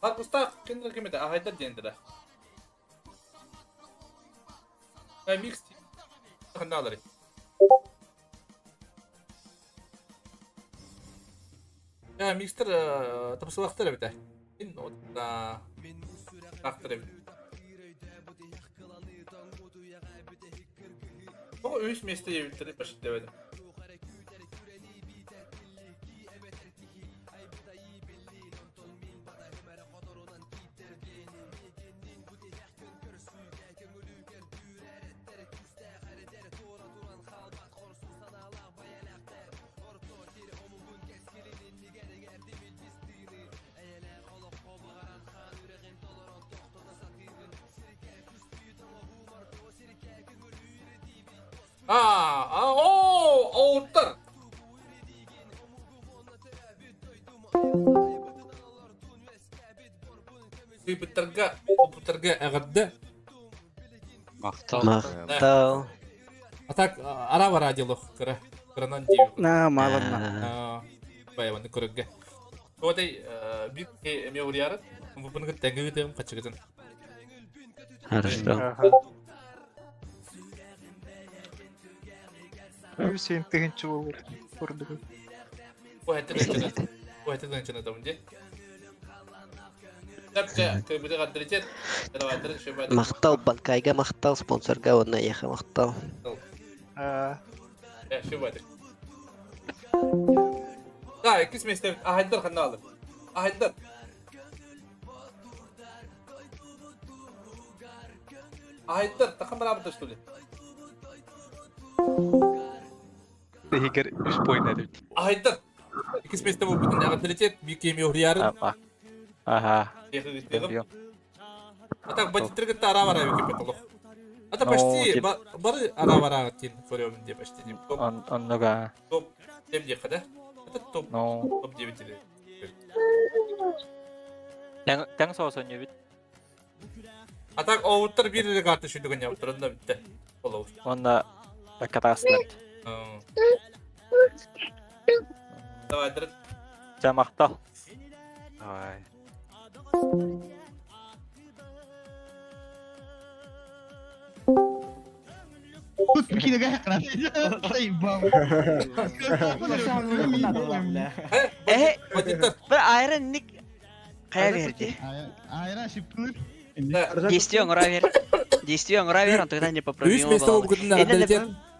Аргустаах кинилэр ким этэ? Аһайдар диэн этэ. Микс ханналары. Микстер тапсылахтар эбитэ. Ин отта тахтар эбит. О, үс месте ебиттери почти дебедим. А, о, оуттар. Кыйбыттарга, опуттарга эҕэрдэ. Махтал. Махтал. А так, ара бара делох кыра. Кыранан диэбит. На, маланна. Баяваны көрөргө. Тодай бит эме урьяры. Бу тэҥи ыытыам хачыгытын. Хорошо. Үс тыһынчы болur. Курдук. Бу этен гынчына табын де. Тәпчә, көбүдө гаддырычет. Махтал банкайга махтал, спонсорга онна еха махтал. Э, шөбәдик. Да, иккис месте ахайдар ханна алып. Ахайдар. Ахайдар, тахан барабыта что ли? Тегер үс поинт эдит. Ахайдар. Иккис месте бу бүтүн авторитет бикеми урьярын. Ага. А так бандиттер кытта ара бара бики петолох. А то почти бары ара бара тин көрөмүн деп почти. Оннуга. Топ тем диэхэ да? Это топ топ 9 или. Тең соосон бит. А так оуттар бир эле карта шүндүгөн жабыттыр онда битте. Болобуз. Онна катастар. Давай, дыр. Жамактал. Давай. Тут прикинь, Заебал. Э, бір айран ник қая берді. Айра шипкылыр. Действие оңыра бер. Действие оңыра бер, антогда не Үс месте болуп күтүн авторитет.